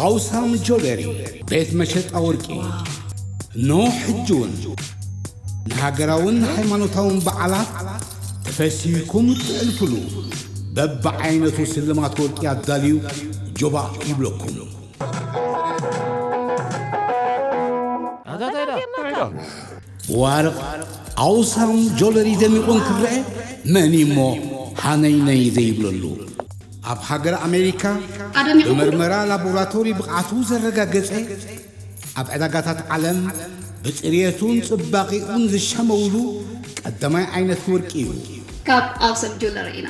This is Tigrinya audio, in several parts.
ኣውሳም ጆለሪ ቤት መሸጣ ወርቂ። ኖ ሕጂ እውን ንሃገራውን ሃይማኖታውን በዓላት ተፈሲህኩም እትዕልፍሉ በብዓይነቱ ስልማት ወርቂ ኣዳልዩ ጆባእ ይብለኩም። ብዋርቕ ኣውሳም ጆለሪ ደሚቑ እንክረአ መን እሞ ሃነይነይ ዘይብለሉ? ኣብ ሃገር ኣሜሪካ ኣደሚቑ ብመርመራ ላቦራቶሪ ብቕዓቱ ዘረጋገጸ፣ ኣብ ዕዳጋታት ዓለም ብጽርየቱን ጽባቒኡን ዝሸመውሉ ቀዳማይ ዓይነት ወርቂ እዩ። ካብ ኣውሳም ጆለሪ ኢና።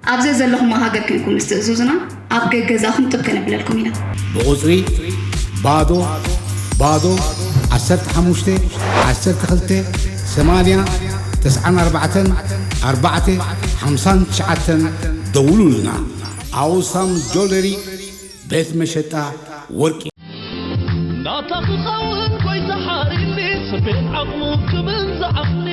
ኣብ ዘዘለኹሞ ሃገር ኮንኩም ምስ ትእዝዙና ኣብ ገገዛኹም ጥብ ከነብለልኩም ኢና። ብቑጽሪ ባዶ ባዶ ዓሰርተ ሓሙሽተ ዓሰርተ ክልተ ሰማንያ ተስዓን ኣርባዕተን ኣርባዕተ ሓምሳን ትሽዓተን ደውሉልና። ኣውሳም ጆለሪ ቤት መሸጣ ወርቂ። ናታ ክኸውን ጎይታ ሓሪኒ፣ ስፔን ዓቕሙ ክብል ዝዓቕኒ።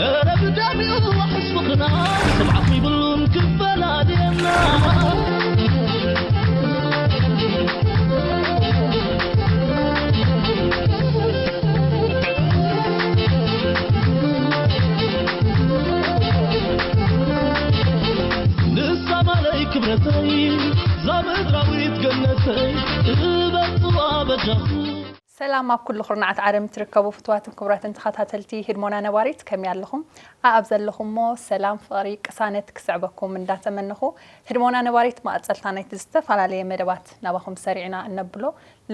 እረ ብደሚኡ ዋሕስ ምኽና፣ ስብዓት ይብሉን ክፈላልየና። ንሳ ማለይ ክብረተይ፣ እዛ ምድራዊት ገነተይ፣ እበጽዋ በጃኹ። ሰላም ኣብ ኩሉ ኩርናዓት ዓለም ትርከቡ ፍትዋትን ክቡራትን ተኸታተልቲ ህድሞና ነባሪት፣ ከመይ ኣለኹም? ኣኣብ ዘለኹሞ ሰላም፣ ፍቕሪ፣ ቅሳነት ክስዕበኩም እንዳተመነኹ፣ ህድሞና ነባሪት መቐጸልታ ናይቲ ዝተፈላለየ መደባት ናባኹም ሰሪዕና እነብሎ።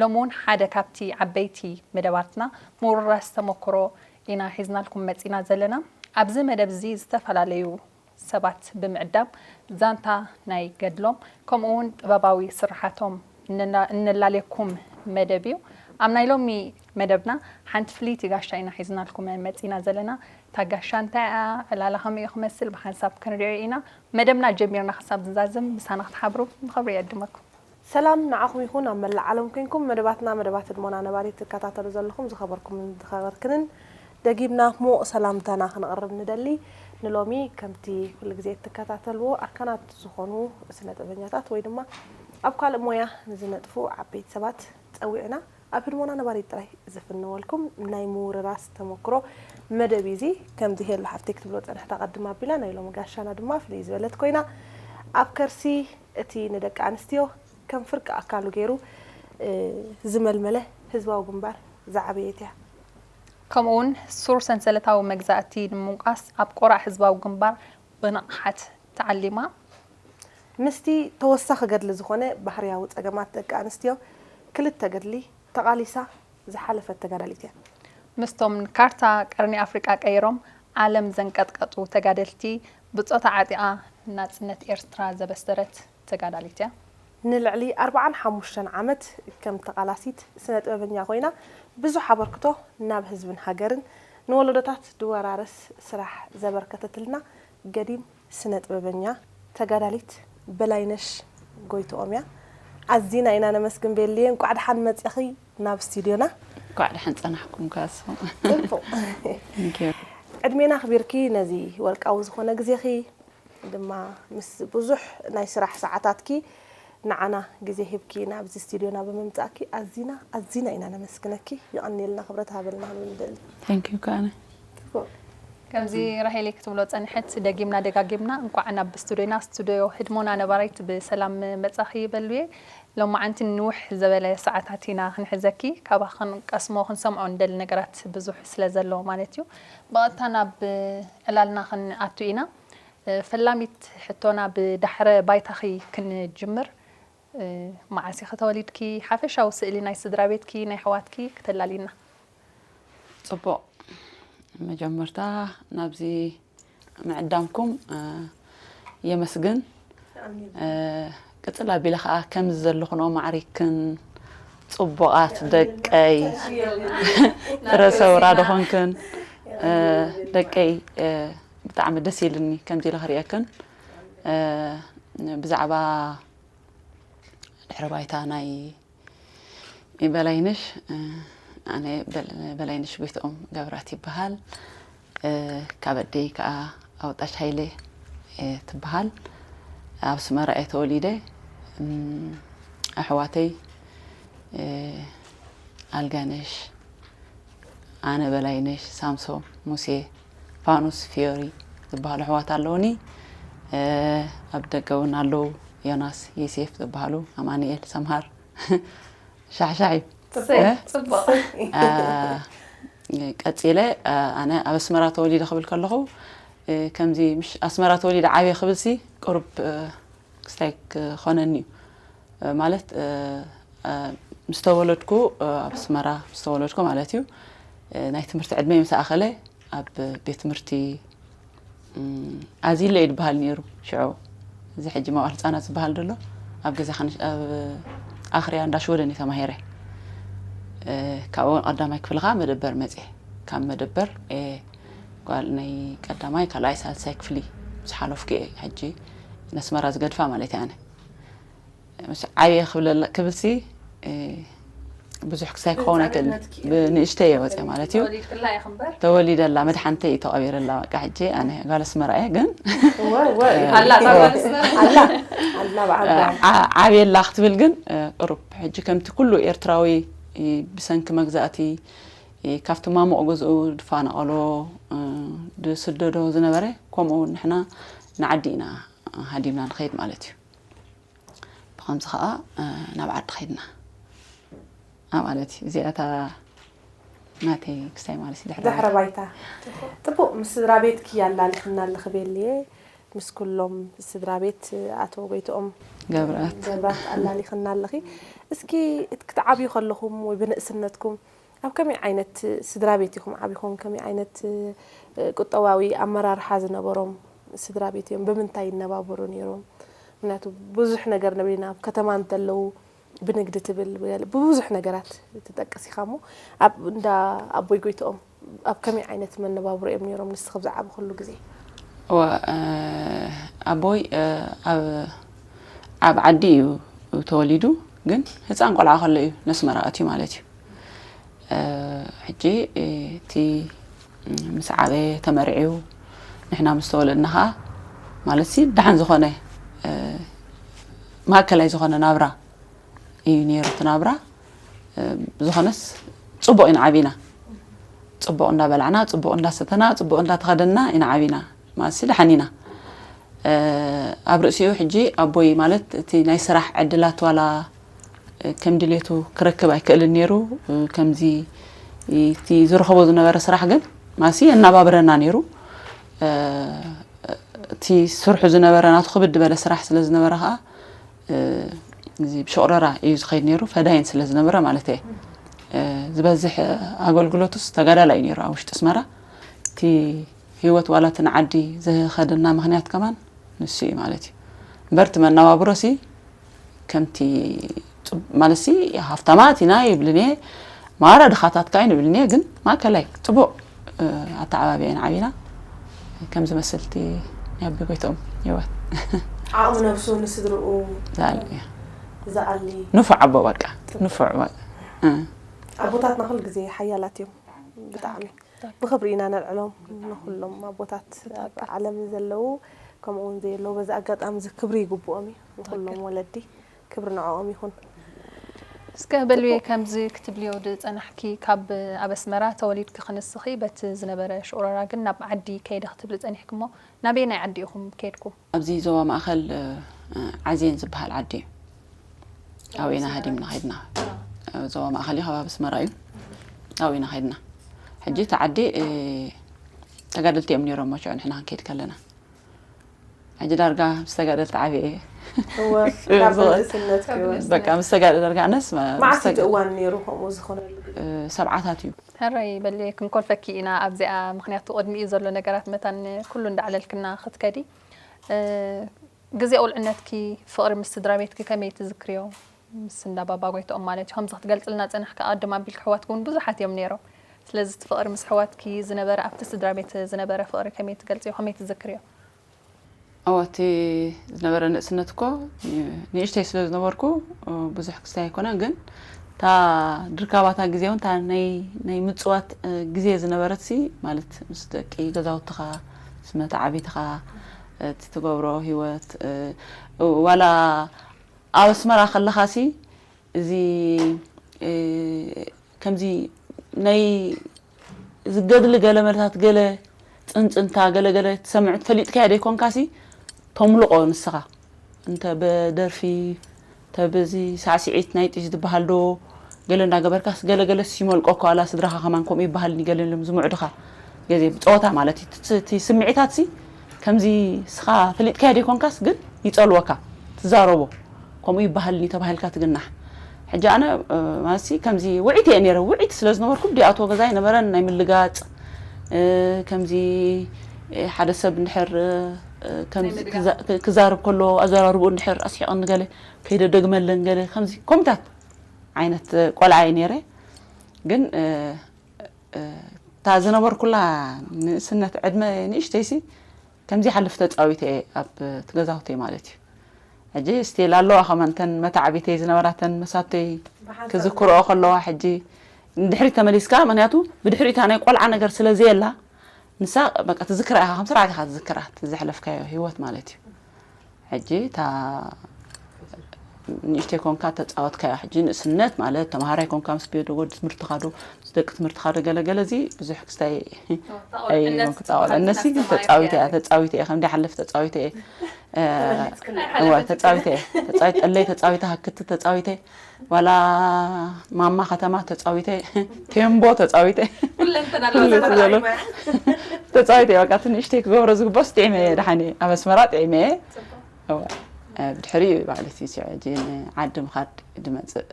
ሎሚ እውን ሓደ ካብቲ ዓበይቲ መደባትና ምውርራስ ተመክሮ ኢና ሒዝናልኩም መጺና ዘለና። ኣብዚ መደብ እዚ ዝተፈላለዩ ሰባት ብምዕዳም ዛንታ ናይ ገድሎም፣ ከምኡ እውን ጥበባዊ ስርሓቶም እንና-፣ እንላለየኩም መደብ እዩ። ኣብ ናይ ሎሚ መደብና ሓንቲ ፍልይቲ ጋሻ ኢና ሒዝናልኩም መጺና ዘለና። እታ ጋሻ እንታይ እያ? ዕላላ ከመይ እዩ ክመስል? ብሓንሳብ ክንሪኦ ኢና። መደብና ጀሚርና ክሳብ ዝዛዝም ምሳና ክትሓብሩ ንኽብሪ የዕድመኩም። ሰላም ንዓኹም ይኹን፣ ኣብ መላእ ዓለም ኮንኩም መደባትና፣ መደባት ህድሞና ነባሪት ትከታተሉ ዘለኹም ዝኸበርኩምን ዝኸበርክንን፣ ደጊምና ሙቕ ሰላምታና ክነቕርብ ንደሊ። ንሎሚ ከምቲ ኩሉ ግዜ እትከታተልዎ ኣርካናት ዝኾኑ ስነ ጥበበኛታት ወይ ድማ ኣብ ካልእ ሞያ ንዝነጥፉ ዓበይቲ ሰባት ጸዊዕና ኣብ ህድሞና ነባሪት ጥራይ ዝፍነወልኩም ናይ ምውርራስ ተመክሮ መደብ እዩ እዚ። ከምዚ ሄሉ ሓፍተይ ክትብሎ ጸንሕታ ቀድም ኣቢላ፣ ናይ ሎሚ ጋሻና ድማ ፍልይ ዝበለት ኮይና፣ ኣብ ከርሲ እቲ ንደቂ ኣንስትዮ ከም ፍርቂ ኣካሉ ገይሩ፣ እ፣ ዝመልመለ ህዝባዊ ግንባር ዝዓበየት እያ። ከምኡ እውን ሱር ሰንሰለታዊ መግዛእቲ ንምንቋስ ኣብ ቆራዕ ህዝባዊ ግንባር ብንቕሓት ተዓሊማ። ምስቲ ተወሳኺ ገድሊ ዝኾነ ባህርያዊ ጸገማት ደቂ ኣንስትዮ ክልተ ገድሊ ተቓሊሳ ዝሓለፈት ተጋዳሊት እያ። ምስቶም ንካርታ ቀርኒ ኣፍሪቃ ቀይሮም ዓለም ዘንቀጥቀጡ ተጋደልቲ ብጾታ ዓጢቓ ናጽነት ኤርትራ ዘበሰረት ተጋዳሊት እያ። ንልዕሊ ኣርብዓን ሓሙሽተን ዓመት ከም ተቓላሲት ስነ ጥበበኛ ኮይና ብዙሕ ኣበርክቶ ናብ ህዝብን ሃገርን ንወለዶታት ድወራረስ ስራሕ ዘበርከተትልና ገዲም ስነ ጥበበኛ ተጋዳሊት በላይነሽ ጎይትኦም እያ። ኣዚና ኢና ነመስግን ቤልየ፣ እንቋዕ ደሓን መጺኺ ናብ ስቱድዮና። እንኳዕ ደሓን ጸናሕኩም ካሶ። ጽቡቕ። Thank you። ዕድሜና ኣኽቢርኪ ነዚ ወርቃዊ ዝኾነ ግዜኺ ድማ ምስ ብዙሕ ናይ ስራሕ ሰዓታትኪ ንዓና ግዜ ሂብኪ ናብዚ ስቱድዮና ብምምጻእኪ ኣዚና ኣዚና ኢና ነመስግነኪ። የቐንየልና፣ ክብረት ሃበልና ክንብል ንደሊ። Thank you ከኣነ። ጽቡቕ። ከምዚ ራሄለይ ክትብሎ ጸንሐት፣ ደጊምና ደጋጊምና እንኳዕ ናብ ስቱድዮና፣ ስቱድዮ ህድሞና ነባሪት ብሰላም መጻኺ ይበሉየ። ሎማዓንቲ ንውሕ ዝበለ ሰዓታት ኢና ክንሕዘኪ፣ ካባኺ ክንቀስሞ ክንሰምዖ ንደሊ ነገራት ብዙሕ ስለ ዘሎ ማለት እዩ። ብቐጥታ ናብ ዕላልና ክንኣቱ ኢና። ፈላሚት ሕቶና ብዳሕረ ባይታኺ ክንጅምር። መዓስ ኢኺ ተወሊድኪ? ሓፈሻዊ ስእሊ ናይ ስድራ ቤትኪ፣ ናይ ኣሕዋትኪ ክተላልይና። ጽቡቕ። መጀመርታ ናብዚ ምዕዳምኩም፣ እ፣ የመስግን። ኣሜን። እ፣ ቅጽል ኣቢለ ኸኣ ከምዚ ዘለኹንኦ ማዕሪግክን ጽቡቓት ደቀይ፣ ፍረ ሰውራ ደኾንክን፣ እ፣ ደቀይ፣ እ፣ ብጣዕሚ ደስ ኢልኒ ከምዚ ኢለ ክርእየክን። እ፣ ብዛዕባ ድሕረ ባይታ ናይ በላይነሽ፣ እ፣ ኣነ በል-፣ በላይነሽ ጎይትኦም ገብራት ይበሃል። እ፣ ካብ ኣደይ ከኣ ኣውጣሽ ሃይለ እየ ትበሃል። ኣብ ኣስመራ እየ ተወሊደ። እም፣ ኣሕዋተይ፣ እ፣ ኣልጋነሽ፣ ኣነ በላይነሽ፣ ሳምሶም፣ ሙሴ፣ ፋኑስ፣ ፊዮሪ ዝበሃሉ ኣሕዋት ኣለውኒ። እ፣ ኣብ ደገ እውን ኣለዉ፣ ዮናስ፣ ዮሴፍ ዝበሃሉ፣ ኣማኑኤል፣ ሰምሃር። ሻሕሻሕ እዩ። ጽቡቕ፣ እ? ጽቡቕ። እ፣ ቀጺለ፣ እ፣ ኣነ ኣብ ኣስመራ ተወሊደ ክብል ከለኹ፣ እ፣ ከምዚ ምሽ ኣስመራ ተወሊደ ዓብየ ክብልሲ ቅሩብ፣ እ፣ ክስታይ ክኾነኒ እዩ። እ፣ ማለት፣ እ፣ እ፣ ምስ ተወለድኩ፣ እ፣ ኣብ ኣስመራ ምስ ተወለድኩ ማለት እዩ፣ እ፣ ናይ ትምህርቲ ዕድመይ ምስ ኣኸለ ኣብ ቤት ትምህርቲ፣ እም፣ ኣዚለ እዩ ዝበሃል ነይሩ ሽዑ። እዚ ሕጂ መዋእለ ህጻናት ዝበሃል ዘሎ ኣብ ገዛ ከንሽ-፣ ኣብ ኣኽርያ እንዳ ሽወደን እዩ ተማሂረ። እ፣ ካብኡ ቀዳማይ ክፍሊ ከኣ መደበር መጽየ። ካብ መደበር፣ እ፣ ጓል ናይ ቀዳማይ፣ ካልኣይ፣ ሳልሳይ ክፍሊ ምስ ሓለፍኩ እየ ሕጂ ነስመራ ዝገድፋ ማለት እየ ኣነ። ምስ ዓብየ ክብለላ፣ ክብልሲ፣ እ፣ ብዙሕ ክሳይ ክኸውን ኣይክእልን። ብንእሽተይ እየ ወፅየ ማለት እዩ። ተወሊድላ መድሓንተይ እዩ ተቐቢረላ። በቃ ሕጂ ኣነ ጓል ኣስመራ እየ፣ ግን እወ፣ እወ፣ እ፣ ኣላ፣ እወ። ኣላ፣ ኣላ፣ በዓል እ፣ ዓ-፣ ዓብየላ ክትብል ግን፣ እ፣ ቅሩብ ሕጂ ከምቲ ኩሉ ኤርትራዊ፣ እ፣ ብሰንኪ መግዛእቲ፣ እ፣ ካብቲ ማሙቕ ገዝኡ ዝፋናቐሎ፣ እ፣ ዝስደዶ ዝነበረ፣ ከምኡ እውን ንሕና ንዓዲ ኢና ሃዲምና ንኸይድ ማለት እዩ። ብኸምዚ ኸኣ፣ እ፣ ናብ ዓዲ ኸይድና። ኣ፣ ማለት እዩ። እዚኣ እታ ናተይ ክስታይ ማለት እዩ፣ ድሕረ ድሕረ ባይታ። ባይታ። ጽቡቕ፣ ምስ ስድራ ቤትኪ ኣላሊኽና ኣለኺ ቤልየ፣ ምስ ኩሎም ስድራ ቤት ኣቶ ጎይትኦም ገብራት። ገብራት ኣላሊኽና ኣለኺ። እስኪ እት-፣ ክትዓብዩ ከለኹም ወይ ብንእስነትኩም ኣብ ከመይ ዓይነት ስድራ ቤት ኢኹም ዓቢኹም? ከመይ ዓይነት፣ እ፣ ቁጠባዊ ኣመራርሓ ዝነበሮም ስድራ ቤት እዮም? ብምንታይ ይነባበሩ ነይሮም? ምኽንያቱ ብዙሕ ነገር ንብል ኢና፣ ኣብ ከተማ እንተለዉ ብንግዲ ትብል፣ ብብዙሕ ነገራት ትጠቅስ ኢኻ እሞ፣ ኣብ እንዳ ኣቦይ ጎይትኦም ኣብ ከመይ ዓይነት መነባብሮ እዮም ነይሮም ንስኺ ኣብ ዝዓበኽሉ ግዜ? እወ፣ እ፣ ኣቦይ፣ እ፣ ኣብ፣ ኣብ ዓዲ እዩ ተወሊዱ፣ ግን ህፃን ቆልዓ ከሎ እዩ ነስመራ ኣትዩ ማለት እዩ። እ፣ ሕጂ፣ እ፣ እቲ ምስ ዓበየ ተመርዕዩ ንሕና ምስ ተወለድና ኸዓ፣ ማለት ሲ ደሓን ዝኾነ፣ እ፣ ማእከላይ ዝኾነ ናብራ እዩ ነይሩ እቲ ናብራ። እ፣ ብዝኾነስ ጽቡቕ ኢና ዓቢና። ጽቡቕ እንዳበላዕና፣ ጽቡቕ እንዳሰተና፣ ጽቡቕ እንዳተኸደንና ኢና ዓቢና። ማለት ሲ ደሓን ኢና። እ፣ ኣብ ርእሲኡ ሕጂ ኣቦይ ማለት እቲ ናይ ስራሕ ዕድላት ዋላ ከም ድሌቱ ክረክብ ኣይክእልን ነይሩ። ከምዚ እቲ ዝረኸቦ ዝነበረ ስራሕ ግን ማሲ የናባብረና ነይሩ። እቲ ስርሑ ዝነበረ ናቱ ክብድ ዝበለ ስራሕ ስለ ዝነበረ ኸዓ፣ እዚ ብሸቑረራ እዩ ዝኸይድ ነይሩ፣ ፈዳይን ስለ ዝነበረ ማለት እየ። ዝበዝሕ ኣገልግሎቱስ ተጋዳላይ እዩ ነይሩ ኣብ ውሽጢ ኣስመራ። እቲ ህይወት ዋላ እቲ ንዓዲ ዝኸደና ምኽንያት ከማን ንሱ እዩ ማለት እዩ። እምበር እቲ መነባብሮሲ ከምቲ ጽብ-፣ ማለትሲ ሃፍታማት ኢና ይብልን እየ፣ ማራ ድኻታት ከኣ ይብልን እየ፣ ግን ማእከላይ ጽቡቕ፣ እ፣ ኣተዓባብያ ኢና ዓቢና። ከም ዝመስል እቲ ናይ ኣቢ ጎይትኦም ህይወት። ዓቕሚ ነብሱ ንስድርኡ ዝኣሊ እዩ። ዝኣሊ። ንፉዕ ኣቦ በቃ፣ ንፉዕ በቃ። እ። ኣቦታትና ኩሉ ግዜ ሓያላት እዮም ብጣዕሚ። ብኽብሪ ኢና ነልዕሎም ንኹሎም ኣቦታት ኣብ ዓለም ዘለዉ፣ ከምኡ እውን ዘየለዉ በዚ ኣጋጣሚ እዚ ክብሪ ይግብኦም እዩ ንኹሎም ወለዲ። ክብሪ ንዕኦም ይኹን። እስከ በልቤ፣ ከምዚ ክትብልዮ ዝጸናሕኪ፣ ካብ ኣብ ኣስመራ ተወሊድኪ ክንስኺ በቲ ዝነበረ ሽቑረራ ግን ናብ ዓዲ ከይደ ክትብሊ ጸኒሕኪ እሞ፣ ናበየናይ ዓዲ ኢኹም ከይድኩም? ኣብዚ ዞባ ማእከል፣ እ፣ ዓዜን ዝበሃል ዓዲ እዩ። ኣብኡ ኢና ሃዲምና ከይድና። ኣብ ዞባ ማእከል እዩ፣ ከባቢ ኣስመራ እዩ። ኣብኡ ኢና ከይድና። ሕጂ እቲ ዓዲ፣ እ፣ ተጋደልቲ እዮም ነይሮም፣ ሽዑ ንሕና ክንከይድ ከለና። ሕጂ ዳርጋ ምስ ተጋደልቲ ዓብየ እየ። እወ፣ ካብ ብንእስነትኪ እወ። በቃ፣ ምስ ተጋደልቲ ዳርጋ ኣነስ፣ መ-፣ ምስ መዓስ እቲ ተጋ-፣ እዋን ነይሩ ከምኡ ዝኾነሉ ግዜ? እ፣ ሰብዓታት እዩ። ሕራይ በሊ፣ ክንኮልፈኪ ኢና ኣብዚኣ፣ ምኽንያቱ ቅድሚኡ ዘሎ ነገራት መታን ኩሉ እንዳዕለልክና ክትከዲ። እ፣ ግዜ ቁልዕነትኪ፣ ፍቕሪ ምስ ስድራ ቤትኪ ከመይ ትዝክርዮ? ምስ እንዳ ባባ ጎይትኦም ማለት እዩ። ከምዚ ክትገልጽልና ጸናሕኪ፣ ኣቀድም ኣቢልኪ ኣሕዋትኪ እውን ብዙሓት እዮም ነይሮም። ስለዚ እቲ ፍቕሪ ምስ ኣሕዋትኪ ዝነበረ፣ ኣብቲ ስድራ ቤት ዝነበረ ፍቕሪ ከመይ ትገልጽዮ? ከመይ ትዝክርዮ? እወ፣ እቲ ዝነበረ ንእስነት እኮ ንእሽተይ ስለ ዝነበርኩ ብዙሕ ክስታይ ኣይኮነን፣ ግን እታ ድርካባታ ግዜ እውን እታ ናይ፣ ናይ ምጽዋት ግዜ ዝነበረትሲ፣ ማለት ምስ ደቂ ገዛውትኻ፣ ምስ መተዓቢትኻ፣ እቲ ትገብሮ ህይወት፣ ዋላ ኣብ ኣስመራ ከለኻሲ እዚ ከምዚ ናይ ዝገድሊ ገለ መለታት ገለ ፅንፅንታ ገለ ገለ ትሰምዕ ፈሊጥካያ ደይኮንካሲ ተምልቆ ንስኻ እንተ ብደርፊ እንተ ብዚ ሳዕስዒት ናይ ጥሽ ዝበሃል ዶ ገለ እንዳገበርካስ ገለ ገለስ ይመልቆ እኮ ኣላ ስድራኻ ከማን ከምኡ ይበሃልኒ ገለ ኢሎም ዝምዕዱኻ ገዜ ብፀወታ ማለት እዩ እቲ ስምዒታት ሲ ከምዚ ስኻ ፈሊጥካያ ደይኮንካስ ግን ይፀልወካ ትዛረቦ ከምኡ ይበሃልኒ ተባሂልካ ትግናሕ ሕጂ ኣነ ማለትሲ ከምዚ ውዒት እየ ነይረ ውዒት ስለ ዝነበርኩ ብዲኣቶ ገዛይ ነበረን ናይ ምልጋፅ ከምዚ ሓደ ሰብ እንድሕር ክዛርብ ከሎ ኣዘራርብኡ እንድሕር ኣስሒቐኒ ገለ ከይደደግመለን ገለ ከምዚ ኮምታት ዓይነት ቆልዓ እየ ነይረ ግን እታ ዝነበርኩላ ንእስነት ዕድመ ንእሽተይሲ ከምዚ ሓልፍ ተፃዊተ እየ ኣብ ትገዛውተይ ማለት እዩ ሕጂ ስቴል ኣለዋ ከማን ተን መታዕቢተይ ዝነበራ ተን መሳተይ ክዝክርኦ ከለዋ ሕጂ ንድሕሪት ተመሊስካ ምክንያቱ ብድሕሪታ ናይ ቆልዓ ነገር ስለ ዘየላ ንሳ በቃ ትዝክራ ኢኻ ከም ስርዓት ኢኻ ትዝክራ እቲ ዘሕለፍካዮ ህይወት ማለት እዩ ሕጂ እታ ንእሽተይ ኮንካ ተፃወትካዮ ሕጂ ንእስነት ማለት ተምሃራይ ኮንካ ምስ ቤዶ ወዲ ትምህርትኻ ዶ ምስ ደቂ ትምህርትኻ ዶ ገለገለ እዚ ብዙሕ ክስታይ ኣይብሎም ክፃወት እነሲ ግን ተፃዊተ እያ ተፃዊተ እየ ከም ሓለፍ ተፃዊተ እየ እዋ ተፃዊተ እየ ተፃዊተ ጠለይ ተፃዊተ ሃክቲ ተፃዊተ ዋላ ማማ ከተማ ተፃዊተ ቴምቦ ተፃዊተ ተፃዊተ በቃ ትንእሽተይ ክገብሮ ዝግባስ ጥዕመ እየ ደሓን እየ ኣብ ኣስመራ ጥዕመ እየ ብድሕሪ ማለት እዩ ስዕጂ ንዓዲ ምኻድ ድመፅእ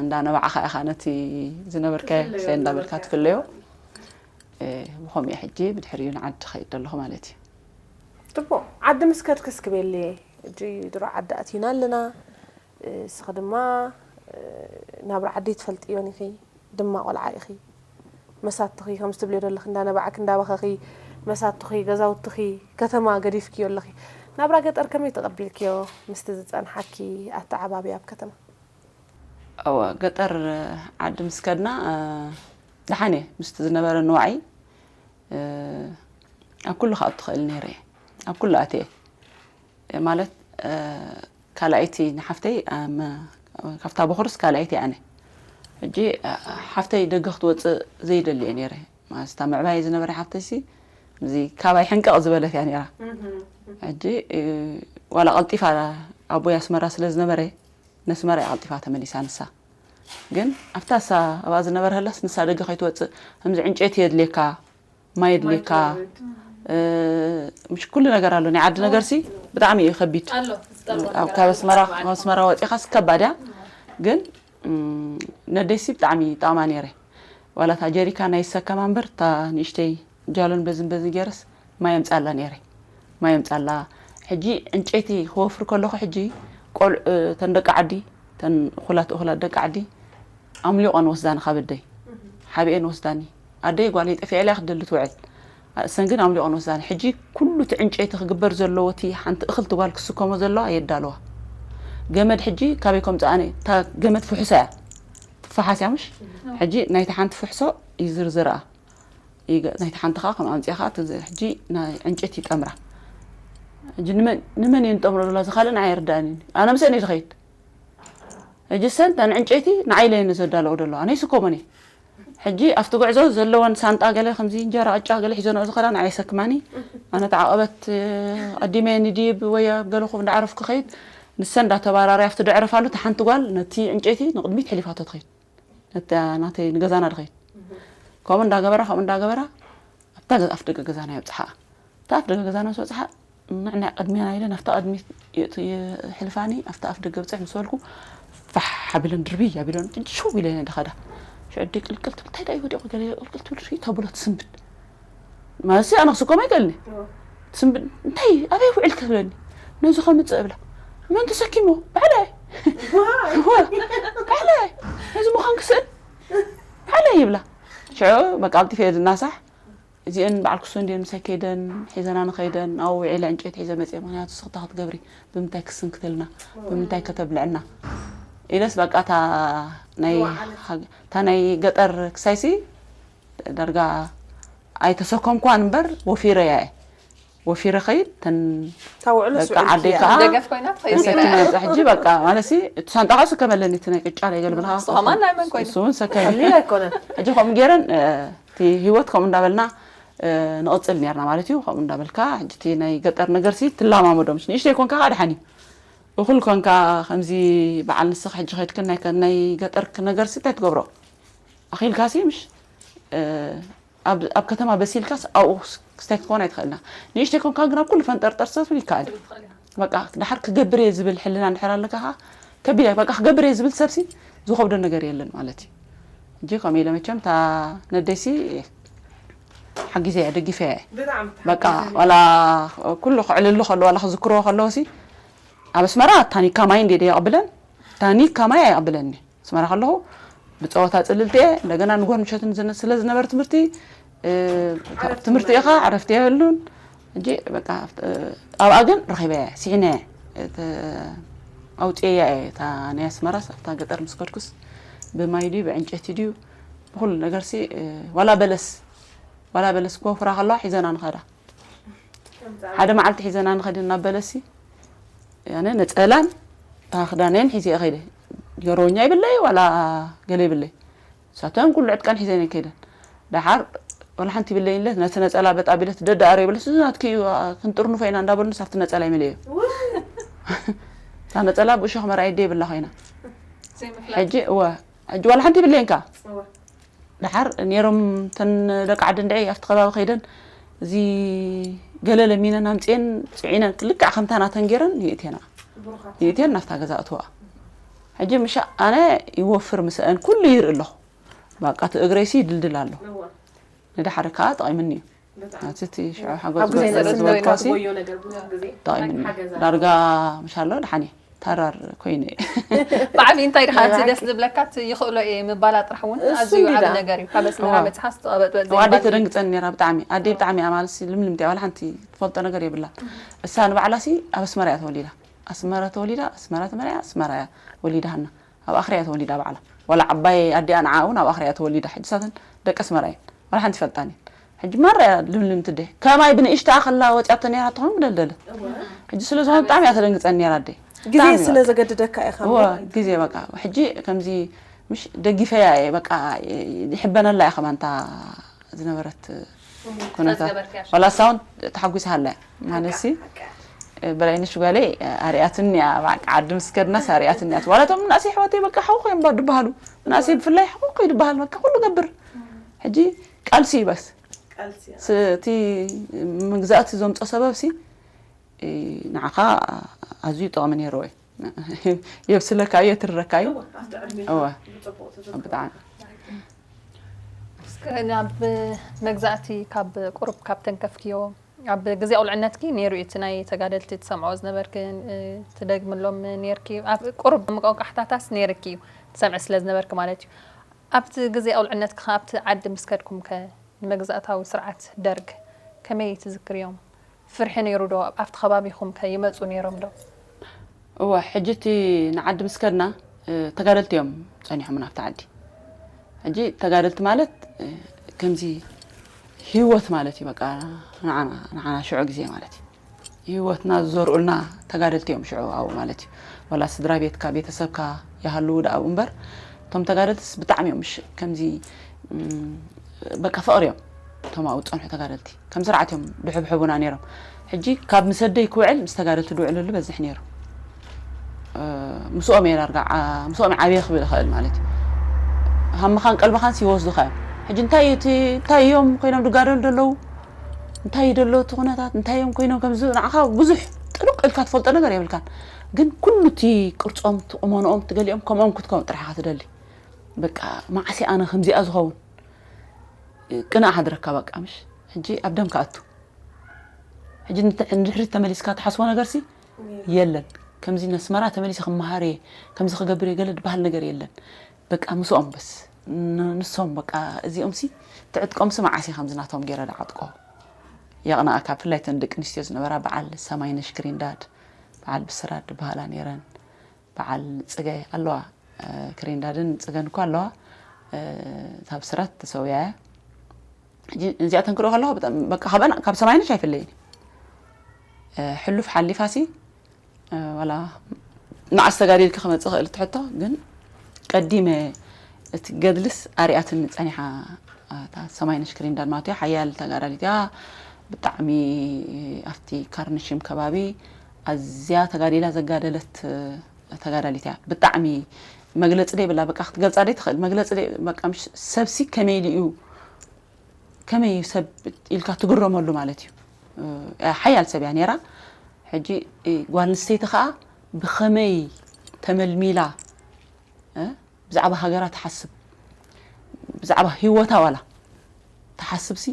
እንዳ ነባዕኻ ኢኻ ነቲ ዝነበርካዮ ክሳይ እንዳበልካ ትፍለዮ ብኸምኡ ሕጂ ብድሕሪኡ ንዓዲ ኸይድ ኣለኹ ማለት እዩ ጽቡቕ ዓዲ ምስ ከድክስ ክቤልየ ሕጂ ድሮ ዓዲ ኣቲና ኣለና እስኺ ድማ ናብራ ዓዲ ትፈልጥዮን ኢኺ ድማ ቆልዓ ኢኺ መሳትኺ ከምዚ ትብልዮ ዘለኺ እንዳነባዕኪ እንዳበኸኺ መሳትኺ ገዛውትኺ ከተማ ገዲፍክዮ ኣለኺ ናብራ ገጠር ከመይ ተቐቢልክዮ ምስቲ ዝጸንሓኪ ኣተዓባብያ ኣብ ከተማ እወ ገጠር ዓዲ ምስ ከድና ደሓን እየ ምስቲ ዝነበረ ንዋዒ ኣብ ኩሉ ክኣቱ ክእል ነይረ እየ ኣብ ኩሉ ኣትየ ማለት ካልኣይቲ ንሓፍተይ ካብታ በኹርስ ካልኣይቲ ኣነ ሕጂ ሓፍተይ ደገ ክትወፅእ ዘይደሊ እየ ነይረ ማለትታ ምዕባይ ዝነበረ ሓፍተይሲ እዚ ካባይ ሕንቀቕ ዝበለት እያ ነይራ ሕጂ ዋላ ቀልጢፋ ኣቦይ ኣስመራ ስለ ዝነበረ ነስመራ እያ ቀልጢፋ ተመሊሳ ንሳ ግን ኣብታ ሳ ኣብኣ ዝነበርሃላስ ንሳ ደገ ከይትወፅእ ከምዚ ዕንጨይቲ የድልየካ ማይ የድልየካ ምሽ ኩሉ ነገር ኣሎ ናይ ዓዲ ነገር ሲ ብጣዕሚ እዩ ከቢድ ካብ ኣስመራ ካብ ኣስመራ ወፂኻስ ከባድ እያ ግን ነደይሲ ብጣዕሚ ጠቕማ ነይረ ዋላ እታ ጀሪካ ናይ ዝሰከማ እምበር እታ ንእሽተይ ጃሎን በዝን በዝን ገይረስ ማይ ኣምፃላ ነይረ ማይ ኣምፃላ ሕጂ ዕንጨይቲ ክወፍር ከለኹ ሕጂ ቆልዑ ተን ደቂ ዓዲ ተን እኹላት እኹላት ደቂ ዓዲ ኣምሊቖን ወስዳኒ ካብ ኣደይ ሓቢኤን ወስዳኒ ኣደይ ጓለይ ጠፊኣ ኢላ ክትደሊ ትውዕል እሰን ግን ኣምሊቖን ወስዳኒ ሕጂ ኩሉ እቲ ዕንጨይቲ ክግበር ዘለዎ እቲ ሓንቲ እኽልቲ ጓል ክስከሞ ዘለዋ የዳለዋ ገመድ ሕጂ ካበይ ከምፅኣነ እታ ገመድ ፍሑሳ እያ ትፈሓስ እያ ምሽ ሕጂ ናይቲ ሓንቲ ፍሕሶ ይዝርዝርኣ ናይቲ ሓንቲ ከዓ ከም ኣምፅእኻ ሕጂ ናይ ዕንጨይቲ ይጠምራ ሕጂ ንመን እየ ንጠምሮ ዶላ ዝካልእ ንዓይ ኣይርዳእኒ ኣነ ምስአን እየ ዝኸይድ ሕጂ ሰን ተን ዕንጨይቲ ንዓይ ኢለን እየ ዘዳለኦ ደለዋ ኣነ ይስከሞን እየ ሕጂ ኣብቲ ጉዕዞ ዘለወን ሳንጣ ገለ ከምዚ እንጀራ ቅጫ ገለ ሒዘንኦ ዝኸዳ ንዓይ ይሰክማኒ ኣነ ተዓቐበት ኣዲመ ንዲብ ወይ ኣብ ገለኹ እንዳዓረፍ ክኸይድ ንሰን እንዳተባራሪ ኣብቲ ደዕረፍ ኣሎ እታ ሓንቲ ጓል ነቲ ዕንጨይቲ ንቕድሚት ሕሊፋቶ ትኸይድ ነታ ናተይ ንገዛና ድኸይድ ከምኡ እንዳገበራ ከምኡ እንዳገበራ ኣብታ ኣፍ ደገ ገዛና የብፅሓ እታ ኣፍ ደገ ገዛና ምስ በፅሓ ንዕና ቅድሜና ኢለ ናብታ ቅድሚት የእቱ- የሕልፋኒ ኣብታ ኣፍ ደገ ብፅሕ ምስ በልኩ ፋሕ ኣቢለን ድርብይ ኣቢለን ሽው ኢለን እየ ድኸዳ ሽዑ ኣደይ ቅልቅል ትብል እንታይ ደኣ እዩ ወዲቑ ገለ ቅልቅል ትብል ርእይ ተብሎ ትስንብድ ማለትሲ ኣነ ክስከሞ ኣይክእልኒ ትስንብድ እንታይ ኣበይ ውዒልኪ ትብለኒ ነዚ ከምፅእ እብላ መን ተሰኪሞ ባዕላይ ባዕላይ ነዚ ምዃን ክስእል ባዕላይ ይብላ ሽዑ በቃ ኣብጢፈ እየ ዝናሳሕ እዚአን በዓል ክሶ እንዲአን ምሳይ ከይደን ሒዘና ንኸይደን ኣብኡ ውዒለ ዕንጨይቲ ሒዘ መፅየ ምክንያቱ ስኽታ ክትገብሪ ብምንታይ ክስንክትልና ብምንታይ ከተብልዕና ኢለስ በቃ እታ ናይ እታ ናይ ገጠር ክሳይሲ ዳርጋ ኣይተሰከምኳን እምበር ወፊረያ እየ ወፊረ ኸይድ ተን ታውዕሉ በቃ ስዑል ዓደይ ክያ ከዓ ደገፍ ኮይና ትኸይድ ተሰኪመ ነይራ። መፅእ ሕጂ በቃ ማለሲ እቲ ሳንጣ ከዓ ስከመለኒ እቲ ናይ ቅጫ ዳይገል ብልካ ንስኻ ማን ኣይመን ኮይኑ? እሱ እውን ሰከይ ቀሊል ኣይኮነን። ሕጂ ከምኡ ገይረን እ፣ እቲ ህይወት ከምኡ እንዳበልና እ፣ ንቕፅል ነርና ማለት እዩ። ከምኡ እንዳበልካ ሕጂ እቲ ናይ ገጠር ነገር ሲ ትላማመዶም ንእሽተይ ኮንካ ከዓ ድሓን እዩ። እኹል ኮንካ ከምዚ በዓል ንስኻ ሕጂ ከይድክን ናይ ከ- ናይ ገጠር ነገር ሲ እንታይ ትገብሮ ኣኺልካ ሲ ምሽ እ፣ ኣብ ኣብ ከተማ በሲልካስ ኣብኡ ክስታይ ክትኮን ኣይትኽእልና። ንእሽተይ ኮንካ ግን ኣብ ኩሉ ፈንጠርጠር ሰብ ይከኣል እዩ። በቃ ድሓር ክገብር እየ ዝብል ሕልና እንድሕር ኣለካ ከዓ ከቢድ እያ። በቃ ክገብር እየ ዝብል ሰብሲ ዝኸብዶ ነገር የለን ማለት እዩ። እንጂ ከምኡ ኢለ መቸም እታ ነደይሲ ሓጊዘ እያ፣ ደጊፈ እያ። በቃ ዋላ ኩሉ ክዕልሉ ከሎ ዋላ ክዝክርዎ ከለዎ ሲ ኣብ ኣስመራ ታኒካ ማይ እንዴ የቕብለን፣ ታኒካ ማይ ኣይቕብለኒ። ኣስመራ ከለኹ ብፀወታ ፅልልቲ እየ። እንደገና ንጎን ምሸትን ዝነ- ስለ ዝነበር ትምህርቲ እ፣ ካብ ትምህርቲ ኢኻ ዕረፍቲ የብሉን። እንጂ በቃ እ፣ ኣብኣ ግን ረኺበ እየ፣ ስዒነ እየ፣ እቲ ኣውፅኤያ እየ። እታ ናይ ኣስመራስ ኣብታ ገጠር ምስ ከድኩስ ብማይ ድዩ ብዕንጨይቲ ድዩ ብኩሉ ነገርሲ እ፣ ዋላ በለስ ዋላ በለስ ክወፍራ ከለዋ ሒዘና ንኸዳ ሓደ መዓልቲ ሒዘና ንኸድን ናብ በለሲ ያነ ነፀላን እታ ክዳነይን ሒዘ ከይደ ገሮኛ ይብለይ ዋላ ገለ ይብለይ ሳተን ኩሉ ዕጥቀን ሒዘን ከይደን ደሓር ወላ ሓንቲ ይብለይ ለት ነቲ ነፀላ በጣ ቢለት ደዳኣረ ይብለስ እዚ ናትኪ ክንጥርንፎ ኢና እንዳበሉስ ኣብቲ ነፀላ ይመለዮ እታ ነፀላ ብእሾኽ መርኣይ ደ ይብላ ኮይና ሕጂ እወ ሕጂ ዋላ ሓንቲ ይብለይንካ ደሓር ነይሮም ተን ደቂ ዓዲ እንድዒ ኣብቲ ከባቢ ከይደን እዚ ገለ ለሚነን ኣምፅኤን ፅዒነን ልክዕ ከምታ ናተን ገይረን ይእቴና ይእቴን ናብታ ገዛ እትዋ ሕጂ ምሻ ኣነ ይወፍር ምስአን ኩሉ ይርኢ ኣለኹ በቃ እቲ እግረይሲ ይድልድል ኣሎ ንድሓር ከዓ ጠቂምኒ እዩ ናቲ እቲ ሽዑ ሓጎስ ኣብ ግዜ ገንዘብ ዝበልኳሲ ጠቂምኒ ዳርጋ ምሻሎ ድሓን እየ ተራር ኮይነ እየ ብዓብዪ እንታይ ድኻ እቲ ደስ ዝብለካ እቲ ይኽእሎ እየ ምባላ ጥራሕ እውን ኣዝዩ ዓብ ነገር እዩ ካብ ኣስመራ መፅሓስ ተቐበጥበጥ ኣደ ተደንግፀኒ ነራ ብጣዕሚ ኣደ ብጣዕሚ እያ ማለት ልምልምቲ እያ ዋላ ሓንቲ ትፈልጦ ነገር የብላ እሳ ንባዕላ ሲ ኣብ ኣስመራ እያ ተወሊዳ ኣስመራ ተወሊዳ ኣስመራ ተመርያ ኣስመራ እያ ወሊዳ ሃና ኣብ ኣኽርያ ተወሊዳ ባዕላ ዋላ ዓባይ ኣዲኣ ንዓ እውን ኣብ ኣኽርያ ተወሊዳ ሕጂ ሳተን ደቂ ኣስመራ እየን ዋላ ሓንቲ ይፈልጣን እየን ሕጂ ማራ እያ ልምልምቲ ደ ከማይ ብንእሽታ ከላ ወፂኣቶ ነራ ትኾን ብደልደለ ሕጂ ስለ ዝኾነ ብጣዕሚ እያ ተደንግፀኒ ነራ ኣደይ ግዜ ስለ ዘገድደካ ኢኻ እወ ግዜ በቃ ሕጂ ከምዚ ምሽ ደጊፈያ እየ በቃ ይሕበነላ እየ ከማንታ ዝነበረት ኩነታት ዋላ እሳ እውን ተሓጒሳ ሃላ እያ ማለትሲ በላይነሽ ጓለይ ኣርያትኒ እያ በቃ ዓዲ ምስ ከድናስ ኣርያትኒ እያ ዋላ እቶም ምናእሰይ ኣሕዋተይ በቃ ሓውኮ እዮም ድበሃሉ ምናእሰይ ብፍላይ ሓውኮ ይድበሃል በቃ ኩሉ ገብር ሕጂ ቃልሲ እዩ በስ እቲ መግዛእቲ ዘምፆ ሰበብ ሲ ንዓኻ ኣዝዩ ጠቕሚ ነይርዎ እዩ የብስለካ እዩ የትርረካ እዩ እወ ብጣዕሚ እስከ ናብ መግዛእቲ ካብ ቁሩብ ካብ ተንከፍክዮ ኣብ ግዜ ቁልዕነትኪ ነይሩ እዩ እቲ ናይ ተጋደልቲ ትሰምዖ ዝነበርክን ትደግምሎም ነርኪ ኣብ ቁሩብ መቆቃሕታታስ ነይርኪ እዩ ትሰምዒ ስለ ዝነበርኪ ማለት እዩ ኣብቲ ግዜ ቁልዕነትኪ ኣብቲ ዓዲ ምስ ከድኩም ከ ንመግዛእታዊ ስርዓት ደርግ ከመይ ትዝክርዮም? ፍርሒ ነይሩ ዶ? ኣብቲ ከባቢኹም ከ ይመፁ ነይሮም ዶ? እወ፣ ሕጂ እቲ ንዓዲ ምስ ከድና ተጋደልቲ እዮም ፀኒሖም ናብቲ ዓዲ። ሕጂ ተጋደልቲ ማለት ከምዚ ህይወት ማለት እዩ በቃ ንዓና ሽዑ ግዜ ማለት እዩ። ህይወትና ዝዘርኡልና ተጋደልቲ እዮም ሽዑ ኣብኡ ማለት እዩ። ዋላ ስድራ ቤትካ ቤተሰብካ ይሃልዉ ደኣ ኣብኡ እምበር እቶም ተጋደልትስ ብጣዕሚ እዮም ከምዚ በቃ ፍቕሪ እዮም እቶም ኣብኡ ዝፀንሑ ተጋደልቲ ከም ስርዓት እዮም ድሕብሕቡና ነይሮም። ሕጂ ካብ ምስ ኣደይ ክውዕል ምስ ተጋደልቲ ድውዕለሉ በዝሕ ነይሩ። ምስኦም እየ ዳርጋ ምስኦም ዓብየ ክብል እኽእል ማለት እዩ። ሃምኻን ቀልብኻን ይወስዱኻ እዮም። ሕጂ እንታይ እዩ እቲ እንታይ እዮም ኮይኖም ዝጋደሉ ዘለዉ እንታይ ደሎ እቲ ኩነታት እንታይ እዮም ኮይኖም ከምዚ ንዓኻ ብዙሕ ጥልቕ ኢልካ ትፈልጦ ነገር የብልካን ግን ኩሉ እቲ ቅርፆም እቲ ቁመንኦም እቲ ገሊኦም ከምኦም ክትከውን ጥራሕ ኢኻ ትደሊ በቃ መዓስ ኣነ ከምዚኣ ዝኸውን ቅንእ ሓድረካ በቃ ምሽ ሕጂ ኣብ ደም ክኣቱ ሕጂ ንድሕሪት ተመሊስካ ትሓስቦ ነገርሲ የለን ከምዚ ነስመራ ተመሊሰ ክመሃር እየ ከምዚ ክገብር እየ ገለ ዝበሃል ነገር የለን በቃ ምስኦም በስ ንሶም በቃ እዚኦም ሲ ትዕጥቀም ሲ መዓስ እየ ከምዚ ናቶም ገይረ ድዓጥቆ የቕናእካ ብፍላይ ተን ደቂ ኣንስትዮ ዝነበራ በዓል ሰማይነሽ ክሪንዳድ በዓል ብስራት ዝበሃላ ነይረን በዓል ፅገ ኣለዋ ክሪንዳድን ፅገን እኳ ኣለዋ እታ ብስራት ተሰውያ እያ እዚኣተን ክሪኦ ከለኹ በቃ ካብአን ካብ ሰማይነሽ ኣይፍለይን ሕሉፍ ሓሊፋሲ ዋላ መዓስ ተጋዲልኪ ክመፅእ ክእል ትሕቶ ግን ቀዲመ እቲ ገድልስ ኣርያትኒ ፀኒሓ። እታ ሰማይነሽ ክሪንዳል ማለት እዩ ሓያል ተጋዳሊት እያ። ብጣዕሚ ኣብቲ ካርንሽም ከባቢ ኣዝያ ተጋዲላ ዘጋደለት ተጋዳሊት እያ። ብጣዕሚ መግለፂ ደይብላ በቃ ክትገልፃ ደይ ትኽእል መግለፂ ደይ- በቃ ምሽ ሰብሲ ከመይ ኢሉ እዩ ከመይ እዩ ሰብ ኢልካ ትግረመሉ ማለት እዩ። ሓያል ሰብ እያ ነይራ። ሕጂ ጓል ኣንስተይቲ ከዓ ብኸመይ ተመልሚላ ብዛዕባ ሃገራ ትሓስብ ብዛዕባ ህይወታ ዋላ ትሓስብ ሲ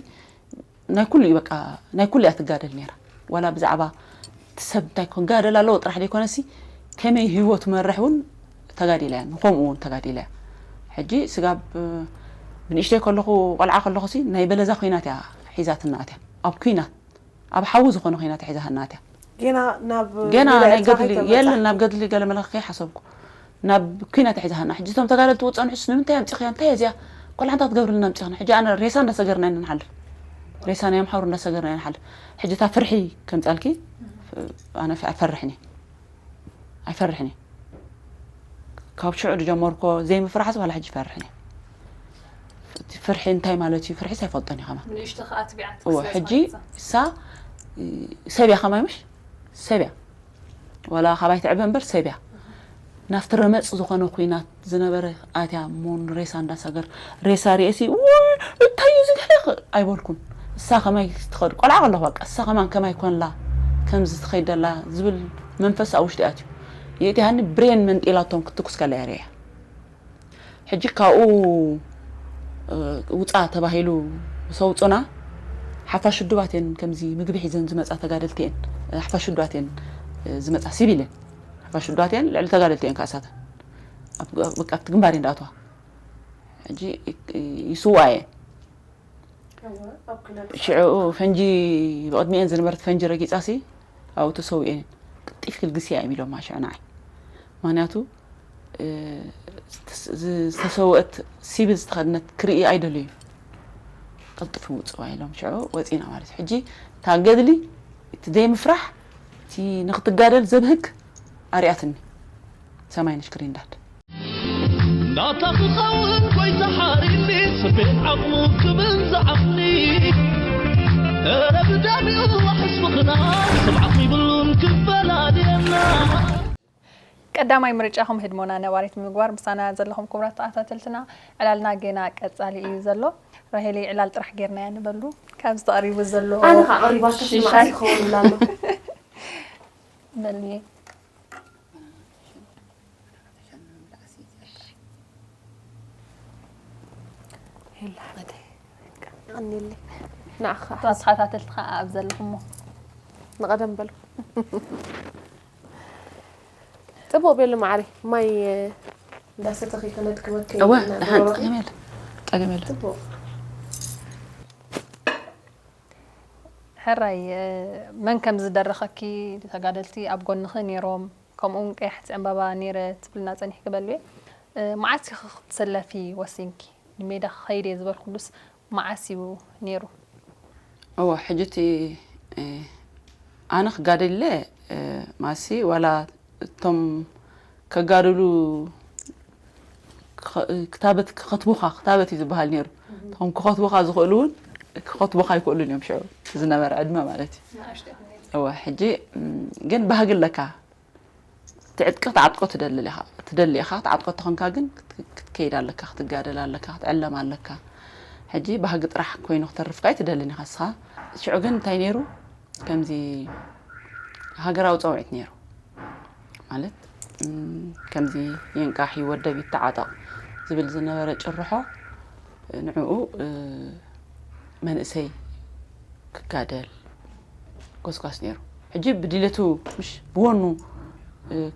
ናይ ኩሉ እዩ በቃ ናይ ኩሉ እያ ትጋደል ነይራ። ዋላ ብዛዕባ እቲ ሰብ እንታይ ክጋደል ኣለዎ ጥራሕ ዘይኮነሲ ከመይ ህይወቱ መርሕ እውን ተጋዲላ እያ። ንከምኡ እውን ተጋዲላ እያ። ሕጂ ስጋብ ብንእሽተይ ከለኹ ቆልዓ ከለኹ ሲ ናይ በለዛ ኩናት እያ ሒዛትና ኣትያ ኣብ ኩናት ኣብ ሓዊ ዝኾነ ኩናት ሒዛሃና ኣትያ። ጌና ናብ ገና ሜዳ ናይ ኤርትራ ገድሊ ከይተመጻ- የለን ናብ ገድሊ ገለ መለኸ ከይሓሰብኩ ናብ ኩናት ሒዛሃና። ሕጂ እቶም ተጋደልቲ ውፀኑ ሕስ ንምንታይ ኣምፂኽያ እንታይ እዚኣ ቆልዓ እንታይ ክትገብርልና ኣምፂኽና። ሕጂ ኣነ ሬሳ እንዳሰገርና ኢና ንሓልፍ ሬሳ ናይ ኣምሓሩ እንዳሰገርና ኢና ንሓልፍ። ሕጂ እታ ፍርሒ ከምፃልኪ ኣነ ኣይፈርሕን እየ ኣይፈርሕን እየ። ካብ ሽዑ ዝጀመርኮ ዘይምፍራሕስ ዋላ ሕጂ ይፈርሕን እየ። እቲ ፍርሒ እንታይ ማለት እዩ ፍርሒስ ኣይፈልጦን እየ ከማን። ንእሽቶ ከዓ ትቢዓት እወ ሕጂ እሳ ሰብያ ከማይ ምሽ ሰብያ ዋላ ካባይ ትዕበ እምበር ሰብያ ናብቲ ረመፅ ዝኾነ ኩናት ዝነበረ ኣትያ እሞ ንሬሳ እንዳሰገር ሬሳ ርእሲ ውይ እንታይ እዩ ዝገለ ኣይበልኩን። እሳ ከማይ ትኸድ ቆልዓ ከለኹ በቃ እሳ ከማን ከማይ ኮንላ ከምዚ ትኸይድ ደላ ዝብል መንፈስ ኣብ ውሽጢ ኣትዩ። የእቲሃኒ ብሬን መንጢላቶም ክትኩስ ከላ እየ ርእያ። ሕጂ ካብኡ ውፃ ተባሂሉ ምስ ኣውፁና ሓፋሽ ውድባት እየን ከምዚ ምግቢ ሒዘን ዝመፃ ተጋደልቲ እየን። ሓፋሽ ውድባት እየን ዝመፃ ሲቪል እየን ሓፋሽ ውድባት እየን ልዕሊ ተጋደልቲ እየን ካእሳተን በቃ ኣብቲ ግንባር እየን ዳኣተዋ። ሕጂ ይስዋ እየን ሽዑ ፈንጂ ብቕድሚኤን ዝነበረት ፈንጂ ረጊፃሲ ኣብኡ ተሰዊኤን ቅልጢፍ ክልግስያ እዮም ኢሎማ ሽዑ ንዓይ። ምክንያቱ ዝተሰወአት ሲቪል ዝተኸድነት ክርኢ ኣይደለዩ። ቅልጥፍ ውፅዋ ኢሎም ሽዑ ወፂና ማለት እዩ። ሕጂ እታ ገድሊ እቲ ዘይምፍራሕ እቲ ንክትጋደል ዘብህግ ኣርያትኒ ሰማይነሽ ክሪንዳድ። ናታ ክኸውን ጎይታ ሓሪኒ ስቤት ዓቕሙ ክብል ዝዓቕኒ እረ ብዳሚኡ ዋሕስ ምኽናይ ስምዓኽ ይብሉን ክፈላልየና። ቀዳማይ ምርጫኹም ህድሞና ነባሪት ንምግባር ምሳና ዘለኹም ክቡራት ተኸታተልትና ዕላልና ጌና ቀጻሊ እዩ ዘሎ። ራሄሊ ዕላል ጥራሕ ጌርናያ ንበሉ ካብዚ ተቐሪቡ ዘሎ ኣነ ከዓ ቀሪባቶ ሽሻይ ስማዕሲ ክኸውን ይብላ ኣሎ። በልየ ንዓኻ ተኸታተልቲ ከዓ ኣብ ዘለኹሞ ንቐደም በሉ። ፅቡቕ ቤሉ ማዕሪ ማይ እንዳሰተኺ ከነድክመኪ እወ ኢና ደሓን ንረኽብ። ጸገም የለ ጸገም የለ ፅቡቕ ሕራይ መን ከም ዝደረኸኪ ተጋደልቲ ኣብ ጎንኺ ነይሮም ከምኡውን ቀያሕቲ ዕምባባ ነይረ ትብልና ጸኒሕኪ በልየ። መዓስ ኢኺ ክትስለፊ ወሲንኪ ንሜዳ ክኸይድ እየ ዝበልኩሉስ መዓስ እዩ ነይሩ? እወ ሕጂ እቲ ኣነ ክጋደል ኢለ ማሲ ዋላ እቶም ከጋድሉ ክታበት ክኸትቡኻ ክታበት እዩ ዝበሃል ነይሩ። እቶም ክኸትቡኻ ዝኽእሉ እውን ክኸትቡኻ ኣይክእሉን እዮም ሽዑ ዝነበረ ዕድመ ማለት እዩ። እወ ሕጂ ግን ባህጊ ኣለካ ትዕጥቂ ክትዓጥቆ ትደሊ ኢኻ ትደሊ ኢኻ ክትዓጥቆ ተኾንካ ግን ክትከይድ ኣለካ ክትጋደል ኣለካ ክትዕለም ኣለካ። ሕጂ ባህጊ ጥራሕ ኮይኑ ክተርፍካ ኣይትደልን ኢኻ እስኻ። ሽዑ ግን እንታይ ነይሩ ከምዚ ሃገራዊ ጸውዒት ነይሩ ማለት ከምዚ የንቃሒ ወደብ ይተዓጠቕ ዝብል ዝነበረ ጭርሖ ንዕኡ መንእሰይ ክጋደል ጎስጓስ ነይሩ። ሕጂ ብድሌቱ ምሽ ብወኑ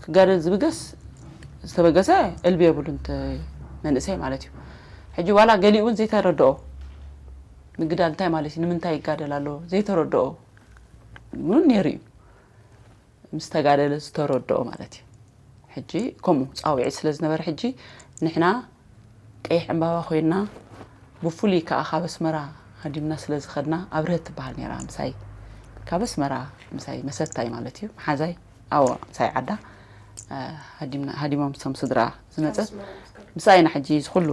ክጋደል ዝብገስ ዝተበገሰ እልቢ የብሉን እቲ መንእሰይ ማለት እዩ። ሕጂ ዋላ ገሊኡ እውን ዘይተረድኦ ምግዳል እንታይ ማለት እዩ ንምንታይ ይጋደል ኣሎ ዘይተረድኦ እውን ነይሩ እዩ። ምስ ተጋደለ ዝተረድኦ ማለት እዩ። ሕጂ ከምኡ ፃውዒት ስለ ዝነበረ ሕጂ ንሕና ቀይሕ ዕምባባ ኮይንና ብፍሉይ ከዓ ካብ ኣስመራ ሃዲምና ስለ ዝኸድና ኣብርሀት ትበሃል ነይራ ምሳይ ካብ ኣስመራ ምሳይ መሰታይ ማለት እዩ፣ መሓዛይ፣ ኣዎ፣ ምሳይ ዓዳ፣ እ፣ ሃዲምና-፣ ሃዲሞም፣ እቶም ስድራ ዝመጸት ምሳይ ኢና ሕጂ እዚ ኩሉ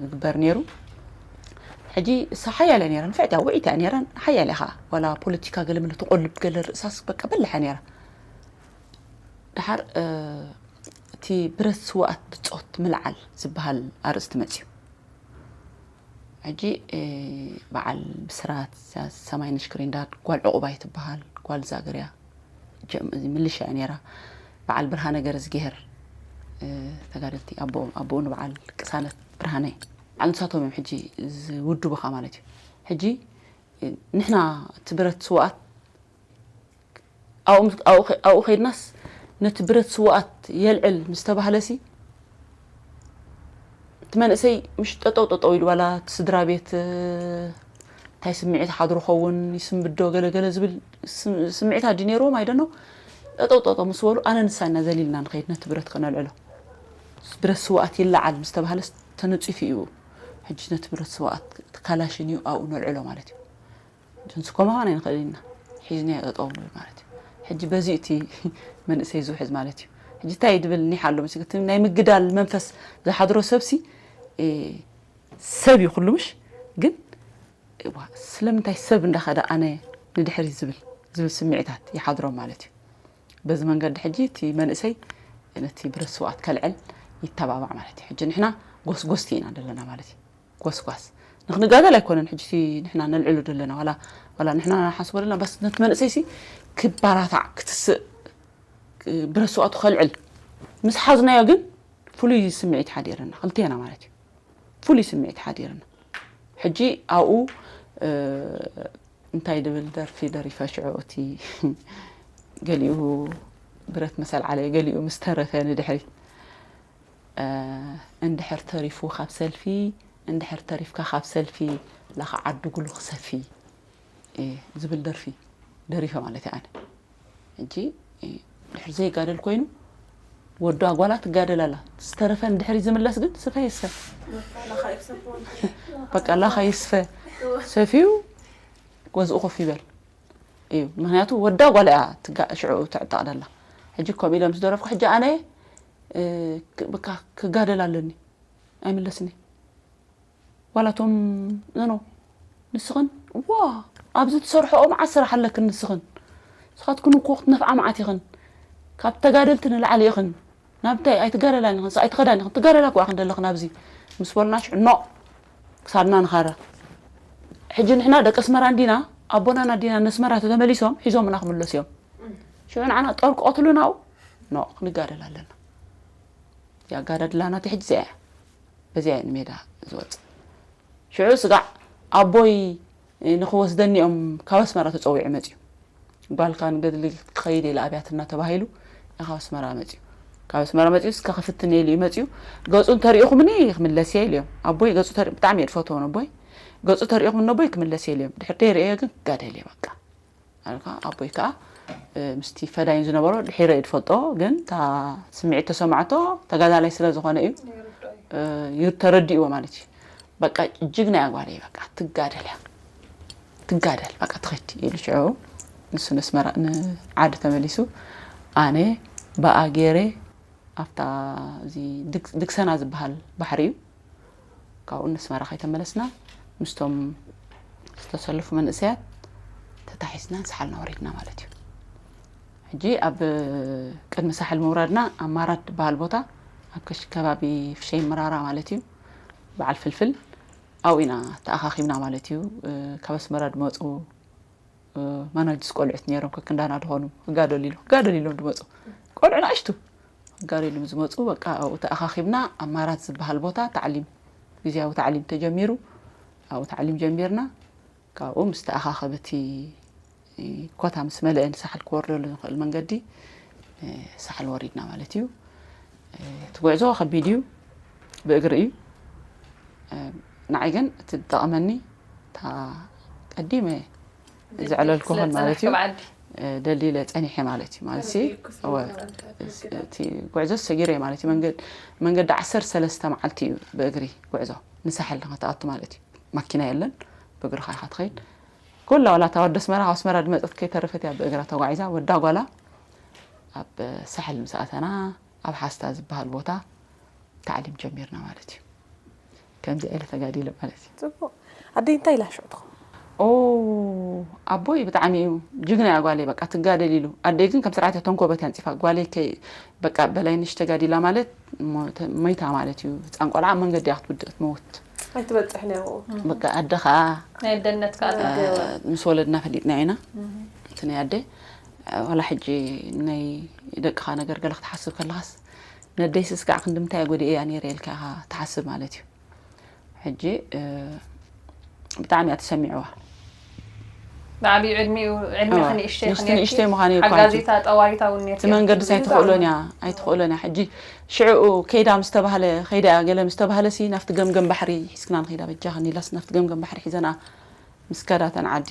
ዝግበር ነይሩ። ሕጂ እሳ ሓያል እያ ነይራ፣ ንፍዕቲ እያ፣ ውዒት እያ ነይራ፣ ሓያል እያ ኸዓ። ዋላ ፖለቲካ ገለ ምለ ትቆልብ ገለ ርእሳስ በቃ በላሕ እያ ነይራ። ደሓር፣ እ፣ እቲ ብረት ስውኣት ብጾት ምልዓል ዝበሃል ኣርእስቲ መጽዩ። ሕጂ፣ እ፣ በዓል ብስራት፣ ሰማይነሽ ክሪንዳድ፣ ጓል ዕቑባይ ትበሃል፣ ጓል ዛግር እያ። ጀም-፣ እዚ ምልሻ እያ ነይራ። በዓል ብርሃነ ገረዝግሄር፣ እ፣ ተጋደልቲ፣ ኣቦ-፣ ኣቦኡ ንበዓል ቅሳነት ብርሃነ። በዓል ንሳቶም እዮም ሕጂ ዝውድቡኻ ማለት እዩ። ሕጂ፣ እ፣ ንሕና እቲ ብረት ስውኣት ኣብኡ ምስ-፣ ኣብኡ ከ-፣ ኣብኡ ከይድናስ ነቲ ብረት ስውኣት የልዕል ምስ ተባህለሲ፣ እቲ መንእሰይ ምሽ ጠጠው ጠጠው ኢሉ፣ ዋላ እቲ ስድራ ቤት፣ እ፣ እንታይ ስምዒት ሓድሩ ኸውን፣ ይስምብዶ፣ ገለ ገለ ዝብል ስም-፣ ስምዒት ኣዲ ነይርዎም፣ ኣይደኖ። ጠጠው ጠጠው ምስ በሉ፣ ኣነ ንሳ ኢና ዘሊልና ንኸይድ ነቲ ብረት ከነልዕሎ። ብረት ስውኣት ይለዓል ምስ ተባህለስ ተነጺፉ እዩ። ሕጂ ነቲ ብረት ስውኣት፣ እቲ ካላሽን እዩ፣ ኣብኡ ነልዕሎ ማለት እዩ። ክንስከሞ ኸዓ ኣይንኽእል ኢና። ሒዝናዮ ጠጠው ንብል ማለት እዩ። ሕጂ በዚ እቲ መንእሰይ ዝውሕዝ ማለት እዩ። ሕጂ እንታይ ድብል ኒሕ ኣሎ መሲሉ፣ እቲ ናይ ምግዳል መንፈስ ዝሓድሮ ሰብሲ፣ እ፣ ሰብ እዩ ኩሉ ምሽ፣ ግን፣ እዋ፣ ስለምንታይ ሰብ እንዳኸደ ኣነ ንድሕሪት ዝብል፣ ዝብል ስምዒታት ይሓድሮም ማለት እዩ። በዚ መንገዲ ሕጂ እቲ መንእሰይ ነቲ ብረት ስውኣት ከልዕል ይተባባዕ ማለት እዩ። ሕጂ ንሕና ጎስጎስቲ ኢና ዘለና ማለት እዩ። ጎስጓስ። ንኽንጋደል ኣይኮነን ሕጂ እቲ ንሕና ነልዕሎ ዘለና፣ ዋላ፣ ዋላ ንሕና ንሓስቦ ዘለና፣ በስ ነቲ መንእሰይሲ ክባራታዕ፣ ክትስእ፣ ብረት ስውኣቱ ከልዕል። ምስ ሓዝናዮ ግን ፍሉይ ስምዒት ሓዲርና፣ ክልቴና ማለት እዩ። ፍሉይ ስምዒት ሓዲርና። ሕጂ ኣብኡ፣ እ፣ እንታይ ድብል ደርፊ ደሪፈ ሽዑ፣ እቲ ገሊኡ ብረት ምስ ኣልዓለ፣ ገሊኡ ምስ ተረፈ ንድሕሪት፣ እ፣ እንድሕር ተሪፉ ካብ ሰልፊ፣ እንድሕር ተሪፍካ ካብ ሰልፊ፣ ላኻ ዓዲ ጉሉ ክሰፊ፣ እ፣ ዝብል ደርፊ ደሪፈ ማለት እየ ኣነ። ሕጂ፣ እ፣ ድሕሪ ዘይጋደል ኮይኑ፣ ወዶ ኣጓላ ትጋደል ኣላ። ዝተረፈ ንድሕሪ ዝምለስ ግን ስፈ ይስፈ። በቃ ላኻ ይስፈ። ሰፊዩ ገዝኡ ኮፍ ይበል እዩ። ምኽንያቱ ወዳ ጓል እያ ትጋ-፣ ሽዑ ትዕጠቕ ደላ። ሕጂ ከምኡ ኢለ ምስ ደረፍኩ፣ ሕጂ ኣነ፣ እ፣ ክ-፣ በቃ ክጋደል ኣለኒ። ኣይምለስኒ። ዋላ እቶም፣ ኖ፣ ኖ። ንስኽን፣ ዋ፣ ኣብዚ ትሰርሕኦ መዓት ስራሕ ኣለክን ንስኽን። ንስኻትክን እኮ ክትነፍዓ መዓት ኢኽን። ካብ ተጋደልቲ ንላዕሊ ኢኽን። ናብታይ ኣይትጋደላን ኢኽን፣ ኣይትኸዳን ኢኽን። ትጋደላ እኮ ኢኽን ዘለኽን ኣብዚ። ምስ በሉና ሽዑ፣ ኖ፣ ክሳድና ንኻረ። ሕጂ ንሕና ደቂ ኣስመራ እንዲና፣ ኣቦና ናዲና ነስመራ ተተመሊሶም፣ ሒዞምና ክምለሱ እዮም። ሽዑ ንዓና ጠርቂ ቀትሉና፣ ኖ፣ ክንጋደል ኣለና። ያጋዳድላና እቲ ሕጂ እዚኣ እያ። በዚኣ እየ ንሜዳ ዝወጽእ። ሽዑ ስጋዕ ኣቦይ ንኽወስደኒ እዮም ካብ ኣስመራ ተጸዊዑ መጺኡ። ጓልካ ንገድሊ ክኸይድ ኢለ ኣብያትና ተባሂሉ ካብ ኣስመራ መጺኡ። ካብ ኣስመራ መጺኡ እስከ ክፍትን ኢሉ እዩ መጺኡ። ገጹ እንተሪኢኹምኒ ክምለስ እየ ኢሉ እዮም። ኣቦይ ገጹ ተሪ-፣ ብጣዕሚ እየ ዝፈትዎ ነቦይ። ገጹ ተሪኢኹምኒ ነቦይ ክምለስ እየ ኢሉ እዮም። ድሕሪ ደይርእዮ ግን ክጋደል እየ በቃ። ኣልካ ኣቦይ ከኣ፣ እ፣ ምስቲ ፈዳይን ዝነበሮ ድሒረ እየ ዝፈልጦ፣ ግን እታ ስምዒት ተሰማዕቶ ተጋዳላይ ስለ ዝኾነ እዩ፣ እ፣ ዩ-፣ ተረዲእዎ ማለት እዩ። በቃ ጅግና እያ ጓለይ፣ በቃ ትጋደል እያ፣ ትጋደል፣ በቃ ትኸድ ኢሉ ሽዑ ንሱ ነስመራ፣ ንዓዲ ተመሊሱ፣ ኣነ ብኣ ገይረ ኣብታ እዚ ድግ-፣ ድግሰና ዝበሃል ባሕሪ እዩ። ካብኡ ነስመራ ከይተመለስና ምስቶም ዝተሰለፉ መንእሰያት ተታሒዝና ንሳሕልና ወሪድና ማለት እዩ። ሕጂ ኣብ ቅድሚ ሳሕል ምውራድና ኣብ ማራት ዝበሃል ቦታ ኣብ ከሽ-፣ ከባቢ ፍሸይ መራራ ማለት እዩ። በዓል ፍልፍል ኣብኡ ኢና ተኣኻኺብና ማለት እዩ። እ፣ ካብ ኣስመራ ዝመፁ፣ እ፣ ማናጅስ ቆልዑት ነይሮም፣ ከክንዳና ዝኾኑ ክጋደሉ ኢሉ-፣ ክጋደሉ ኢሎም ዝመፁ ቆልዑ ንኣሽቱ ክጋደሉ ኢሎም ዝመፁ፣ በቃ ኣብኡ ተኣኻኺብና ኣብ ማራት ዝበሃል ቦታ ታዕሊም፣ ግዝያዊ ታዕሊም ተጀሚሩ። ኣብኡ ታዕሊም ጀሚርና። ካብኡ ምስ ተኣኻኸበ እቲ ኮታ ምስ መለአ ንሳሕል ክወርደሉ ዝኽእል መንገዲ፣ እ፣ ሳሕል ወሪድና ማለት እዩ። እ፣ እቲ ጉዕዞ ከቢድ እዩ፣ ብእግሪ እዩ። እ፣ ንዓይ ግን እቲ ዝጠቐመኒ እታ ቀዲመ ዘዕለልኩኽን ማለት እዩ። እ፣ ደልዲለ ጸኒሐ ማለት እዩ። ማለት ሲ፣ ተረዲእኩ ስለ እወ፣ ዝኾነ ተረዲእኩ። እቲ ጉዕዞ ሰጊረ ማለት እዩ። መንገድ-፣ መንገዲ ዓሰርተ ሰለስተ መዓልቲ እዩ ብእግሪ ጉዕዞ ንሳሕል ንኸትኣቱ ማለት እዩ። ማኪና የለን፣ ብእግርኻ ኢኻ ትኸይድ። ጎላ ዋላ እታ ወዲ ኣስመራ ካብ ኣስመራ ዝመጸት ከይተረፈት እያ ብእግራ ተጓዒዛ። ወዳ ጓላ ኣብ ሳሕል ምስ ኣተና ኣብ ሓስታ ዝበሃል ቦታ ታዕሊም ጀሚርና ማለት እዩ። ከምዚ ኢለ ተጋዲለ ማለት እዩ። ፅቡቅ። ኣደይ እንታይ ኢላ ሽዑ ትኸውን? ኦ ኣቦይ ብጣዕሚ እዩ ጅግና እያ ጓለይ፣ በቃ ትጋደል ኢሉ። ኣደይ ግን ከም ስርዓት እያ ተንኮበት እያ ኣንፂፋ። ጓለይ ከይ በቃ በላይነሽ ተጋዲላ ማለት ሞ- ተ- መይታ ማለት እዩ። ህፃን ቆልዓ ኣብ መንገዲ እያ ክትውድእ ክትመውት። ኣይትበፅሕን እያ ኣብኡ። በቃ ኣደ ከዓ ናይ ደነት ከዓ እ፣ ምስ ወለድና ፈሊጥና ኢና። እቲ ናይ ኣደ ዋላ ሕጂ ናይ ደቅኻ ነገር ገለ ክትሓስብ ከለኻስ ነደይ ስስጋዕ ክንድምታይ ጎዲኤ እያ ነይረ ኢልካ ኢኻ ትሓስብ ማለት እዩ። ሕጂ እ፣ ብጣዕሚ እያ ተሰሚዕዋ። ብዓብዩ ዕድሚኡ ዕድሜ እዋ፣ ክንእሽተይ ንስቲ ነርኪ። ንእሽተይ ምዃኑ እዩ እኳ ሓጋዚታ ጠዋሪታ እውን ነርኪ። እቲ መንገድስ ኣይትኽእሎን እያ ኣይትኽእሎን እያ። ሕጂ ሽዕኡ ከይዳ ምስ ተባህለ ከይዳ እያ ገለ ምስ ተባህለ ሲ ናብቲ ገምገም ባሕሪ ሒዝክና ንኸይዳ በጃኽን ኢላስ ናብቲ ገምገም ባሕሪ ሒዘና ምስ ከዳተን ዓዲ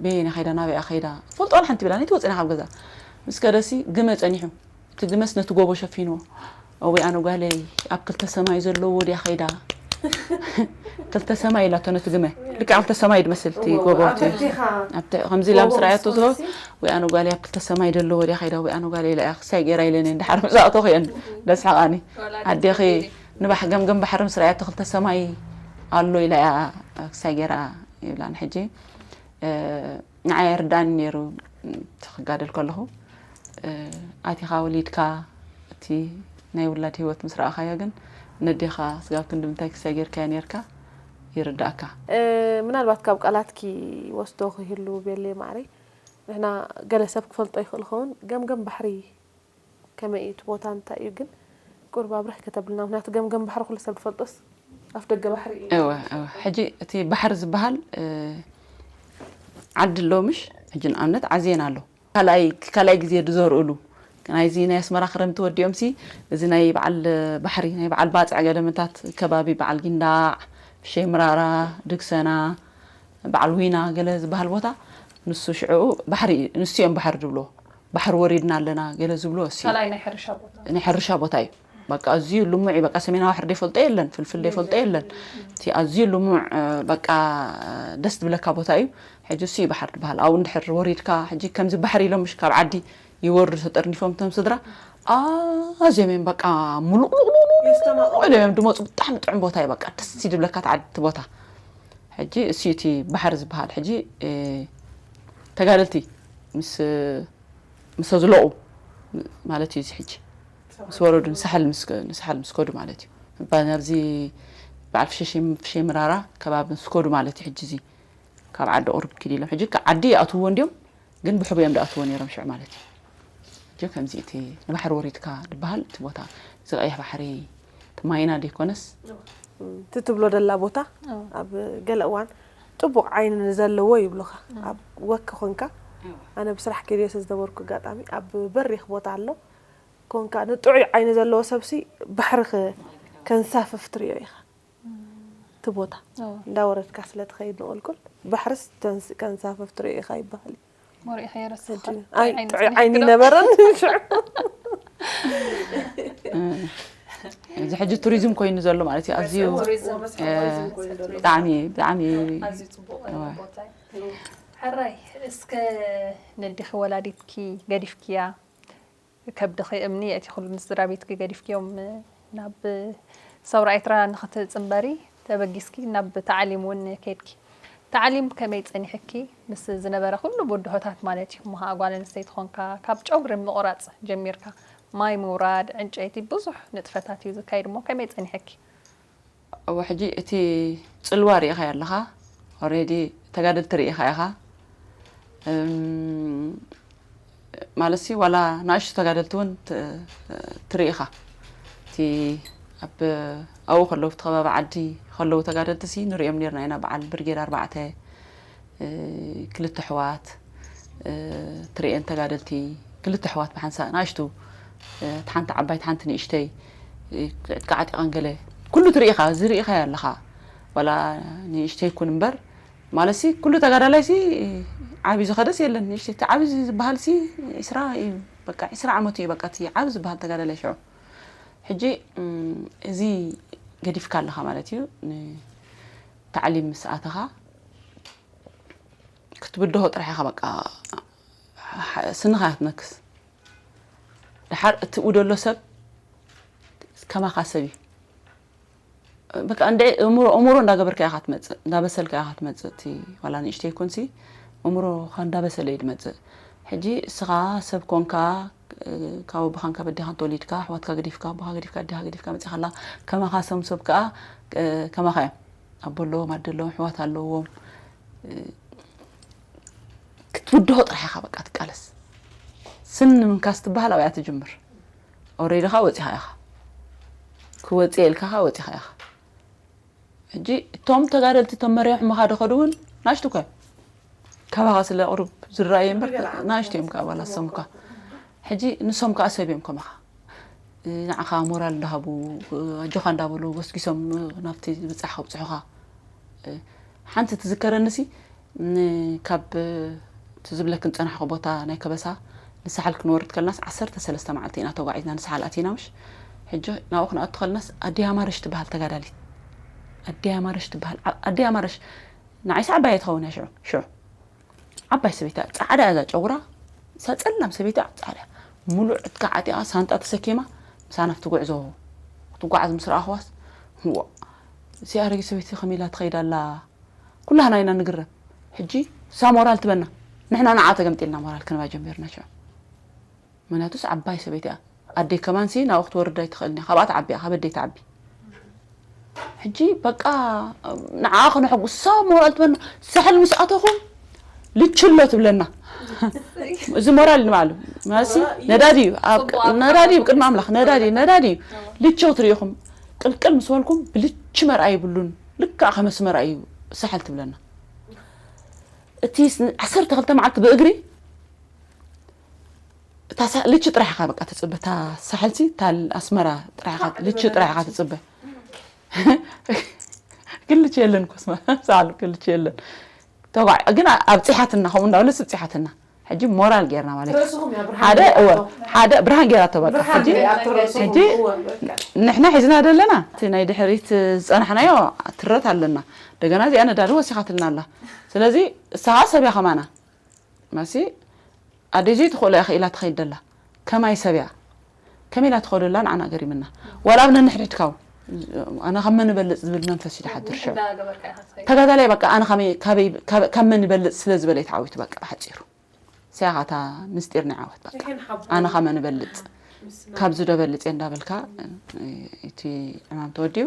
በየነ ከይዳ ናበይኣ ከይዳ ትፈልጦ ዋላ ሓንቲ ብላ ነቲ ወፅና ካብ ገዛ ምስ ከደሲ ግመ ፀኒሑ እቲ ግመስ ነቲ ጎቦ ሸፊንዎ። እወይ ኣነ ጓለይ ኣብ ክልተ ሰማይ ዘለዎ ድያ ከይዳ ክልተ ሰማይ ኢላቶ ነቲ ግመ ልክዕ ክልተ ሰማይ ድመስል እቲ ጎቦ እቲ ኣብቲ ከምዚ ኢላ ምስ ረኣየቶ ዝሆ ወይ ኣነ ጓለይ ኣብ ክልተ ሰማይ ደለዎ ድያ ከይዳ ወይ ኣነ ጓለይ ኢላ እያ ክሳይ ገይራ ኢለኒ እንድሓር ምስ ኣእተኹ እየን ደስሓቓኒ ኣዴኺ ንባሕ ገምገም ባሕሪ ምስ ረኣየቶ ክልተ ሰማይ ኣሎ ኢላ እያ ክሳይ ገይራ ይብላን ሕጂ ንዓይ ኣይርዳእኒ ነይሩ እቲ ክጋደል ከለኹ ኣቲኻ ወሊድካ እቲ ናይ ውላድ ህይወት ምስ ረኣኻዮ ግን ነዴኻ ስጋብ ክንዲ ምንታይ ክሳይ ጌርካዮ ነርካ ይርዳእካ። ምናልባት ካብ ቃላትኪ ወስዶ ክህሉ ቤሌ ማዕረይ ንሕና ገለ ሰብ ክፈልጦ ይኽእል ኸውን ገምገም ባሕሪ ከመይ እዩ እቲ ቦታ እንታይ እዩ ግን ቁርብ ኣብርህ ከተብልና ምክንያቱ ገምገም ባሕሪ ኩሉ ሰብ ዝፈልጦስ ኣፍ ደገ ባሕሪ እዩ። እወ እወ ሕጂ እቲ ባሕሪ ዝበሃል ዓዲ ኣሎ ምሽ ሕጂ ንኣብነት ዓዜን ኣሎ ካልኣይ ካልኣይ ግዜ ዝዘርእሉ ናይዚ ናይ ኣስመራ ክረምቲ ወዲኦም ሲ እዚ ናይ በዓል ባሕሪ ናይ በዓል ባፅዕ ገደምታት ከባቢ በዓል ጊንዳዕ ሸምራራ ድግሰና በዓል ዊና ገለ ዝበሃል ቦታ ንሱ ሽዕኡ ባሕሪ ንሱ እዮም ባሕሪ ዝብልዎ ባሕሪ ወሪድና ኣለና ገለ ዝብልዎ እሱ እዩ። ካልኣይ ናይ ሕርሻ ቦታ ናይ ሕርሻ ቦታ እዩ። በቃ ኣዝዩ ልሙዕ እዩ። በቃ ሰሜናዊ ሕርዲ ይፈልጦ የለን ፍልፍል ይፈልጦ የለን። እቲ ኣዝዩ ልሙዕ በቃ ደስ ዝብለካ ቦታ እዩ። ሕጂ እሱ እዩ ባሕሪ ዝበሃል ኣብኡ እንድሕር ወሪድካ ሕጂ ከምዚ ባሕሪ ኢሎም ምሽ ካብ ዓዲ ይወርዱ ተጠርኒፎም እቶም ስድራ ኣዝዮም እዮም በቃ ሙሉቅሉቅሉቅ ኢሎም እዮም ድመፁ ብጣዕሚ ጥዑም ቦታ እዩ በቃ ደስ እዩ ዝብለካ እቲ ዓዲ እቲ ቦታ ሕጂ እሱ እዩ እቲ ባሕሪ ዝበሃል ሕጂ ተጋደልቲ ምስ ምስ ዝለቁ ማለት እዩ እዚ ሕጂ ምስ ወረዱ ንሳሕል ምስ ንሳሕል ምስ ከዱ ማለት እዩ እባ ናብዚ በዓል ፍሸ ፍሸ ምራራ ከባቢ ምስ ከዱ ማለት እዩ ሕጂ እዚ ካብ ዓዲ ቁሩብ ኪድ ኢሎም ሕጂ ዓዲ ይኣትውዎ እንዲዮም ግን ብሕቡ እዮም ዝኣትውዎ ነይሮም ሽዑ ማለት እዩ ሕጂ ከምዚ እቲ ንባሕሪ ወሪድካ ዝበሃል እቲ ቦታ እዚ ቀይሕ ባሕሪ እቲ ማይና ዘይኮነስ እቲ ትብሎ ደላ ቦታ ኣብ ገለ እዋን ጥቡቕ ዓይኒ ንዘለዎ ይብሉኻ ኣብ ወኪ ኮንካ ኣነ ብስራሕ ከይደ ስለ ዝነበርኩ ኣጋጣሚ ኣብ በሪኽ ቦታ ኣሎ ኮንካ ንጥዑይ ዓይኒ ዘለዎ ሰብሲ ባሕሪ ከንሳፍፍ ትሪኦ ኢኻ እቲ ቦታ እንዳወረድካ ስለ ትኸይድ ንቁልቁል ባሕርስ ከንሳፍፍ ትሪኦ ኢኻ ይበሃል እዩ ወሪእኻዮ ረሲኻ ሕጂ ኣይ ጥዑይ ዓይኒ ነበረን ሽዑ እዚ ሕጂ ቱሪዝም ኮይኑ ዘሎ ማለት እዩ ኣዝዩ ቱሪዝም ብጣዕሚ ብጣዕሚ ኣዝዩ ፅቡቅ ቦታ እዩ ሕራይ እስከ ነዲኺ ወላዲትኪ ገዲፍክያ ከብድኺ እምኒ የእቲኹሉ ንስድራ ቤትኪ ገዲፍክዮም ናብ ሰውራ ኤርትራ ንኽትጽንበሪ ተበጊስኪ ናብ ታዕሊም እውን ከድኪ። ታዕሊም ከመይ ጸኒሕኪ? ምስ ዝነበረ ኩሉ ብድሆታት ማለት እዩ። እሞ ኸኣ ጓል ኣንስተይቲ ኾንካ ካብ ጨጉሪ ምቑራጽ ጀሚርካ ማይ ምውራድ፣ ዕንጨይቲ ብዙሕ ንጥፈታት እዩ ዝካየድ እሞ ከመይ ጸኒሕኪ? እወ ሕጂ እቲ ጽልዋ ርኢኻዮ ኣለኻ። ኦሬዲ ተጋደልቲ ርኢኻ ኢኻ። እም፣ ማለትሲ ዋላ ንኣሽቱ ተጋደልቲ እውን ት- ትርኢ ኢኻ። እቲ ኣብ ኣብኡ ከለዉ እቲ ከባቢ ዓዲ ከለዉ ተጋደልቲ ሲ ንሪኦም ነርና ኢና በዓል ብርጌድ ኣርባዕተ እ፣ ክልተ ኣሕዋት እ፣ ትርእየን ተጋደልቲ ክልተ ኣሕዋት ብሓንሳእ ንኣሽቱ እ፣ እቲ ሓንቲ ዓባይ እቲ ሓንቲ ንእሽተይ እ፣ ክዕጥቃ ዓጢቐን ገለ ኩሉ ትርኢ ኢኻ እዚ ርኢኻዮ ኣለኻ ዋላ ንእሽተይ ይኩን እምበር ማለትሲ ኩሉ ተጋዳላይ ሲ ዓብዩ ዝኸደስ የለን ንእሽተይ እቲ ዓብዩ ዝበሃል ሲ ዒስራ እዩ በቃ ዒስራ ዓመቱ እዩ በቃ እቲ ዓብዩ ዝበሃል ተጋዳላይ ሽዑ ሕጂ እም፣ እዚ ገዲፍካ ኣለኻ ማለት እዩ ንታዕሊም ምስ ኣተኻ ትብድሆ ጥራሕ ኢኻ በቃ። ስንኻ እያ ትነክስ። ድሓር እቲ ኡ ደሎ ሰብ ከማኻ ሰብ እዩ። በቃ እንደ እምሮ እምሮ እንዳገበርካ ኢኻ ትመጽእ፣ እንዳበሰልካ ኢኻ ትመጽእ። እቲ ዋላ ንእሽተይ ይኩንሲ እምሮኻ እንዳበሰለ እዩ ትመጽእ። ሕጂ እስኻ ሰብ ኮንካ፣ ካብ ኣቦኻን ካብ ኣዴኻን ተወሊድካ፣ ኣሕዋትካ ገዲፍካ፣ ኣቦኻ ገዲፍካ፣ ኣዴኻ ገዲፍካ መጺኻ ኣላ። ከማኻ ሰም ሰብ ከኣ ከማኻ እዮም። ኣቦ ኣለዎም፣ ኣደ ኣለዎም፣ ኣሕዋት ኣለዎም። ክትብድሆ ጥራሕ ኢኻ በቃ ትቃለስ። ስኒ ምንካስ ትበሃል ኣብያ ትጅምር። ኦሬዲ ኻ ወጺኻ ኢኻ። ክወጽእ ኢልካ ኻ ወጺኻ ኢኻ። ሕጂ እቶም ተጋደልቲ እቶም መሪሖምኻ ዶ ኸዱ እውን ናሽቱ እኮ እዮም። ካባኻ ስለ ቁሩብ ዝረኣዩ እምበር ናሽቱ እዮም ካብ ኣባላት ሰሙካ። ሕጂ ንሶም ከዓ ሰብ እዮም ከማኻ። ንዓኻ ሞራል እንዳሃቡ፣ ኣጆኻ እንዳበሉ ጎስጊሶም ናብቲ ዝብጻሕ ከብጽሑኻ። ሓንቲ ትዝከረንሲ፣ ካብ እቲ ዝብለክን ዝጸናሕኩ ቦታ ናይ ከበሳ ንሳሕል ክንወርድ ከለናስ ዓሰርተ ሰለስተ መዓልቲ ኢና ተጓዒዝና ንሳሕል ኣቲና ምሽ። ሕጂ ናብኡ ክንኣቱ ከለናስ ኣዲ ኣማረሽ ትበሃል ተጋዳሊት፣ ኣዲ ኣማረሽ ትበሃል። ዓ- ኣዲ ኣማረሽ ንዓይስ ዓባይ ትኸውን እያ ሽዑ። ሽዑ ዓባይ ሰበይቲ እያ፣ ጻዕዳ እያ እዛ ጨጉራ። እሳ ጸላም ሰበይቲ እያ፣ ጻዕዳ። ሙሉእ ዕጥቃ ዓጢቓ ሳንጣ ተሰኪማ ምሳና ኣብቲ ጉዕዞ ክትጓዓዝ ምስ ረኣኽዋስ፣ እዋ፣ እዚኣ ኣረጊት ሰበይቲ ከመይ ኢላ ትኸይድ ኣላ? ኩላህና ኢና ንግረም። ሕጂ እሳ ሞራል ትበና፣ ንሕና ንዓ ተገምጢልና ሞራል ክንባ ጀሚርና ሽዑ። ምክንያቱስ ዓባይ ሰበይቲ እያ። ኣደይ ከማንሲ ናብኡ ክትወርድ ኣይትኽእልን እያ። ካብኣ ትዓቢ እያ፣ ካብ ኣደይ ትዓቢ። ሕጂ በቃ ንዓ ከነሐጉሳ ሞራል ትበና። ሳሕል ምስ ኣተኹም ልችሎ ትብለና። እዚ ሞራል ንባዕሉ ማለትሲ ነዳዲ እዩ። ኣብ ቅ- ነዳዲ እዩ፣ ቅድሚ ኣምላኽ ነዳዲ እዩ፣ ነዳዲ እዩ። ልቸው ትርእኹም ቅልቅል ምስ በልኩም ብልቺ መርኣይ ይብሉን። ልክዕ ከም ኣስመራ እዩ ሳሕል ትብለና። እቲ ስ- ዓሰርተ ክልተ መዓልቲ ብእግሪ እታ ሳ- ልቺ ጥራሕ ኢኻ በቃ ትጽበ። እታ ሳሕልሲ እታ ኣስመራ ጥራሕ ኢኻ፣ ልቺ ጥራሕ ኢኻ ትጽበ። ክልቺ የለን ኮስማ ሳሉ ክልቺ የለን። ተጓዕ ግን ኣብጺሓትና፣ ከምኡ እንዳበለስ ኣብጺሓትና። ሕጂ ሞራል ጌርና ማለት እዩ። ርእስኹም እያ ብርሃን ሓደ ጌራቶ። እወ፣ ሓደ ብርሃን ጌራቶ በቃ። ብርሃን ሕጂ ጌራቶ ርእስኹም። ሕጂ እወ፣ በቃ። ንሕና ሒዝና ዘለና እቲ ናይ ድሕሪት ዝጸናሕናዮ ትረት ኣለና። እንደገና እዚኣ ነዳዲ ወሲኻትልና ኣላ። ስለዚ እሳኻ ሰብ እያ ከማና። ማሲ ኣደይ ዘይትኽእሎ እያ ክኢላ ትኸይድ ደላ። ከማይ ሰብ እያ። ከመይ ኢላ ትኸደላ ንዓና ገሪምና። ዋላ ኣብ ነንሕድሕድካ እውን ኣነ ካብ መን እበልጽ ዝብል መንፈስ እዩ ድሓድር ሽዑ። ተጋዳላይ በቃ ኣነ ካበይ- ካበይ- ካብ- ካብ መን ይበልጽ ስለ ዝበለ እዩ ተዓዊቱ በቃ ብሓጺሩ። እዚኣ እታ ምስጢር ናይ ዓወት በቃ። ኣነ ካብ መን እበልጽ፣ ካብዚ ዶ በልጽ እየ እንዳበልካ እቲ ዕማም ተወዲኡ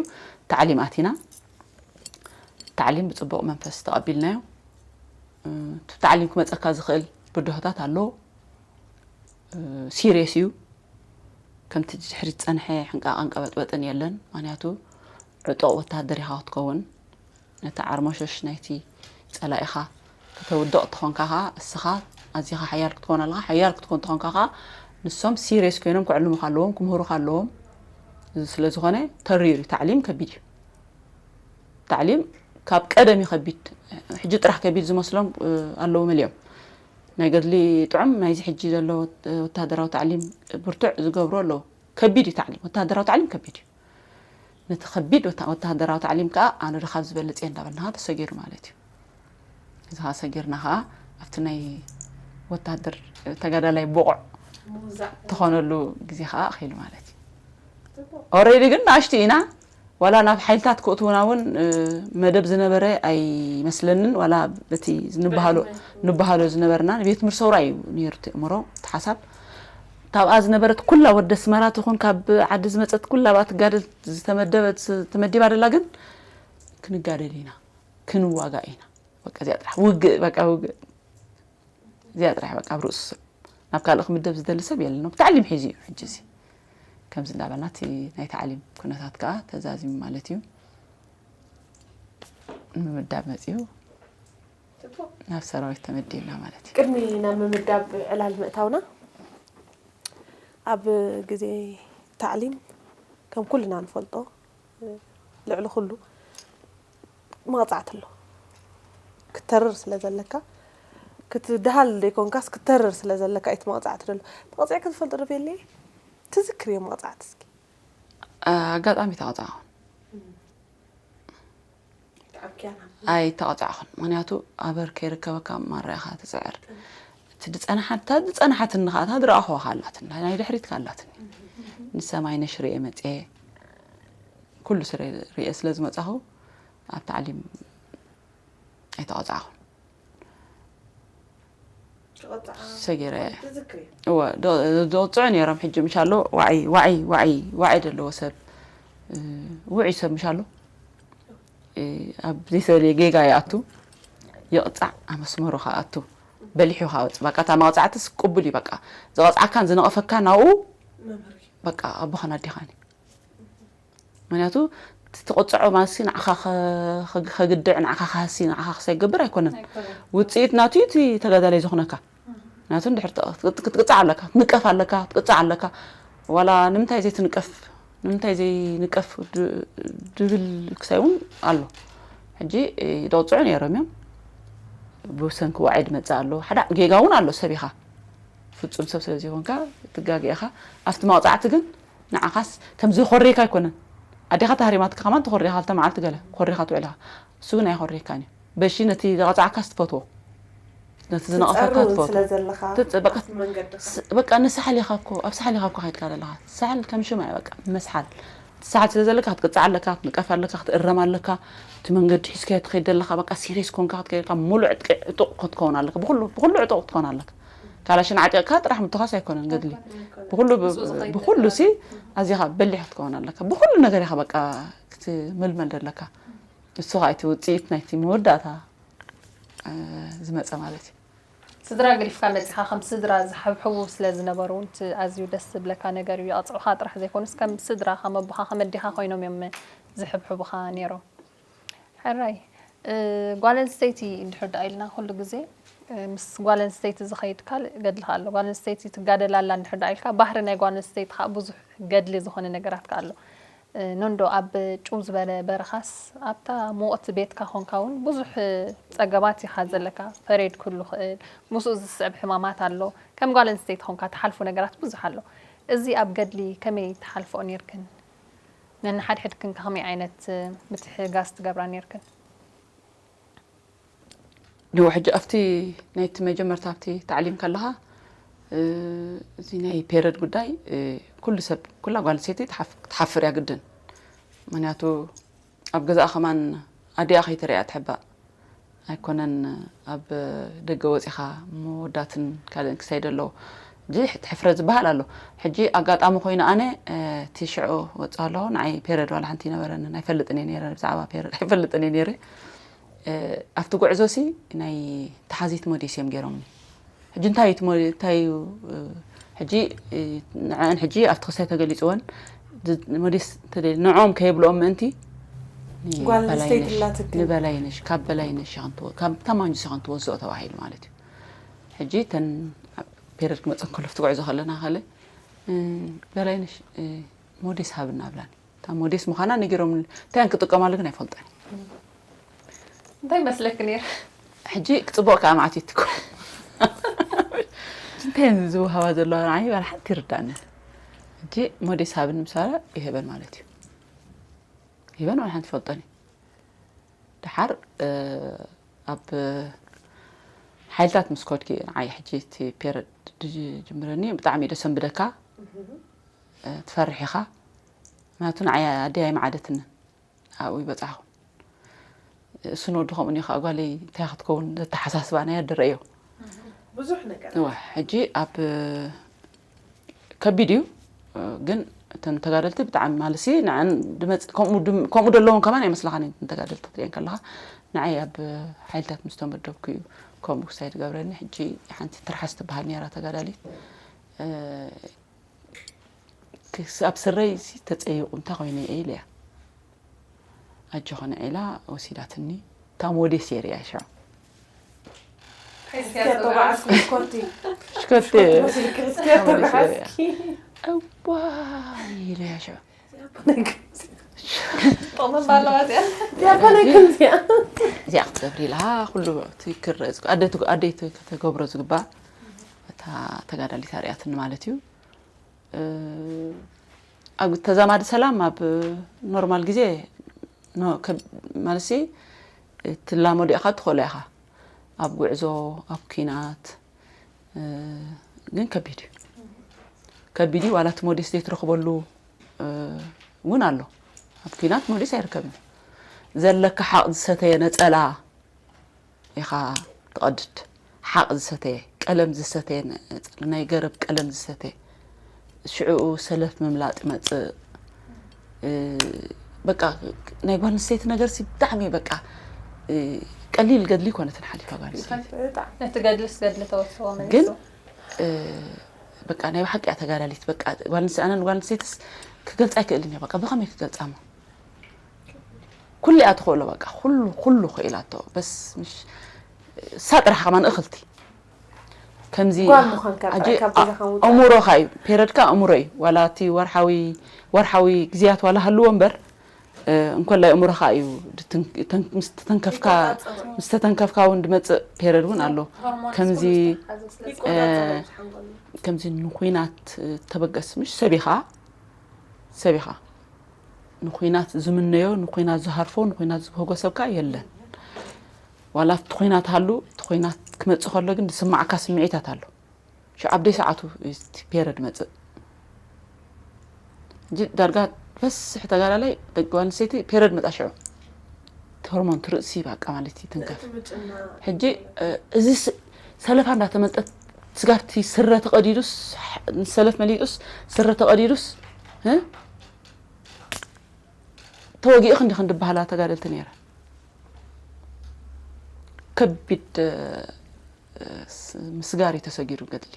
ታዕሊም ኣቲና። ታዕሊም ብጽቡቕ መንፈስ ተቐቢልናዮ። እቲ ታዕሊም ክመጸካ ዝኽእል ብድሆታት ኣለዎ። ሲሪየስ እዩ። ከምቲ ድሕሪት ዝጸንሐ ሕንቃቐን ቀበጥበጥን የለን። ምኽንያቱ ዕጡቕ ወታደር ኢኻ ክትከውን። ነቲ ዓርሞሸሽ ናይቲ ጸላኢኻ ከተውድቕ ተኾንካ ኸኣ እስኻ ኣዚኻ ሓያል ክትኮን ኣለኻ። ሓያል ክትኮን ተኾንካ ኸኣ ንሶም ሲሪየስ ኮይኖም ክዕልሙኻ ኣለዎም፣ ክምህሩኻ ኣለዎም። እዚ ስለ ዝኾነ ተሪር እዩ። ታዕሊም ከቢድ እዩ። ታዕሊም ካብ ቀደም እዩ ከቢድ። ሕጂ ጥራሕ ከቢድ ዝመስሎም ኣለዉ መሊኦም። ናይ ገድሊ ጥዑም ናይዚ ሕጂ ዘሎ ወታደራዊ ታዕሊም ብርቱዕ ዝገብሩ ኣለዉ። ከቢድ እዩ ታዕሊም፣ ወታደራዊ ታዕሊም ከቢድ እዩ። ነቲ ከቢድ ወታደራዊ ታዕሊም ከዓ ኣነ ዶ ካብ ዝበልፅ እየ እንዳበልና ተሰጊሩ ማለት እዩ። እዚ ከዓ ሰጊርና ከዓ ኣብቲ ናይ ወታደር ተጋዳላይ ብቑዕ ትኾነሉ ግዜ ከዓ ኣኺሉ ማለት እዩ። ኦሬዲ ግን ንኣሽቱ ኢና። ዋላ ናብ ሓይልታት ክእትውና እውን መደብ ዝነበረ ኣይመስለንን። ዋላ በቲ ንበሃሎ ዝነበርና ንቤት ምርሰውራ እዩ ነይሩ እቲ እምሮ፣ እቲ ሓሳብ። ካብኣ ዝነበረት ኩላ ወደ ኣስመራ ትኹን ካብ ዓዲ ዝመፀት ኩላ ኣብኣ ትጋደል ዝተመደበት ተመዲባ ደላ ግን ክንጋደል ኢና፣ ክንዋጋእ ኢና። በቃ እዚኣ ጥራሕ ውግእ፣ በቃ ውግእ። እዚኣ ጥራሕ በቃ ኣብ ርእሱ ሰብ። ናብ ካልእ ክምደብ ዝደሊ ሰብ የለን። ብታዕሊም ሒዙ እዩ ሕጂ እዚ። ከምዚ እንዳበልና እቲ ናይ ታዕሊም ኩነታት ከዓ ተዛዚሙ ማለት እዩ። ንምምዳብ መፂኡ ናብ ሰራዊት ተመዲብና ማለት እዩ። ቅድሚ ናብ ምምዳብ ዕላል ምእታውና ኣብ ግዜ ታዕሊም ከም ኩልና ንፈልጦ ልዕሊ ኩሉ መቕጻዕቲ ኣሎ። ክተርር ስለ ዘለካ ክትድሃል ዘይኮንካስ ክተርር ስለ ዘለካ እቲ መቕጻዕቲ ደሎ ተቐጺዕካ ትፈልጥ ዶ ቤለ? ትዝክር እዮም መቕጻዕቲ እስኪ። ኣጋጣሚ ተቐጻዕኹ። ኣይተቐጻዕኹን። ምኽንያቱ ኣበር ከይርከበካ ማራ ኢኻ ትጽዕር። እቲ ዝጸንሓት፣ እታ ዝጸንሓትኒ ኸኣ እታ ዝረኣኹዋ ኸኣ ኣላትኒ፣ ናይ ድሕሪት ከኣ ኣላትኒ። ንሰማይ ነሽ ርእየ መጽየ፣ ኩሉ ስረ ርእየ ስለ ዝመጻኹ ኣብ ታዕሊም ኣይተቐጻዕኹን። ሰጊረ እየ። እወ፣ ዶ- ዝቕጽዑ ነይሮም። ሕጂ ምሻሎ ዋዒ ዋዒ ዋዒ ዋዒ ዘለዎ ሰብ፣ እ፣ ውዑይ ሰብ ምሻሎ፣ እ፣ ኣብ ዘይተደልየ ጌጋ ይኣቱ፣ ይቕጻዕ፣ ኣብ መስመሩ ከኣ ኣቱ፣ በሊሑ ከኣ ወጽእ። በቃ እታ መቕጻዕትስ ቅቡል እዩ። በቃ ዝቐጽዓካን ዝነቐፈካን ኣብኡ በቃ ኣቦኻን ኣዴኻን እዩ። ምክንያቱ እቲ ትቕፅዖ ማለት ሲ ንዓኻ ከ- ከግ- ከግድዕ፣ ንዓኻ ከሃሲ፣ ንዓኻ ክሳይ ክገብር ኣይኮነን። ውፅኢት ናቱ እዩ እቲ ተጋዳላይ ዝኾነካ። ምክንያቱ እንድሕር ተ- ክት- ክትቅፃዕ ኣለካ፣ ክትንቀፍ ኣለካ፣ ክትቅፃዕ ኣለካ። ዋላ ንምንታይ ዘይትንቀፍ፣ ንምንታይ ዘይንቀፍ ድ- ድብል ክሳይ እውን ኣሎ። ሕጂ እ፣ ይደቕፅዑ ነይሮም እዮም። ብሰንኪ ዋዒ ድመፅእ ኣሎ። ሓደ ጌጋ እውን ኣሎ። ሰብ ኢኻ፣ ፍፁም ሰብ ስለ ዘይኮንካ ትጋገ ኢኻ። ኣብቲ መቕፃዕቲ ግን ንዓኻስ ከምዚ ኮሪካ ኣይኮነን። ኣዴኻ ተሃሪማትካ ከማን ተኾሪኻ፣ ክልተ መዓልቲ ገለ ኮሪኻ ትውዕል ኢኻ። እሱ ግን ኣይኾሪካን እዩ። በሺ ነቲ ዘቐጻዕካስ ትፈትዎ፣ ነቲ ዝነቐፈካ ትጸርውን ትፈትዎ። ስለ ዘለኻ ትጽ- በቃ ኣብቲ መንገድኻ። ስ- በቃ ንሳሕል ኢኻ እኮ፣ ኣብ ሳሕል ኢኻ እኮ ከይድካ ዘለኻ። ሳሕል ከም ሽማ እዩ በቃ፣ መስሓል። እቲ ሳሕል ስለ ዘለካ ክትቅጻዕ ኣለካ፣ ክትንቀፍ ኣለካ፣ ክትእረም ኣለካ። እቲ መንገዲ ሒዝካዮ ትኸይድ ዘለኻ በቃ ሲሪየስ ኮንካ ክትከይድ፣ ካብ ሙሉእ ዕጥቂ ዕጡቕ ክትከውን ኣለካ። ብኹሉ ብኹሉ ዕጡቕ ክትከውን ኣለካ። ካላሽን ዓጢቕካ ጥራሕ ምትኻስ ኣይኮነን ገድሊ። ብኹሉ ብ- ምስኡ ዝኸይድ ብኹሉ ነገር ሲ ኣዚኻ በሊሕ ክትከውን ኣለካ። ብኹሉ ነገር ኢኻ በቃ ክትምልመል ዘለካ። እሱ ኸኣ እቲ ውጽኢት ናይቲ መወዳእታ እ፣ ዝመጸ ማለት እዩ። ስድራ ገዲፍካ መጺኻ ከም ስድራ ዝሕብሕቡ ስለ ዝነበሩ እውን እቲ ኣዝዩ ደስ ዝብለካ ነገር እዩ። ይቐጽዑኻ ጥራሕ ዘይኮኑስ ከም ስድራ ከም ኣቦኻ ከም ኣዴኻ ኮይኖም እዮም ዝሕብሕቡኻ ነይሮም። ሕራይ እ፣ ጓል ኣንስተይቲ እንድሕር ደኣ ኢልና ኩሉ ግዜ እ፣ ምስ ጓል ኣንስተይቲ ዝኸይድ ካልእ ገድሊ ከኣ ኣሎ። ጓል ኣንስተይቲ ትጋደል ኣላ እንድሕር ደኣ ኢልካ ባህሪ ናይ ጓል ኣንስተይቲ ከኣ ብዙሕ ገድሊ ዝኾነ ነገራት ከኣ ኣሎ። እ፣ ኖንዶ ኣብ ጭው ዝበለ በረኻስ ኣብታ ሙቕቲ ቤትካ ኾንካ እውን ብዙሕ ጸገማት ኢኻ ዘለካ። ፈሬድ ክህሉ ኽእል፣ ምስኡ ዝስዕብ ሕማማት ኣሎ። ከም ጓል ኣንስተይቲ ኾንካ ትሓልፎ ነገራት ብዙሕ ኣሎ። እዚ ኣብ ገድሊ ከመይ ትሓልፎኦ ኔርክን? ነንሓድሕድክን ከ ከመይ ዓይነት ምትሕጋዝ ትገብራ ኔርክን? ንዎ ሕጂ ኣብቲ ናይቲ መጀመርታ ኣብቲ ታዕሊም ከለኻ እ፣ እዚ ናይ ፔረድ ጉዳይ እ፣ ኩሉ ሰብ ኩላ ጓል ኣንስተይቲ ትሓፍ- ክትሓፍር እያ ግድን። ምክንያቱ ኣብ ገዛኣ ከማን ኣዲኣ ከይተረእያ ትሕባእ ኣይኮነን። ኣብ ደገ ወፂኻ መወዳትን ካልእን ክሳይድ ኣለዎ። እዚ ሕፍረት ዝበሃል ኣሎ። ሕጂ ኣጋጣሚ ኮይኑ ኣነ እ፣ እቲ ሽዑ ወፅእ ኣለኹ ንዓይ ፔረድ ዋላ ሓንቲ ይነበረንን ኣይፈልጥን እየ ነይረ። ብዛዕባ ፔረድ ኣይፈልጥን እየ ነይረ። እ፣ ኣብቲ ጉዕዞ ሲ ናይ ተሓዚት ሞዴስ እዮም ገይሮምኒ። ሕጂ እንታይ እዩ እቲ ሞ- እንታይ እዩ እ፣ ሕጂ እ፣ ንዐን ሕጂ ኣብቲ ክሳይ ተገሊፅወን ዝ- ሞዴስ ተደ- ንዕኦም ከየብልኦም ምእንቲ ን- ጓል ኣንስተይቲ በላይነሽ- ኣላትክን። ንበላይነሽ ካብ በላይነሽ ኢኻ ንትወ- ካብ ታማንጁስ ኢኻ ንትወስኦ ተባሂሉ ማለት እዩ። ሕጂ ተን ኣብ ፔረድ ክመፀን ከሎ ኣብቲ ጉዕዞ ከለና ከለ እ፣ በላይነሽ እ፣ ሞዴስ ሃብና ብላን እታ ሞዴስ ምዃና ነጊሮም እንታይ ክጥቀማሉ ግን ኣይፈልጠን። እንታይ መስለክ ነይር? ሕጂ ክፅቡቕ ከዓ ማዕት ይትኮ እንታይ ዝውሃባ ዘለዋ ንዓይ ዋላ ሓንቲ ይርዳእኒ። ሕጂ ሞዴስ ሃብን ምሳለ ይህበን ማለት እዩ። ይህበን ዋላ ሓንቲ ይፈልጠን እዩ። ድሓር እ፣ ኣብ ሓይልታት ምስ ኮድኪ ንዓይ ሕጂ እቲ ፔረድ ድጅምረኒ ብጣዕሚ እዩ ደሰንብደካ። እ፣ ትፈርሕ ኢኻ። ምክንያቱ ንዓይ ኣደይ ኣይመዓደትንን ኣብኡ ይበፃሕኹ። እሱን ወዲ ከምኡ እዩ ከዓ ጓለይ እንታይ ክትከውን ዘተሓሳስባ ናይ ኣደረእዮ። ብዙሕ ነገር እወ ሕጂ ኣብ ከቢድ እዩ። ግን እተን ተጋደልቲ ብጣዕሚ ማለሲ ንዐን ድመፅ ከምኡ ድም- ከምኡ ደለውን ከማን ኣይመስለኻን እየን። እተን ተጋደልቲ ክትሪአን ከለኻ ንዓይ ኣብ ሓይልታት ምስ ተመደብኩ እዩ ከምኡ ክሳይ ትገብረኒ። ሕጂ ሓንቲ ትርሓስ ትበሃል ነይራ ተጋዳሊት እ፣ ክስ- ኣብ ስረይ ሲ ተፀይቑ እንታይ ኮይነ እየ ኢለያ ኣጆኾ ንዒላ ወሲዳትኒ። እታ ሞዴስ የርእያ ሽዑ እስኪ ኣተባዕስኪ ኮቲ ሽኮቴ እስኪ ኣተባዕስኪ እዋ ኢለያ ሽዑ ጠቕመን ባለዋ እዚኣ ያበነ ከምዚኣ እዚኣ ክትገብሪ ኢላ ኩሉ እቲ ክረአ ዝግ- ኣደይ ትግ- ኣደይ ት- ተገብሮ ዝግባእ እታ ተጋዳሊት ኣርእያትኒ ማለት እዩ። እ፣ ኣብ ተዛማዲ ሰላም ኣብ ኖርማል ግዜ ኖ- ከ- ማለትሲ ትላመዶ ኢኻ፣ ትኽእሎ ኢኻ። ኣብ ጉዕዞ፣ ኣብ ኲናት፣ እ፣ ግን ከቢድ እዩ። ከቢድ እዩ። ዋላ እቲ ሞዴስ ዘይትረኽበሉ፣ እ፣ እውን ኣሎ። ኣብ ኲናት ሞዴስ ኣይርከብን እዩ። ዘለካ ሓቕ ዝሰተየ ነጸላ ኢኻ ትቐድድ። ሓቕ ዝሰተየ፣ ቀለም ዝሰተየ፣ ነ-፣ ናይ ገረብ ቀለም ዝሰተየ፣ ሽዕኡ ሰለፍ ምምላጥ ይመጽእ። እ፣ በቃ ናይ ጓል ኣንስተይቲ ነገር ሲ ብጣዕሚ በቃ፣ እ፣ ቀሊል ገድሊ ኣይኮነትን ሓሊፋ ጓል ኣንስተይቲ። ብጣዕሚ። እቲ ገድልስ ገድሊ ተወስዎ ግን፣ መሊሱ። እ፣ በቃ ናይ ብሓቂ እያ ተጋዳሊት። በቃ ጓል ኣንስተይቲ፣ ኣነ ንጓል ኣንስተይትስ ክገልጻ ኣይክእልን እየ። በቃ ብኸመይ ክገልጻ እሞ? ኩሉ እያ ትኽእሎ። በቃ ኩሉ፣ ኩሉ ክኢላቶ። በስ ምሽ እሳ ጥራሕ ከማን እኽልቲ። ከምዚ ጓል ምዃንካ ጥራይ ኣጂ-፣ ካብ ገዛ ካብ ምውጻእ። ኣእምሮኻ እዩ። ፔረድካ ኣእምሮ እዩ። ዋላ እቲ ወርሓዊ፣ ወርሓዊ ግዝያት ዋላ ሃልዎ እምበር፣ እ፣ እንኮላይ ኣእምሮኻ እዩ ድትን-፣ ተን-፣ ምስ ተተንከፍካ፣ ይቆጻጸሩ። ምስ ተተንከፍካ እውን ድመጽእ ፔረድ እውን ኣሎ። ሆርሞንስ ከምዚ፣ ኩሉ ዝተሓዘ ስለ ዝኾነ። ይቆጻጸሩ እ፣ ዝሓንጎልና። ከምዚ ንኹናት፣ እ፣ ተበገስ፣ ምሽ ሰብ ኢኻ፣ ሰብ ኢኻ። ንኹናት ዝምነዮ፣ ንኹናት ዝሃርፎ፣ ንኹናት ዝበህጎ ሰብካ የለን። ዋላ ኣብቲ ኹናት ሃሉ፣ እቲ ኹናት ክመጽእ ከሎ ግን ዝስማዓካ ስምዒታት ኣሎ። ሽዑ ኣብ ደይ ሰዓቱ እዩ እቲ ፔረድ መጽእ። ሕጂ ዳርጋ በስሕ ተጋዳላይ ደቂ ጓል ኣንስተይቲ ፔረድ መጻ ሽዑ። እቲ ሆርሞን፣ እቲ ርእሲ በቃ ማለት እዩ ትንከፍ። ሕጂ፣ እ፣ እዚ ስ-፣ ሰለፋ እንዳተመልጠት ስጋብቲ ስረ ተቐዲዱስ፣ ንሰለፍ መሊጡስ፣ ስረ ተቐዲዱስ፣ እ? ተወጊእኺ እንዲኺ እንድበሃላ ተጋደልቲ ነይረን። ከቢድ፣ እ፣ ስ-፣ ምስጋር እዩ ተሰጊሩ ገድሊ።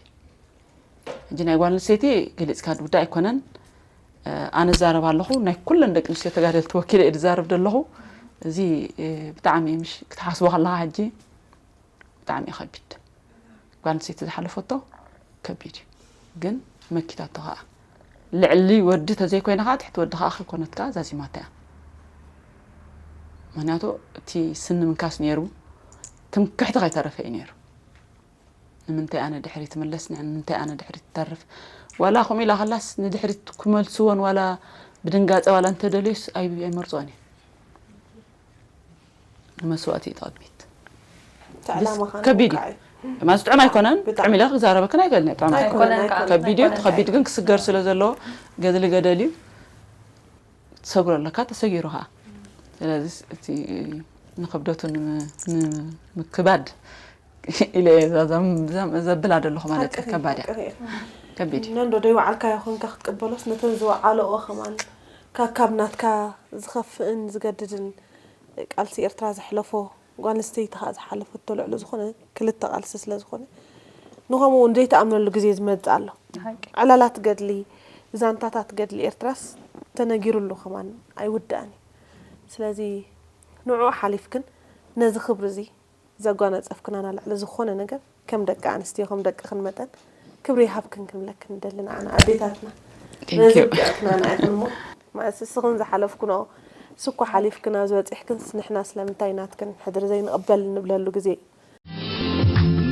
ሕጂ ናይ ጓል ኣንስተይቲ ገሊጽካ ጉዳይ ኣይኮነን። እ፣ ኣነ እዛረብ ኣለኹ፣ ናይ ኩለን ደቂ ኣንስትዮ ተጋደልቲ ወኪለ እየ ዝዛረብ ዘለኹ። እዚ፣ እ፣ ብጣዕሚ ምሽ ክትሓስቦ ከለኻ ሕጂ ብጣዕሚ እዩ ከቢድ። ጓል ኣንስተይቲ ዝሓለፈቶ ከቢድ እዩ። ግን መኪታቶ ኸዓ ልዕሊ ወዲ ተዘይኮይና ኸዓ ትሕቲ ወዲ ኸዓ ከይኮነትካ ዛዚማታ እያ። ምኽንያቱ እቲ ስኒ ምንካስ ነይሩ፣ ትምክሕቲ ከይተረፈ እዩ ነይሩ። ንምንታይ ኣነ ድሕሪት ትምለስ፣ ንምንታይ ኣነ ድሕሪት ትተርፍ? ዋላ ከምኡ ኢላ ከላስ ንድሕሪት ክመልስዎን ዋላ ብድንጋጸ ዋላ እንተደልዩስ ኣይ-፣ ኣይመርጽኦን እየ። ንመስዋእቲ እዩ ተቐቢት። እቲ ዕላማኻ ከቢድ እዩ። ንምውቃዕ እዩ። ማለት ጥዑም ኣይኮነን፣ ብጣዕሚ። ጥዑም ኢለ ክዛረበክን ኣይክእልን እየ፣ ጥዑም ኣይኮነን። ኣይኮነን ከዓ። ከቢድ እዩ፣ ኣይኮነን። ከቢድ ግን ክስገር ስለ ዘለዎ ገድሊ ገደል እዩ። ትሰግሮ ኣለካ፣ ተሰጊሩ ከዓ። ስለዚ እቲ ንክብደቱ ንም-፣ ንምክባድ ኢለ እየ እዛ ዘም-፣ ዘም-፣ ዘብላ ዘለኹ ማለት እዩ። ሓቅኺ፣ ከባድ እያ። ሓቅኺ። ከቢድ እዩ። ነንዶ ደይወዓልካዮ ኮንካ ክትቅበሎስ ነተን ዝወዓለኦ ከማን ካብ ካብናትካ ዝኸፍእን ዝገድድን ቃልሲ ኤርትራ ዘሕለፎ ጓል ኣንስተይቲ ከዓ ዝሓለፈቶ ልዕሊ ዝኾነ ክልተ ቃልሲ ስለ ዝኾነ ንኸምኡ እውን ዘይተኣምነሉ ግዜ ዝመጽእ ኣሎ። ሓቂ። ዕላላት ገድሊ ዛንታታት ገድሊ ኤርትራስ ተነጊሩሉ ከማን ኣይውዳእን እዩ። ስለዚ ንዕኡ ሓሊፍክን ነዚ ክብሪ እዚ ዘጓናጸፍክናና ልዕሊ ዝኾነ ነገር ከም ደቂ ኣንስትዮ ከም ደቅኽን መጠን ክብሪ ይሃብክን ክንብለክን ንደሊ ንዓና ኣዴታትና። Thank ነዚ you። ክእክናና ኢኽን እሞ ማለት እስኽን ዝሓለፍክንኦ ስኳ ሓሊፍክን ኣብዚ በጺሕክንስ ንሕና ስለምንታይ ናትክን ሕድሪ ዘይንቕበል ንብለሉ ግዜ እዩ።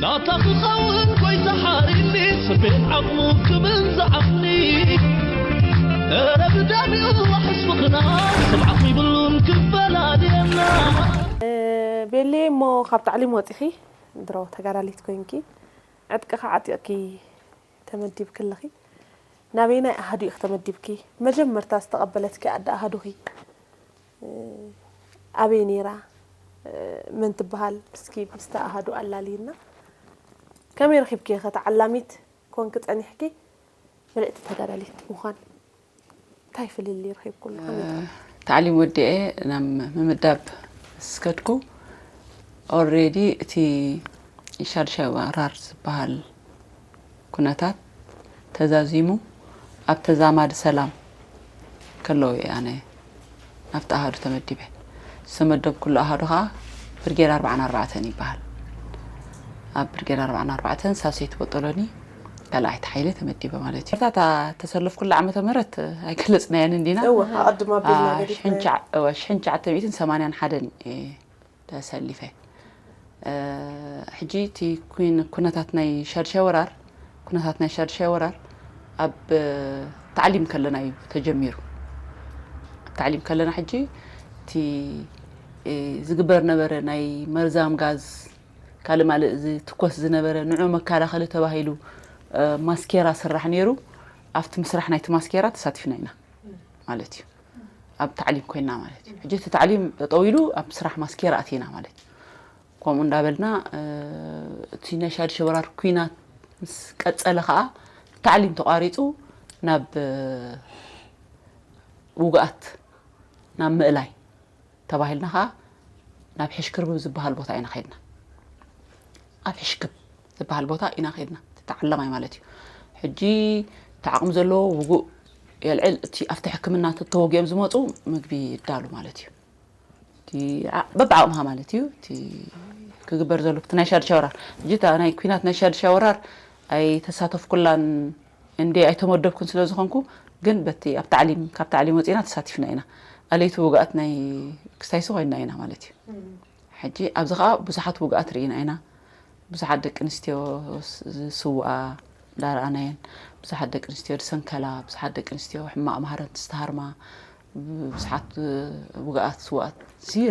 ናታ ክኸውን ጎይታ ሓሪኒ ስቤት ዓቕሙ ክብል ዝዓቕኒ እረ ብደሚኡ ዋሕስ ምኽና ስብዓኽ ይብሉን ክፈላልየና ቤሌ እሞ ካብ ታዕሊም ወፂኺ ድሮ ተጋዳሊት ኮይንኪ ዕጥቅኻ ዓጢቕኪ ተመዲብኪ ኣለኺ። ናበይናይ ኣሃዱ ኢኺ ተመዲብኪ? መጀመርታ ዝተቐበለትኪ ኣደ ኣሃዱኺ ኣበይ ነይራ? መን ትበሃል? እስኪ ምስታ ኣሃዱ ኣላልይና። ከመይ ረኺብኪ ኸ ተዓላሚት ኮንኪ ጸኒሕኪ ምልእቲ ተጋዳሊት ምዃን? እንታይ ፍልልይ ረኺብኩሉ? ከመይ ትረኽቢ? ታዕሊም ወዲኤ ናብ ምምዳብ ስከድኩ። ኦልሬዲ እቲ ሻድሻይ ወራር ዝበሃል ኩነታት ተዛዚሙ ኣብ ተዛማዲ ሰላም ከለዉ እየ ኣነ ናብቲ ኣሃዱ ተመዲበ። ዝተመደብኩሉ ኣሃዱ ኸዓ ብርጌድ ኣርባዓን ኣርባዕተን ይበሃል። ኣብ ብርጌድ ኣርባዓን ኣርባዕተን ሳሰይቲ ቦጦሎኒ ካልኣይቲ ሓይሊ ተመዲበ ማለት እዩ። እታ ተሰለፍኩላ ዓመተ ምህረት ኣይገለጽናያን እንዲና። እወ ኣቐድማ ኣቢልና አ፣ ገዲፍና ሽሕን ትሽዓ-፣ እወ፣ ሽሕን ትሽዓተ ሚእትን ሰማንያን ሓደን እየ ተሰሊፈ። እ፣ ሕጂ እቲ ኩን-፣ ኩነታት ናይ ሻድሻይ ወራር፣ ኩነታት ናይ ሻድሻይ ወራር ኣብ፣ እ፣ ታዕሊም ከለና እዩ ተጀሚሩ። ኣብ ታዕሊም ከለና ሕጂ እቲ ዝግበር ነበረ ናይ መርዛም ጋዝ ካልእ ማልእ ዝትኮስ ዝነበረ ንዑ መከላኸሊ ተባሂሉ ማስኬራ ስራሕ ነይሩ። ኣብቲ ምስራሕ ናይቲ ማስኬራ ተሳቲፍና ኢና ማለት እዩ። ኣብ ታዕሊም ኮይና ማለት እዩ። ሕጂ እቲ ታዕሊም ጠጠው ኢሉ ኣብ ስራሕ ማስኬራ ኣቲና ማለት እዩ። ከምኡ እንዳበልና እቲ ናይ ሻድሸ ወራር ኩናት ምስ ቀጸለ ከዓ ታዕሊም ተቋሪፁ ናብ ውግኣት ናብ ምእላይ ተባሂልና ከዓ ናብ ሕሽክርብብ ዝበሃል ቦታ ኢና ከድና። ኣብ ሕሽክብ ዝበሃል ቦታ ኢና ከድና። ተዓላማይ ማለት እዩ። ሕጂ እቲ ዓቕሚ ዘለዎ ውጉእ የልዕል፣ እቲ ኣብቲ ሕክምና ተተወጊኦም ዝመፁ ምግቢ ይዳሉ ማለት እዩ። በብዓቕምኻ ማለት እዩ። እቲ ክግበር ዘሎ እቲ ናይ ሻድሻ ወራር ሕጂ ናይ ኩናት ናይ ሻድሻ ወራር ኣይተሳተፍኩላን እንዴ ኣይተመደብኩን ስለ ዝኾንኩ፣ ግን በቲ ኣብ ታዕሊም ካብ ታዕሊም ወፂና ተሳቲፍና ኢና። ኣለይቲ ውግኣት ናይ ክስታይሲ ኮይንና ኢና ማለት እዩ። ሕጂ ኣብዚ ከዓ ብዙሓት ውግኣት ርኢና ኢና። ብዙሓት ደቂ ኣንስትዮ ዝስውኣ እንዳረኣናየን፣ ብዙሓት ደቂ ኣንስትዮ ዝሰንከላ፣ ብዙሓት ደቂ ኣንስትዮ ሕማቕ ማህረምቲ ዝተሃርማ፣ ብዙሓት ውግኣት ስውኣት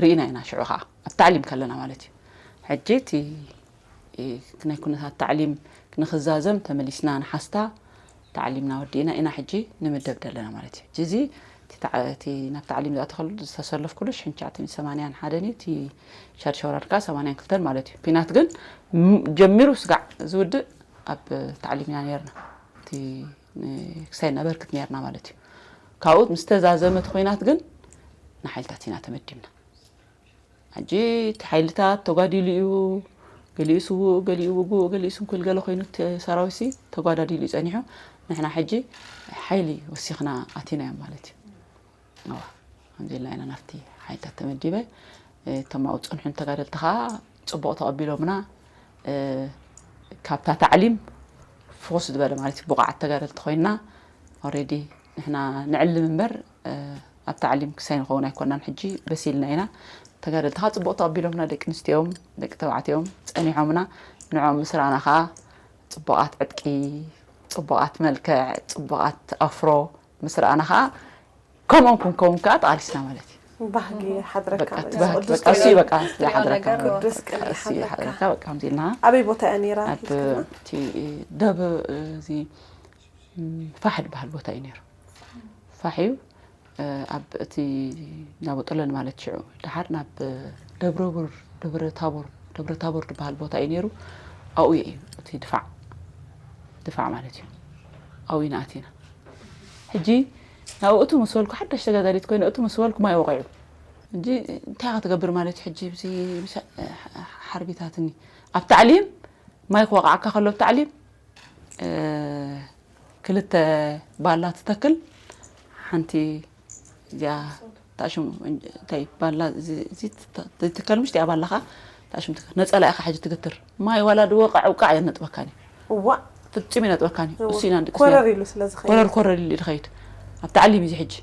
ርኢና ኢና። ሽዑ ከዓ ኣብ ታዕሊም ከለና ማለት እዩ። ሕጂ እቲ ናይ ኩነታት ታዕሊም ንክዛዘም ተመሊስና ንሓስታ ታዕሊምና ወዲእና ኢና ሕጂ ንምደብ ዘለና ማለት እዩ። ሕጂ እዚ እቲ ናብ ታዕሊም ዝኣተኸሉ ዝተሰለፍኩሉ ሽሕን ትሽዓተ ሚእትን ሰማንያን ሓደን እዩ። እቲ ሻድሻ ወራር ከዓ ሰማንያን ክልተን ማለት እዩ። ኩናት ግን ጀሚሩ ስጋዕ ዝውድእ ኣብ ታዕሊም ኢና ነርና። እቲ ክሳይ ነበርክት ነርና ማለት እዩ። ካብኡ ምስ ተዛዘመ እቲ ኩናት ግን ንሓይልታት ኢና ተመዲብና። ሕጂ እቲ ሓይልታት ተጓዲሉ እዩ፣ ገሊኡ ስዉእ፣ ገሊኡ ውጉእ፣ ገሊኡ ስንኩል ገለ ኮይኑ እቲ ሰራዊትሲ ተጓዳዲሉ እዩ ጸኒሑ። ንሕና ሕጂ ሓይሊ ወሲኽና ኣቲናዮም ማለት እዩ። እዋ፣ ከምዚ ኢልና ኢና ናብቲ ሓይልታት ተመዲበ። እቶም ኣብኡ ዝጸንሑ ተጋደልቲ ኸኣ ጽቡቕ ተቐቢሎምና። ካብታ ታዕሊም ፍኹስ ዝበለ ማለት እዩ ብቑዓት ተጋደልቲ ኮይንና። ኦሬዲ ንሕና ንዕልም እምበር ኣብ ታዕሊም ክሳይ ንኸውን ኣይኮናን። ሕጂ በሲልና ኢና። ተጋደልቲ ከዓ ፅቡቕ ተቐቢሎምና፣ ደቂ ኣንስትዮዮም ደቂ ተባዕትዮዮም ፀኒሖምና። ንዕኦም ምስ ረኣና ከዓ ፅቡቓት ዕጥቂ፣ ፅቡቓት መልክዕ፣ ፅቡቓት ኣፍሮ ምስ ረኣና ከዓ ከምኦም ክንከውን ከዓ ተቓሊስና ማለት እዩ። ባህጊ ሓድረካ በቃ እሱ በቃ እሱ ይሓድረካ ቅዱስ ቅን እሱ ይሓድረካ ይሓድረካ በቃ ከምዚ ኢልና ኣበይ ቦታ እያ ነይራ ኣብ እቲ ደብ እዚ ፋሕ ዝበሃል ቦታ እዩ ነይሩ። ፋሕ እዩ ኣብ እቲ ናብ ወጠለን ማለት ሽዑ ደሓር ናብ ደብረቡር ደብረ ታቦር ደብረ ታቦር ዝበሃል ቦታ እዩ ነይሩ። ኣብኡ እዩ እቲ ድፋዕ ድፋዕ ማለት እዩ። ኣብኡ ኢና ኣቲና። ሕጂ ናብኡ እቱ ምስ በልኩ ሓዳሽ ተጋዳሊት ኮይነ እቱ ምስ በልኩ ማይ ወቒዑ። ሕጂ እንታይ ክትገብር ማለት እዩ? ሕጂ ሓርቢታትኒ ኣብ ታዕሊም ማይ ክወቕዓካ ከሎ ኣብ ታዕሊም ክልተ ባላ ትተክል ሓንቲ እዚኣ ታሽም እንታይ ባላ ትከል ምሽ እቲኣ ባላኻ ታሽም ትከል ነፀላ ኢኻ ሕጂ ትግትር ማይ ዋላ ድወቃዕ ውቃዕ የነጥበካን እዩ እዋ ፍጹም ይነጥበካን እዩ እሱ ኢና ንድቅስ ኮረር ኢሉ ስለ ዝኸይድ ኮረር ኮረር ኢሉ ድኸይድ ኣብ ታዕሊም እዚ ሕጂ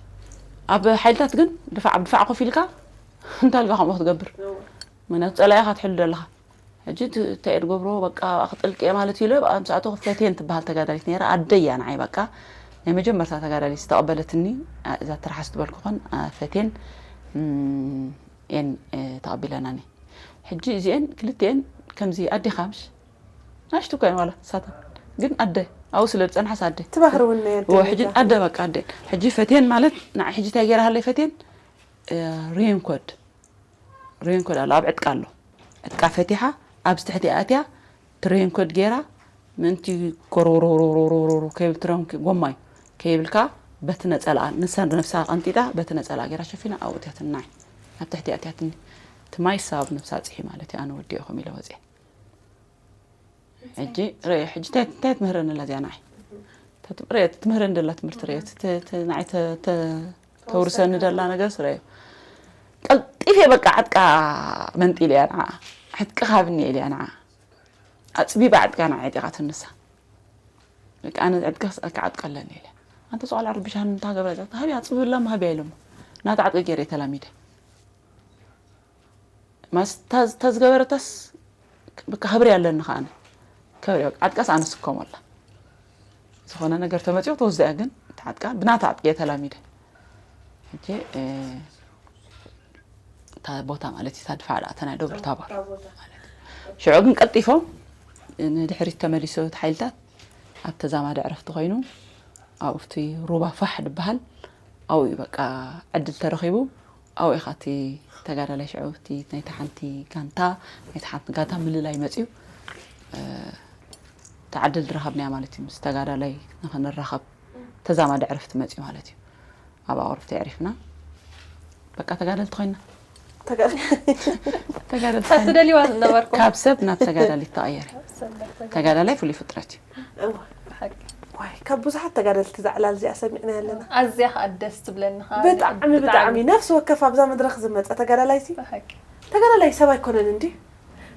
ኣብ ሓይልታት ግን ድፋዕ ኣብ ድፋዕ ኮፍ ኢልካ እንታልጋ ከምኡ ክትገብር ምክንያቱ ፀላኢኻ ትሕሉ ዘለኻ ሕጂ እንታይ እየ ዝገብሮ በቃ ክጥልቅ እየ ማለት ኢለ ኣብኣ ምስኣተኹ ፈቴን ትበሃል ተጋዳሊት ነይራ ኣደይ እያ ንዓይ በቃ ናይ መጀመርታ ተጋዳሊት ዝተቐበለትኒ እዛ ትርሓስ ዝበልኩ ኾን ፈቴን እየን ተቐቢለናኒ ሕጂ እዚአን ክልቲአን ከምዚ ኣዴኻ ምሽ ናሽቱ እኮ እየን ዋላ ሳተን ግን ኣደ ኣብኡ ስለ ዝፀንሓስ ኣደ ትባህር እውን እየን ሕጂ ኣደ በቃ ኣደ ሕጂ ፈቴን ማለት ንዓይ ሕጂ እንታይ ገይራ ሃለይ ፈቴን ሬንኮድ ሬንኮድ ኣሎ ኣብ ዕጥቃ ኣሎ ዕጥቃ ፈቲሓ ኣብዚ ትሕቲ ኣትያ እቲ ሬንኮድ ገይራ ምእንቲ ኮሮሮሮሮሮሮ ከይብል ትረንኪ ጎማ እዩ ከይብልካ በቲ ነፀላኣ ንሳ ነብሳ ቀንጢጣ በቲ ነፀላኣ ገይራ ሸፊና ኣብኡ እትያትኒ ንዓይ ኣብ ትሕቲ ኣትያትኒ እቲ ማይ ሳብ ነብሳ ፅሒ ማለት እዩ ኣነ ወዲኦ ከም ኢለ ወፅየ ሕጂ ርእ ሕጂ እንታይ ትምህረኒ ኣላ እዚኣ ንዓይ ርእ ትምህረኒ ደላ ትምህርቲ ርእ ንዓይ ተውርሰኒ ደላ ነገር ስረ ቀልጢፈ በቃ ዕጥቃ መንጢለ እያ ንዓ ዕጥቂ ካብኒ ኢለ እያ ንዓ ኣፅቢባ ዕጥቃ ንዓ ዕጢቓ ትንሳ በቃ ኣነ ዕጥቂ ክስኣካ ዓጥቀለኒ ኢለ ኣንተ ጸዋል ዓርቢ ሻን እንታ ገብረ ዛታ ሃብያ ኣፅብብላ ማሃብያ ኢለሞ ናታ ዓጥቂ ገይረ ተላሚደ ማስ ተዝገበረታስ ብካ ክብሪ ኣለኒ ከኣነ ክብሪ ዓጥቃስ ኣነ ስከሞላ ዝኾነ ነገር ተመፅኦ ተወስደያ ግን ተዓጥቃ ብናታ ዓጥቂ ተላሚደ ሕጂ እታ ቦታ ማለት እዩ፣ እታ ድፋዕ ደኣ፣ እታ ናይ ደብረ ታቦር ማለት እዩ። ሽዑ ግን ቀልጢፎም ንድሕሪት ተመሊሱ እቲ ሓይልታት ኣብ ተዛማዲ ዕረፍቲ ኮይኑ ኣብኡ ኣብቲ ሩባ ፋሕ ዝበሃል ኣብኡ እዩ በቃ ዕድል ተረኺቡ። ኣብኡ ኢኻ እቲ ተጋዳላይ ሽዑ እቲ ናይቲ ሓንቲ ጋንታ ናይቲ ሓንቲ ጋንታ ምልላይ መፅዩ። እ፣ እቲ ዕድል ዝረኸብናያ ማለት እዩ፣ ምስ ተጋዳላይ ንኽንራኸብ ተዛማዲ ዕረፍቲ መፅዩ ማለት እዩ። ኣብ ኣቕርብቲ ኣዕሪፍና በቃ ተጋደልቲ ኮይና። ተጋደልቲ ካብ ኮይና። ትደልይዋ ዝነበርኩም? ካብ ሰብ ናብ ተጋዳሊት ተቐየረ። ተጋዳላይ ፍሉይ ፍጥረት እዩ። እዋ። ሓቂ። ዋይ፣ ካብ ብዙሓት ተጋደልቲ እዛ ዕላል እዚኣ ሰሚዕና ኣለና። ኣዝያ ከኣ ደስ ትብለኒ ከኣ። ብጣዕሚ፣ ብጣዕሚ። ብጣዕሚ። ነፍሲ ወከፍ ኣብዛ መድረኽ ዝመጸ ተጋዳላይሲ፣ ብሓቂ። ተጋዳላይ ሰብ ኣይኮነን እንዲ።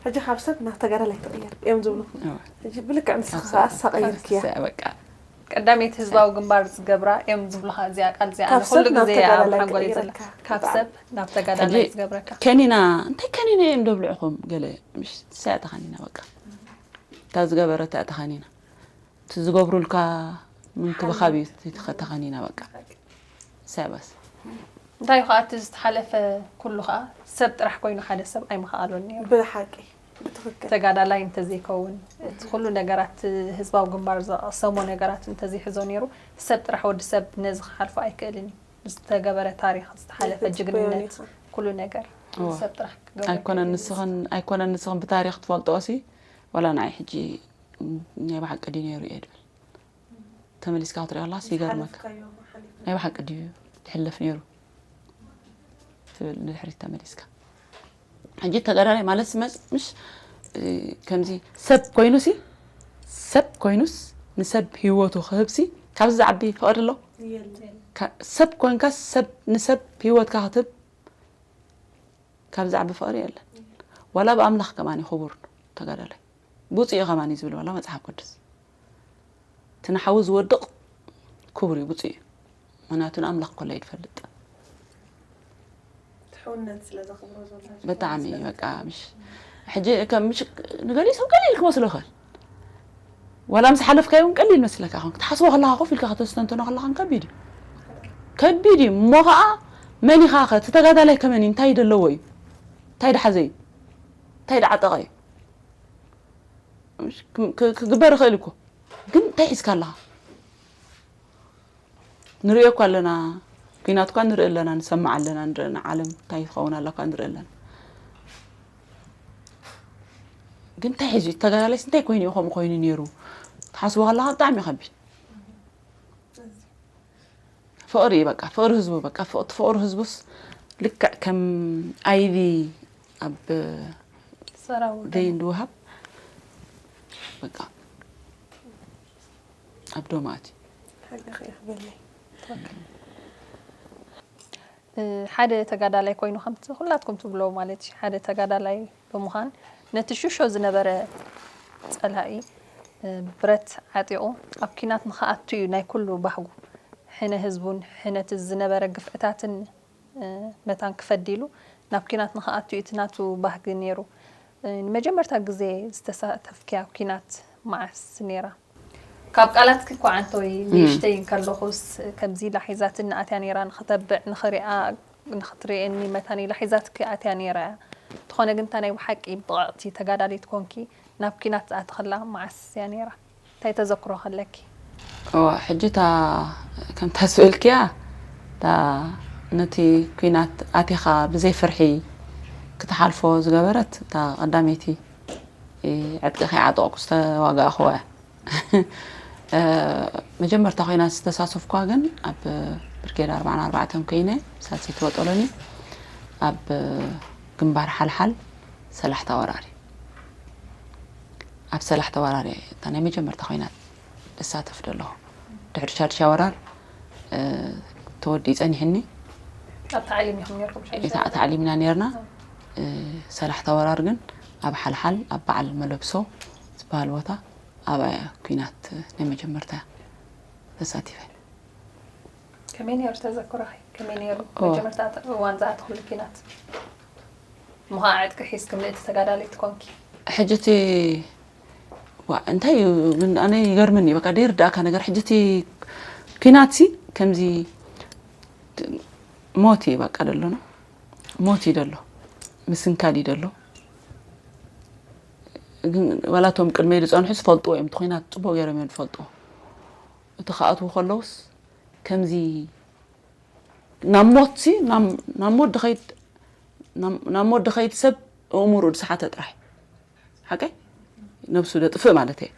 ሕጂ ካብ ሰብ ናብ ተጋዳላይ ትቕየር እዮም ዝብሉ። እዋ። ሕጂ ብልክዕ ንስኻ ካብ ከኣ ሰብ፣ ኣሳቐይርክያ። ካብ ሰብ፣ በቃ። ቀዳመይቲ ህዝባዊ ግንባር ዝገብራ እዮም ዝብሉኻ እዚኣ ቃል እዚኣ። ካብ ኣነ ኩሉ ሰብ ናብ ግዜ ኣብ ተጋዳላይ ሓንጎለይ ዘላ። ትቕይረካ። ካብ ብጣዕሚ። ሰብ ናብ ተጋዳላይ ሕጂ ዝገብረካ። ከኒና፣ እንታይ ከኒነ እዮም ደብልዑኹም? ገለ ምሽ፣ እሳ እያ ተኸኒና በቃ። እታ ዝገበረት እያ ተኸኒና። እቲ ዝገብሩልካ ምንክብኻብ እዩ እቲ ተኸ-፣ ተኸኒና በቃ። እሳ እያ ባስ። እንታይ እዩ ኸኣ እቲ ዝተሓለፈ ኩሉ ኸኣ ሰብ ጥራሕ ኮይኑ ሓደ ሰብ ኣይምኸኣሎን ነይሩ። ብሓቂ፣ ብትኽክል። ተጋዳላይ እንተዘይከውን፣ እቲ ኩሉ ነገራት ህዝባዊ ግንባር ዘቐሰሞ ነገራት እንተዘይሕዞ ነይሩ፣ ሰብ ጥራሕ ወዲ ሰብ ነዚ ክሓልፎ ኣይክእልን እዩ። ዝተገበረ ታሪኽ፣ ዝተሓለፈ ነቲ ጅግንነት፣ ትጽበዮ ኢኻ። ኩሉ ነገር እዋ። ሰብ ጥራሕ ክገብሮ ኣይኮነን ይክእል እዩ። ንስኽን፣ ኣይኮነን ንስኽን ብታሪኽ ትፈልጥኦ ሲ፣ ዋላ ንዓይ ሕጂ ናይ ብሓቂ ድዩ ነይሩ እየ ድብል። ተመሊስካ ክትሪኦ ከለኻስ ይገርመካ። ዝሓለፍካዮ ሓሊፍና። ናይ ብሓቂ ድዩ ዝሕለፍ ነይሩ? ትብል ንድሕሪት ተመሊስካ። ሕጂ ተጋዳላይ ማለት ስመጽ ምሽ፣ እ፣ ከምዚ ሰብ ኮይኑሲ፣ ሰብ ኮይኑስ ንሰብ ህይወቱ ክህብሲ ካብዚ ዝዓቢ ፍቕሪ ኣሎ? የለን። ከ-፣ ሰብ ኮንካስ ሰብ፣ ንሰብ ህይወትካ ክትህብ ካብ ዝዓቢ ፍቕሪ የለን። ዋላ ብኣምላኽ ከማን እዩ ክቡር ተጋዳላይ። ብፁዕ እዩ ከማን እዩ ዝብል ዋላ መጽሓፍ ቅዱስ። እቲ ንሓዉ ዝወድቕ ክቡር እዩ፣ ብፁዕ እዩ። ምኽንያቱ ንኣምላኽ ኮሎ እዩ ዝፈልጥ። እቲ ሕውነት ስለ ዘኽብሮ ዘሎ ብጣዕሚ እዩ፣ በቃ፣ ምሽ፣ ሕጂ ከም ምሽ ንገሊኡ ሰብ ቀሊል ክመስሎ ይኽእል። ዋላ ምስ ሓለፍካዮ እውን ቀሊል መስለካ ይኸውን። ክትሓስቦ ከለኻ፣ ኮፍ ኢልካ ከተስተንትኖ ከለኻ ከቢድ እዩ። ከቢድ እዩ። እሞ ኸዓ መን ኢኻ ኸ? እቲ ተጋዳላይ ከ መን እዩ? እንታይ ደለዎ እዩ? እንታይ ደሓዘ እዩ? እንታይ ደዓጠቐ እዩ? ምሽ፣ ክ-፣ ክ-፣ ክግበር ይኽእል እኮ። ግን እንታይ ሒዝካ ኣለኻ? ንርእዮ እኮ ኣለና፣ ኲናት እኳ ንርኢ ኣለና፣ ንሰምዕ ኣለና፣ ንርኢ፣ ዓለም እንታይ ትኸውን ኣላ እኳ ንርኢ ኣለና። ግን እንታይ ሒዙ፣ ተጋዳላይስ እንታይ ኮይኑ እዩ ከምኡ ኮይኑ ነይሩ? ትሓስቦ ከለኻ ብጣዕሚ ከቢድ። ፍቕሪ እዩ በቃ፣ ፍቕሪ ህዝቡ በቃ፣ ፍቕ-፣ ፍቕሪ ህዝቡስ ልክዕ ከም ኣይቪ ኣብ ሰራው ደይ እንድወሃብ በቃ ኣብ ዶማት እዩ። ሓቂ ክበለይ። እ፣ ሓደ ተጋዳላይ ኮይኑ ከምቲ ኩላትኩም ትብሎ ማለት እዩ፣ ሓደ ተጋዳላይ ብምዃን ነቲ ሽሾ ዝነበረ ጸላኢ፣ እ፣ ብረት ዓጢቑ ኣብ ኲናት ንኽኣቱ እዩ ናይ ኩሉ ባህጉ። ሕነ ህዝቡን ሕነ እቲ ዝነበረ ግፍዕታትን፣ እ፣ መታን ክፈዲ ኢሉ ናብ ኲናት ንኽኣቱ እዩ እቲ ናቱ ባህጊ ነይሩ። እ፣ ንመጀመርታ ግዜ ዝተሳተፍክያ ኲናት መዓስ ነይራ? ካብ ቃላትኪ እኳ ዓንተወይ እም። ንእሽተይ እንከለኹስ ከምዚ ኢላ ሒዛትኒ ኣትያ ነይራ፣ ንኽተብዕ፣ ንኽሪኣ፣ ንኽትርእየኒ መታን ኢላ ሒዛትኪ ኣትያ ነይራ እያ። እንተኾነ ግን እታ ናይ ብሓቂ ብቕዕቲ ተጋዳሊት ኮንኪ ናብ ኲናት ዝኣተኽላ መዓስ እያ ነይራ? እንታይ ተዘክሮ ከለኪ? እዋ፣ ሕጂ እታ ከምታ ዝበልክያ፣ እታ ነቲ ኲናት ኣቲኻ ብዘይ ፍርሒ ክትሓልፎ ዝገበረት እታ ቀዳመይቲ፣ እ፣ ዕጥቂ ከይዓጠቕኩ ዝተዋጋእኽዋ እያ። እ፣ መጀመርታ ኮይና ዝተሳተፍኳ ግን ኣብ ብርጌድ ኣርባዓን ኣርባዕተን ኮይነ፣ ሳልሰይቲ ወጠሎኒ ኣብ ግንባር ሓልሓል ሰላሕታ ወራር እዩ። ኣብ ሰላሕታ ወራር እየ እታ ናይ መጀመርታ ኮይና እሳተፍ ዘለኹ። ድሕሪ ሻድሻ ወራር፣ እ፣ ተወዲኡ ጸኒሕኒ። ኣብ ታዕሊም ኢኹም ነርኩም ሻድሻ? እታ ታዕሊምና ነርና። እ፣ ሰላሕታ ወራር ግን ኣብ ሓልሓል ኣብ በዓል መለብሶ ዝበሃል ቦታ ኣብኣ እያ ኲናት ናይ መጀመርታ ተሳቲፈ። ከመይ ነይሩ ተዘክሮኺ? ከመይ ነይሩ ኦ። መጀመርታ እዋን ዝኣተኽሉ ኲናት? ምዃ ዕጥቂ ሒዝኪ ምልእቲ ተጋዳሊት ኮንኪ? ሕጂ እቲ ዋ፣ እንታይ እዩ ግን ኣነ ይገርመኒ፣ በቃ ደይርዳእካ ነገር። ሕጂ እቲ ኲናት ሲ ከምዚ ሞት እዩ በቃ ደሎ ነው። ሞት እዩ ደሎ። ምስንካል እዩ ዘሎ። ግን ዋላ እቶም ቅድመይ ዝጸንሑ ዝፈልጥዎ እዮም፣ እቲ ኹናት ጽቡቕ ገይሮም እዮም ዝፈልጥዎ። እቲ ክኣትዉ ከለውስ ከምዚ ናብ ሞትሲ ናብ ናብ ሞት ድኸይድ ናብ ናብ ሞት ድኸይድ ሰብ ኣእምርኡ ዝሰሓተ ጥራሕ። ሓቀይ? ነብሱ ደጥፍእ ማለት እየ።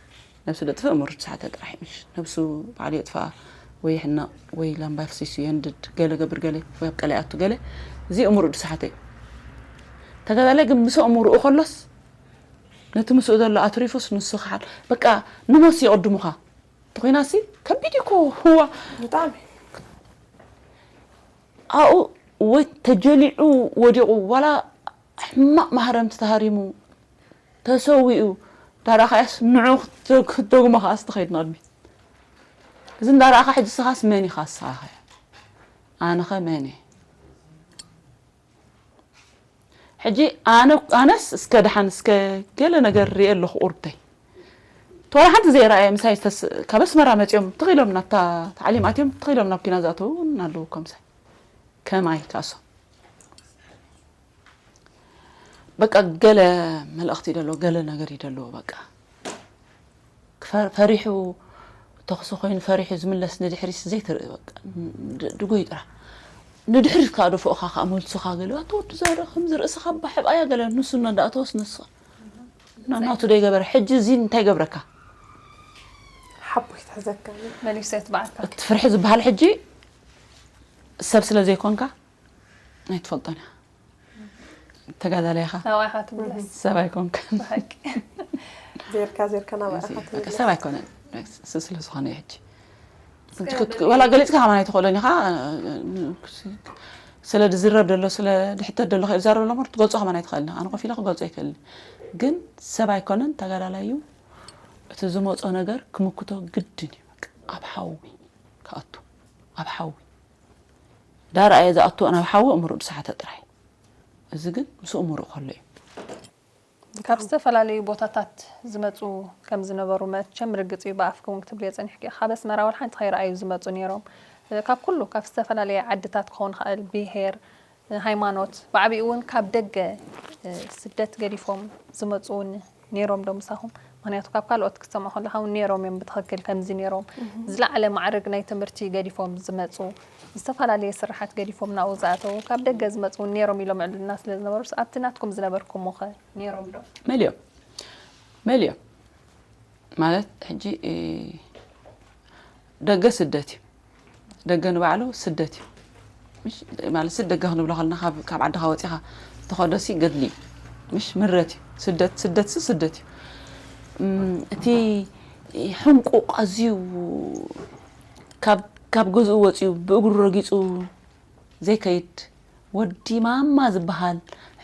ነብሱ ደጥፍእ እምሩ ዝሰሓተ ጥራሕ እዩ። ምሽ ነብሱ ባዕሉ የጥፍኣ ወይ ይሕነቕ ወይ ላምባ ፍሲሱ የንድድ፣ ገለ ገብር፣ ገለ ወይ ኣብ ቀላይ ኣቱ፣ ገለ እዚ እምሩ ዝሰሓተ እዩ። ተጋዳላይ ግን ምስ ኣእምርኡ ከሎስ ነቲ ምስኡ ዘሎ ኣትሪፉስ ንሱ ክሓል በቃ ንሞት ይቕድሙኻ። ተኾይናሲ ከቢድ እዩ እኮ። ህዋ ብጣዕሚ ኣብኡ ወይ ተጀሊዑ ወዲቑ ዋላ ሕማቕ ማህረምቲ ተሃሪሙ ተሰዊኡ ዳርኣኻያስ ንዑ ክትደግሞ ከኣስ ትኸይድ ንቕድሚት። እዚ እንዳረኣኻ ሕጂ ስኻስ መን ኢኻ ስኻኸ? ኣነኸ መን እየ? ሕጂ ኣነ ኣነስ እስከ ደሓን እስከ ገለ ነገር ሪኤ ኣለኹ ቁርብተይ። ተወላ ሓንቲ ዘይረኣየ ምሳይ ዝተስ ካብ ኣስመራ መጺኦም ትኺሎም ናብታ ታዕሊም ኣትዮም ትኺሎም ናብ ኪና ዝኣተዉ እውን ኣለዉ እኮ ምሳይ። ከማይ ካሶ በቃ ገለ መልእኽቲ ይደሎ ገለ ነገር ይደሎ በቃ ፈሪሑ ተኽሲ ኮይኑ ፈሪሑ ዝምለስ ንድሕሪስ ዘይትርኢ በቃ ድጎይ ጥራ ንድሕሪት ከዓ ደፍኦኻ ከዓ መልሱኻ ገለ ኣቶ ወዲ ዛረ ከምዚ ርእስኻ ባሕብኣያ ገለ ንሱ እናዳእተወስ ንስኻ ናናቱ ደይገበረ ሕጂ እዚ እንታይ ገብረካ ሓቦ ይትሕዘካ መሊሱ የትበዓካ እቲ ፍርሒ ዝበሃል ሕጂ ሰብ ስለ ዘይኮንካ ኣይትፈልጦን ኢኻ ተጋዳላይ ኢኻ ናባይኻ ትምለስ ሰብ ኣይኮንካን ብሓቂ ዜርካ ዜርካ ናባይኻ በቃ ሰብ ኣይኮነን እሱ ስለ ዝኾነ እዩ ሕጂ ዋላ ገሊፅካ ከማን ኣይትኽእሎን ኢኻ ስለ ዝዝረብ ዘሎ ስለ ዝሕተት ዘሎ ከይዛረብ ኣሎ ምር ትገልፆ ከማን ኣይትኽእልን ኣነ ኮፍ ኢለ ክገልፆ ኣይክእልን ግን ሰብ ኣይኮነን ተጋዳላይ እዩ እቲ ዝመፆ ነገር ክምክቶ ግድን እዩ በቃ ኣብ ሓዊ ክኣቱ ኣብ ሓዊ ዳርኣየ ዝኣትዎ ናብ ሓዊ እምርኡ ዝሰሓተ ጥራይ እዚ ግን ምስ እምርኡ ከሎ እዩ ካብ ዝተፈላለዩ ቦታታት ዝመፁ ከም ዝነበሩ መቸም ርግፅ እዩ ብኣፍኪ እውን ክትብልዮ ፀኒሕኪ ካብ ኣስመራ ወላ ሓንቲ ከይረኣዩ ዝመፁ ነይሮም ካብ ኩሉ ካብ ዝተፈላለየ ዓድታት ክኸውን ይኽእል ብሄር ሃይማኖት ብዓብኡ እውን ካብ ደገ ስደት ገዲፎም ዝመፁ እውን ነይሮም ዶ ምሳኹም ምክንያቱ ካብ ካልኦት ክትሰምዖ ከለካ እውን ነይሮም እዮም ብትክክል ከምዚ ነይሮም ዝለዓለ ማዕርግ ናይ ትምህርቲ ገዲፎም ዝመፁ ዝተፈላለየ ስራሓት ገዲፎም ናብኡ ዝኣተዉ ካብ ደገ ዝመፁ እውን ነይሮም ኢሎም ዕልልና ስለ ዝነበሩስ ኣብቲ ናትኩም ዝነበርኩምኸ ነይሮም ዶ መሊኦም መሊኦም ማለት ሕጂ ደገ ስደት እዩ ደገ ንባዕሉ ስደት እዩ ማለት ስደት ደገ ክንብሎ ከለና ካብ ዓድኻ ወፂኻ ዝተኸዶ ሲ ገድሊ እዩ ምሽ ምረት እዩ ስደት ስደት ሲ ስደት እዩ እቲ ሕንቁቕ ኣዝዩ ካብ ገዝኡ ወፂኡ ብእግሩ ረጊፁ ዘይከይድ ወዲ ማማ ዝበሃል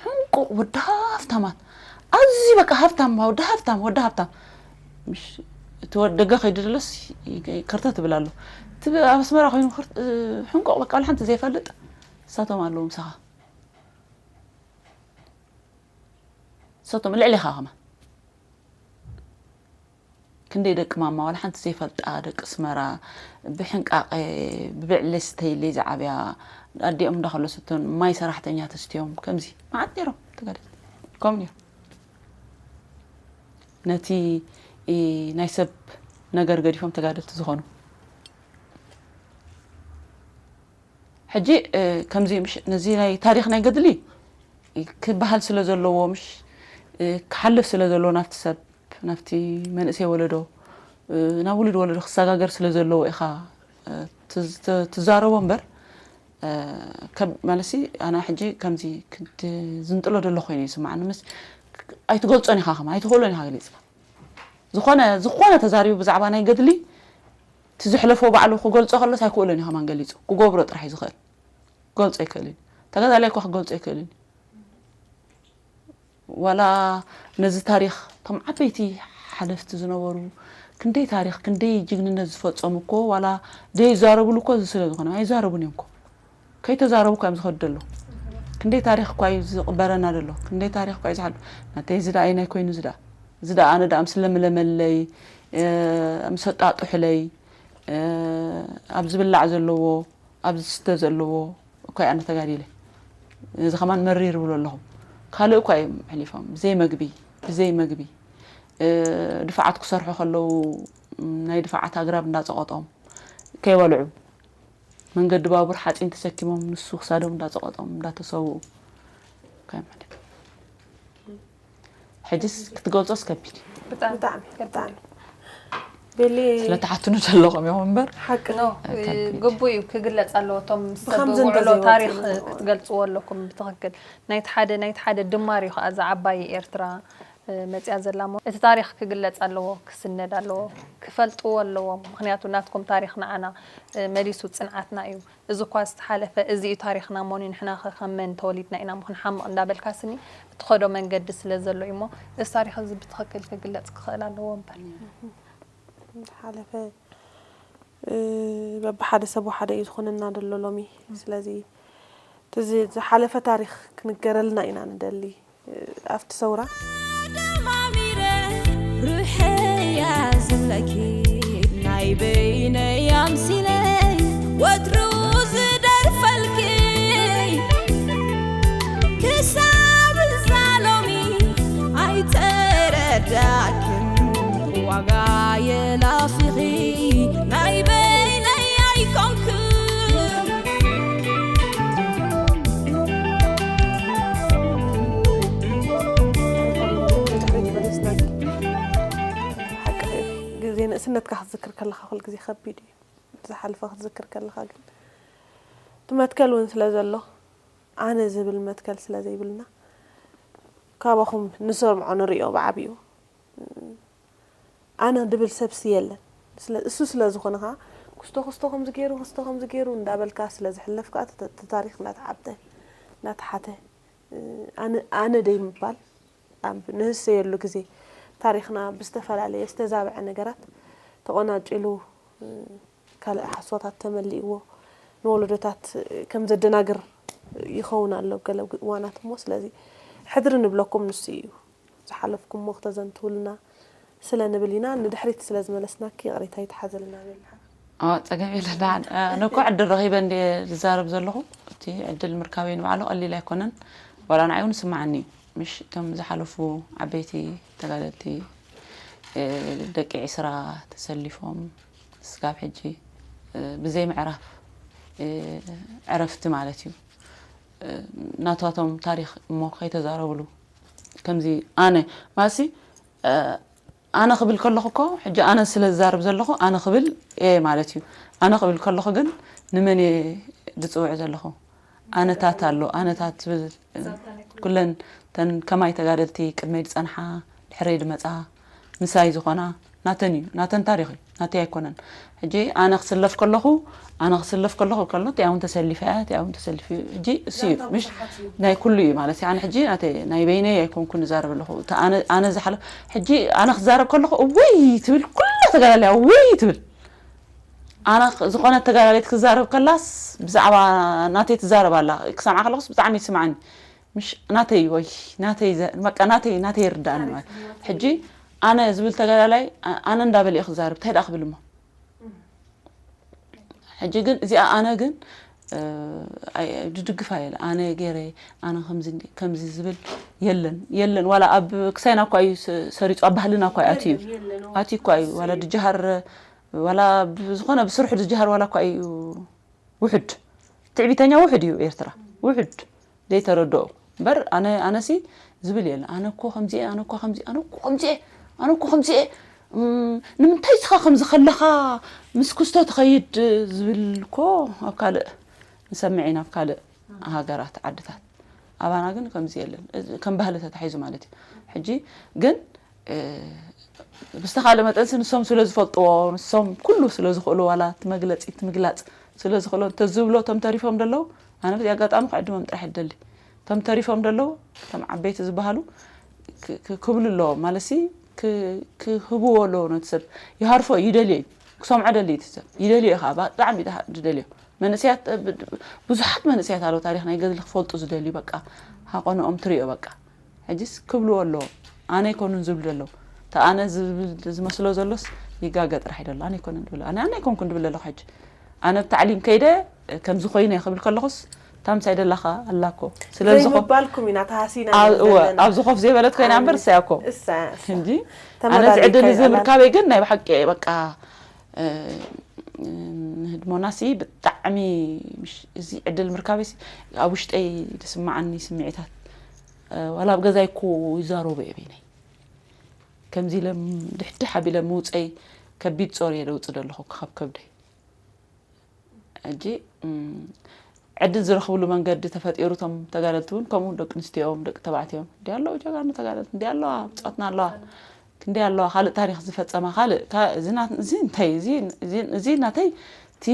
ሕንቁቕ ወዲ ሃፍታማት ኣዝዩ በቃ ሃፍታም ወዲ ሃፍታም ወዲ ሃፍታም ምሽ እቲ ወዲ ደገ ከይዱ ደለስ ከርተ ትብል ኣሎ እቲ ኣብ ኣስመራ ኮይኑ ሕንቁቕ በቃ ሓንቲ ዘይፈልጥ እሳቶም ኣለዉ ምሳኻ እሳቶም ልዕሊኻ ከማ ክንደይ ደቂ ማማ ዋላ ሓንቲ ዘይፈልጣ ደቂ ኣስመራ ብሕንቃቐ ብብዕሊ ስተይለይ ዝዓብያ ኣዲኦም እንዳኸለሰቶን ማይ ሰራሕተኛ ተስትዮም ከምዚ መዓት ነይሮም ተጋደልቲ ከምኡ ነይሮም ነቲ ናይ ሰብ ነገር ገዲፎም ተጋደልቲ ዝኾኑ ሕጂ ከምዚ ነዚ ናይ ታሪኽ ናይ ገድሊ ክበሃል ስለ ዘለዎ ምሽ ክሓልፍ ስለ ዘለዎ ናብቲ ሰብ ናብቲ መንእሰይ ወለዶ ናብ ውሉድ ወለዶ ክሰጋገር ስለ ዘለዎ ኢኻ ትዛረቦ እምበር ማለሲ ኣነ ሕጂ ከምዚ ዝንጥሎ ደሎ ኮይኑ ይስማዓኒ ምስ ኣይትገልፆን ኢኻ ከማ ኣይትኽእሎን ኢኻ ገሊፅካ ዝኾነ ዝኾነ ተዛሪቡ ብዛዕባ ናይ ገድሊ እቲ ዝሕለፎ ባዕሉ ክገልፆ ከሎስ ኣይክእሎን እዩ ከማን ገሊፁ ክገብሮ ጥራሕ እዩ ዝኽእል ክገልፆ ኣይክእልን ተጋዳላይ እኳ ክገልፆ ኣይክእልን ዋላ ነዚ ታሪኽ እቶም ዓበይቲ ሓለፍቲ ዝነበሩ ክንደይ ታሪኽ ክንደይ ጅግንነት ዝፈፀሙ እኮ ዋላ ዘይዛረብሉ እኮ እዚ ስለ ዝኾነ ኣይዛረቡን እዮም እኮ ከይተዛረቡ እኳ እዮም ዝኸዱ ደሎ ክንደይ ታሪኽ እኳ እዩ ዝቕበረና ደሎ ክንደይ ታሪኽ እኳ እዩ ዝሓሉ ናተይ እዚ ደኣ ኣይናይ ኮይኑ እዚ ደኣ እዚ ደኣ ኣነ ደኣ ምስ ለምለመለይ ምስ ኣጣጡሕለይ ኣብ ዝብላዕ ዘለዎ ኣብ ዝስተ ዘለዎ እኳ ኣነ ተጋዲለ እዚ ከማን መሪር ይብሎ ኣለኹ ካልእ እኳ እዮም ሕሊፎም፣ ብዘይ መግቢ፣ ብዘይ መግቢ፣ እ፣ ድፋዓት ክሰርሑ ከለዉ፣ ናይ ድፋዓት ኣግራብ እንዳጸቐጦም ከይበልዑ፣ መንገዲ ባቡር ሓጺን ተሰኪሞም፣ ንሱ ክሳዶም እንዳጸቐጦም፣ እንዳተሰውኡ፣ እንታይ ማለት እዩ? ሕጅስ ክትገልጾስ ከቢድ እዩ። ብጣዕሚ ብጣዕሚ ከቢድ ብጣዕሚ እዩ። ቤሊ ስለተሓትኑ ዘለኹም ኢኹም እምበር ሓቂ ኖ ነው። ከቢድ። ግቡእ እዩ ክግለጽ ኣለዎ። እቶም ሰብ ብኸምዚ ውዕሎ እንተዘይወፂኡ ታሪኽ ኖ። ክትገልጽዎ ኣለኩም ብትኽክል። ናይቲ ሓደ ናይቲ ሓደ ድማር እዩ ከዓ እዛ ዓባይ ኤርትራ እ፣ መጽያ ዘላ እሞ እቲ ታሪኽ ክግለጽ ኣለዎ፣ ክስነድ ኣለዎ፣ ክፈልጥዎ ኣለዎም። ምኽንያቱ ናትኩም ታሪኽ ንዓና እ፣ መሊሱ ጽንዓትና እዩ። እዚ እኳ ዝተሓለፈ እዚ እዩ ታሪኽና እሞኒ ንሕና ኸ ከም መን ተወሊድና ኢና እሞ ክንሓምቕ እንዳበልካ ስኒ እትኸዶ መንገዲ ስለ ዘሎ እዩ እሞ እዚ ታሪኽ እዚ ብትኽክል ክግለጽ ክኽእል ኣለዎ እምበር። ዝሓለፈ እ፣ በብሓደ ሰብ ሓደ እዩ ዝኾነና ዘሎ ሎሚ። ስለዚ እቲ ዚ- ዝሓለፈ ታሪኽ ክንገረልና ኢና ንደሊ። እ፣ ኣብቲ ሰውራ ደማሚረ ርሕያ ዝብለኪ ናይ በይነይ ኣምሲለ ወትሩ ዝደርፈልኪ ክሳብ እዛ ሎሚ ኣይተረዳእክን ዋጋ የላፊኺ ናይ በይነይ ኣይኮንክን ግዜ ንእስነትካ ክትዝክር ከለኻ ኩል ግዜ ከቢድ እዩ። ዝሓልፈ ክትዝክር ከለኻ ግን እቲ መትከል እውን ስለ ዘሎ ኣነ ዝብል መትከል ስለ ዘይብልና ካባኹም ንሰምዖ ንሪኦ ብዓብዩ ኣነ ድብል ሰብሲ የለን። ስለ- እሱ ስለ ዝኾነ ከዓ ክስቶ ክስቶ ከምዚ ገይሩ ክስቶ ከምዚ ገይሩ እንዳበልካ ስለ ዝሕለፍ ከዓ እቲ እቲ ታሪክ እንዳተዓብተ እንዳተሓተ ኣነ ኣነ ደይ ምባል ኣብ ንህሰየሉ ግዜ ታሪኽና ብዝተፈላለየ ዝተዛብዐ ነገራት ተቖናጪሉ ካልእ ሓሶታት ተመሊእዎ ንወለዶታት ከም ዘደናግር ይኸውን ኣሎ ገለ እዋናት እሞ ስለዚ ሕድሪ ንብለኩም ንሱ እዩ ዝሓለፍኩሞ ክተዘንትውልና ስለ ንብል ኢና ንድሕሪት ስለ ዝመለስናኪ ይቕሬታ ይትሓዘልና በልና ኣዎ ጸገም የለን። ኣነ እኮ ዕድል ረኺበ እንደ ዝዛረብ ዘለኹ እቲ ዕድል ምርካበይ ንባዕሉ ቀሊል ኣይኮነን። ዋላ ንዓይ እውን ስምዓኒ እዩ። ምሽ እቶም ዝሓለፉ ዓበይቲ ተጋደልቲ ደቂ ዒስራ ተሰሊፎም ስጋብ ሕጂ ብዘይ ምዕራፍ ዕረፍቲ ማለት እዩ ናቷቶም ታሪኽ እሞ ከይተዛረብሉ ከምዚ ኣነ ማሲ ኣነ ክብል ከለኹ እኮ ሕጂ ኣነ ስለ ዝዛረብ ዘለኹ ኣነ ክብል እየ ማለት እዩ። ኣነ ክብል ከለኹ ግን ንመን እየ ዝፅውዕ ዘለኹ? ኣነታት ኣሎ ኣነታት ዝብል ኩለን ተን ከማይ ተጋደልቲ ቅድመይ ዝፀንሓ ድሕረይ ዝመፃ ምሳይ ዝኾና ናተን እዩ ናተን ታሪኽ እዩ ናተይ ኣይኮነን። ሕጂ ኣነ ክስለፍ ከለኹ ኣነ ክስለፍ ከለኹ ከሎ እቲኣ እውን ተሰሊፈ እያ እቲኣ እውን ተሰሊፉ እዩ። ሕጂ እሱ እዩ ምሽ ናይ ኩሉ እዩ ማለት እዩ። ኣነ ሕጂ ናተይ ናይ በይነይ ኣይኮንኩን ዝዛረብ ኣለኹ። እቲ ኣነ ኣነ ዝሓለፍ ሕጂ ኣነ ክዛረብ ከለኹ እውይ ትብል ኩላ ተጋዳልያ እውይ ትብል። ኣነ ዝኾነት ተጋዳሊት ክዛረብ ከላስ ብዛዕባ ናተይ ትዛረብ ኣላ ክሰምዓ ከለኹስ ብጣዕሚ ይስምዓኒ። ምሽ ናተይ ወይ ናተይ በቃ ናተይ ናተይ ይርዳእኒ ማለት ሕጂ ኣነ ዝብል ተጋዳላይ ኣነ እንዳበለ ክዛረብ እንታይ ደኣ ክብል እሞ ሕጂ ግን እዚኣ ኣነ ግን ድድግፋ የለ ኣነ ገይረ ኣነ ከምዚ ከምዚ ዝብል የለን የለን ዋላ ኣብ ክሳይና እኳ እዩ ሰሪፁ ኣብ ባህልና እኳ ኣትዩ ኣትዩ እኳ እዩ ዋላ ድጅሃር ዋላ ዝኾነ ብስርሑ ድጅሃር ዋላ እኳ እዩ ውሑድ ትዕቢተኛ ውሑድ እዩ ኤርትራ ውሑድ ዘይተረድኦ እምበር ኣነ ኣነሲ ዝብል የለ ኣነ እኮ ከምዚ ኣነ እኮ ከምዚ ኣነ እኮ ከምዚ ኣነ እኮ ከምዚ ንምንታይ ስኻ ከምዚ ከለኻ ምስ ክስቶ ትኸይድ ዝብል እኮ ኣብ ካልእ ንሰምዕ ኢና ኣብ ካልእ ሃገራት ዓድታት ኣባና ግን ከምዚ የለን ከም ባህሊ ተታሒዙ ማለት እዩ ሕጂ ግን ብዝተኻለ መጠንሲ ንሶም ስለ ዝፈልጥዎ ንሶም ኩሉ ስለ ዝኽእሉ ዋላ እቲ መግለፂ እቲ ምግላፅ ስለ ዝኽእሎ እንተዝብሎ እቶም ተሪፎም ደለዉ ኣነ በዚ ኣጋጣሚ ክዕድሞም ጥራሕ ይደሊ እቶም ተሪፎም ደለዉ እቶም ዓበይቲ ዝበሃሉ ክብሉ ኣለዎም ማለትሲ ክህብዎ ኣለዎ ነቲ ሰብ ይሃርፎ ይደልዮ እዩ ክሰምዖ ደሊ እቲ ሰብ ይደልዮ ከዓ ብጣዕሚ ዝደልዮ መንእሰያት ብዙሓት መንእሰያት ኣለዉ ታሪኽ ናይ ገድሊ ክፈልጡ ዝደልዩ በቃ ሃቆንኦም ትሪኦ በቃ ሕጂስ ክብልዎ ኣለዎ ኣነ ኣይኮኑን ዝብሉ ዘለዉ እቲ ኣነ ዝብል ዝመስሎ ዘሎስ ይጋገ ጥራሕ ይደሎ ኣነ ኣይኮነን ዝብሎ ኣነ ኣነ ኣይኮንኩን ዝብል ዘለኹ ሕጂ ኣነ ብታዕሊም ከይደ ከምዚ ኮይነ ክብል ከለኹስ ታምሳይ ደላኻ ኣላኮ ስለዚ ዘይምባልኩም ኢና ተሃሲና ኣብዚ ኮፍ ዘይበለት ኮይና እምበር እሳያኮ እሳያ እንጂ ኣነዚ ዕድል እዚ ምርካበይ ግን ናይ ብሓቂ በቃ ንህድሞና ሲ ብጣዕሚ እዚ ዕድል ምርካበይ ኣብ ውሽጠይ ዝስማዓኒ ስምዒታት ዋላ ኣብ ገዛይ እኮ ይዛረቡ እየ በይነይ ከምዚ ኢለ ድሕድሕ ኣቢለ ምውፀይ ከቢድ ጾር እየ ደውፅእ ዘለኹ ካብ ከብደይ ሕጂ ዕድል ዝረኽብሉ መንገዲ ተፈጢሩ እቶም ተጋደልቲ እውን ከምኡ ደቂ ኣንስትዮኦም ደቂ ተባዕትዮም እንዲ ኣለዉ ጀጋኑ ተጋደልቲ እንዲ ኣለዋ ብፆትና ኣለዋ ክንዲ ኣለዋ ካልእ ታሪክ ዝፈፀማ ካልእ እዚ እንታይ እዚ ናተይ እቲ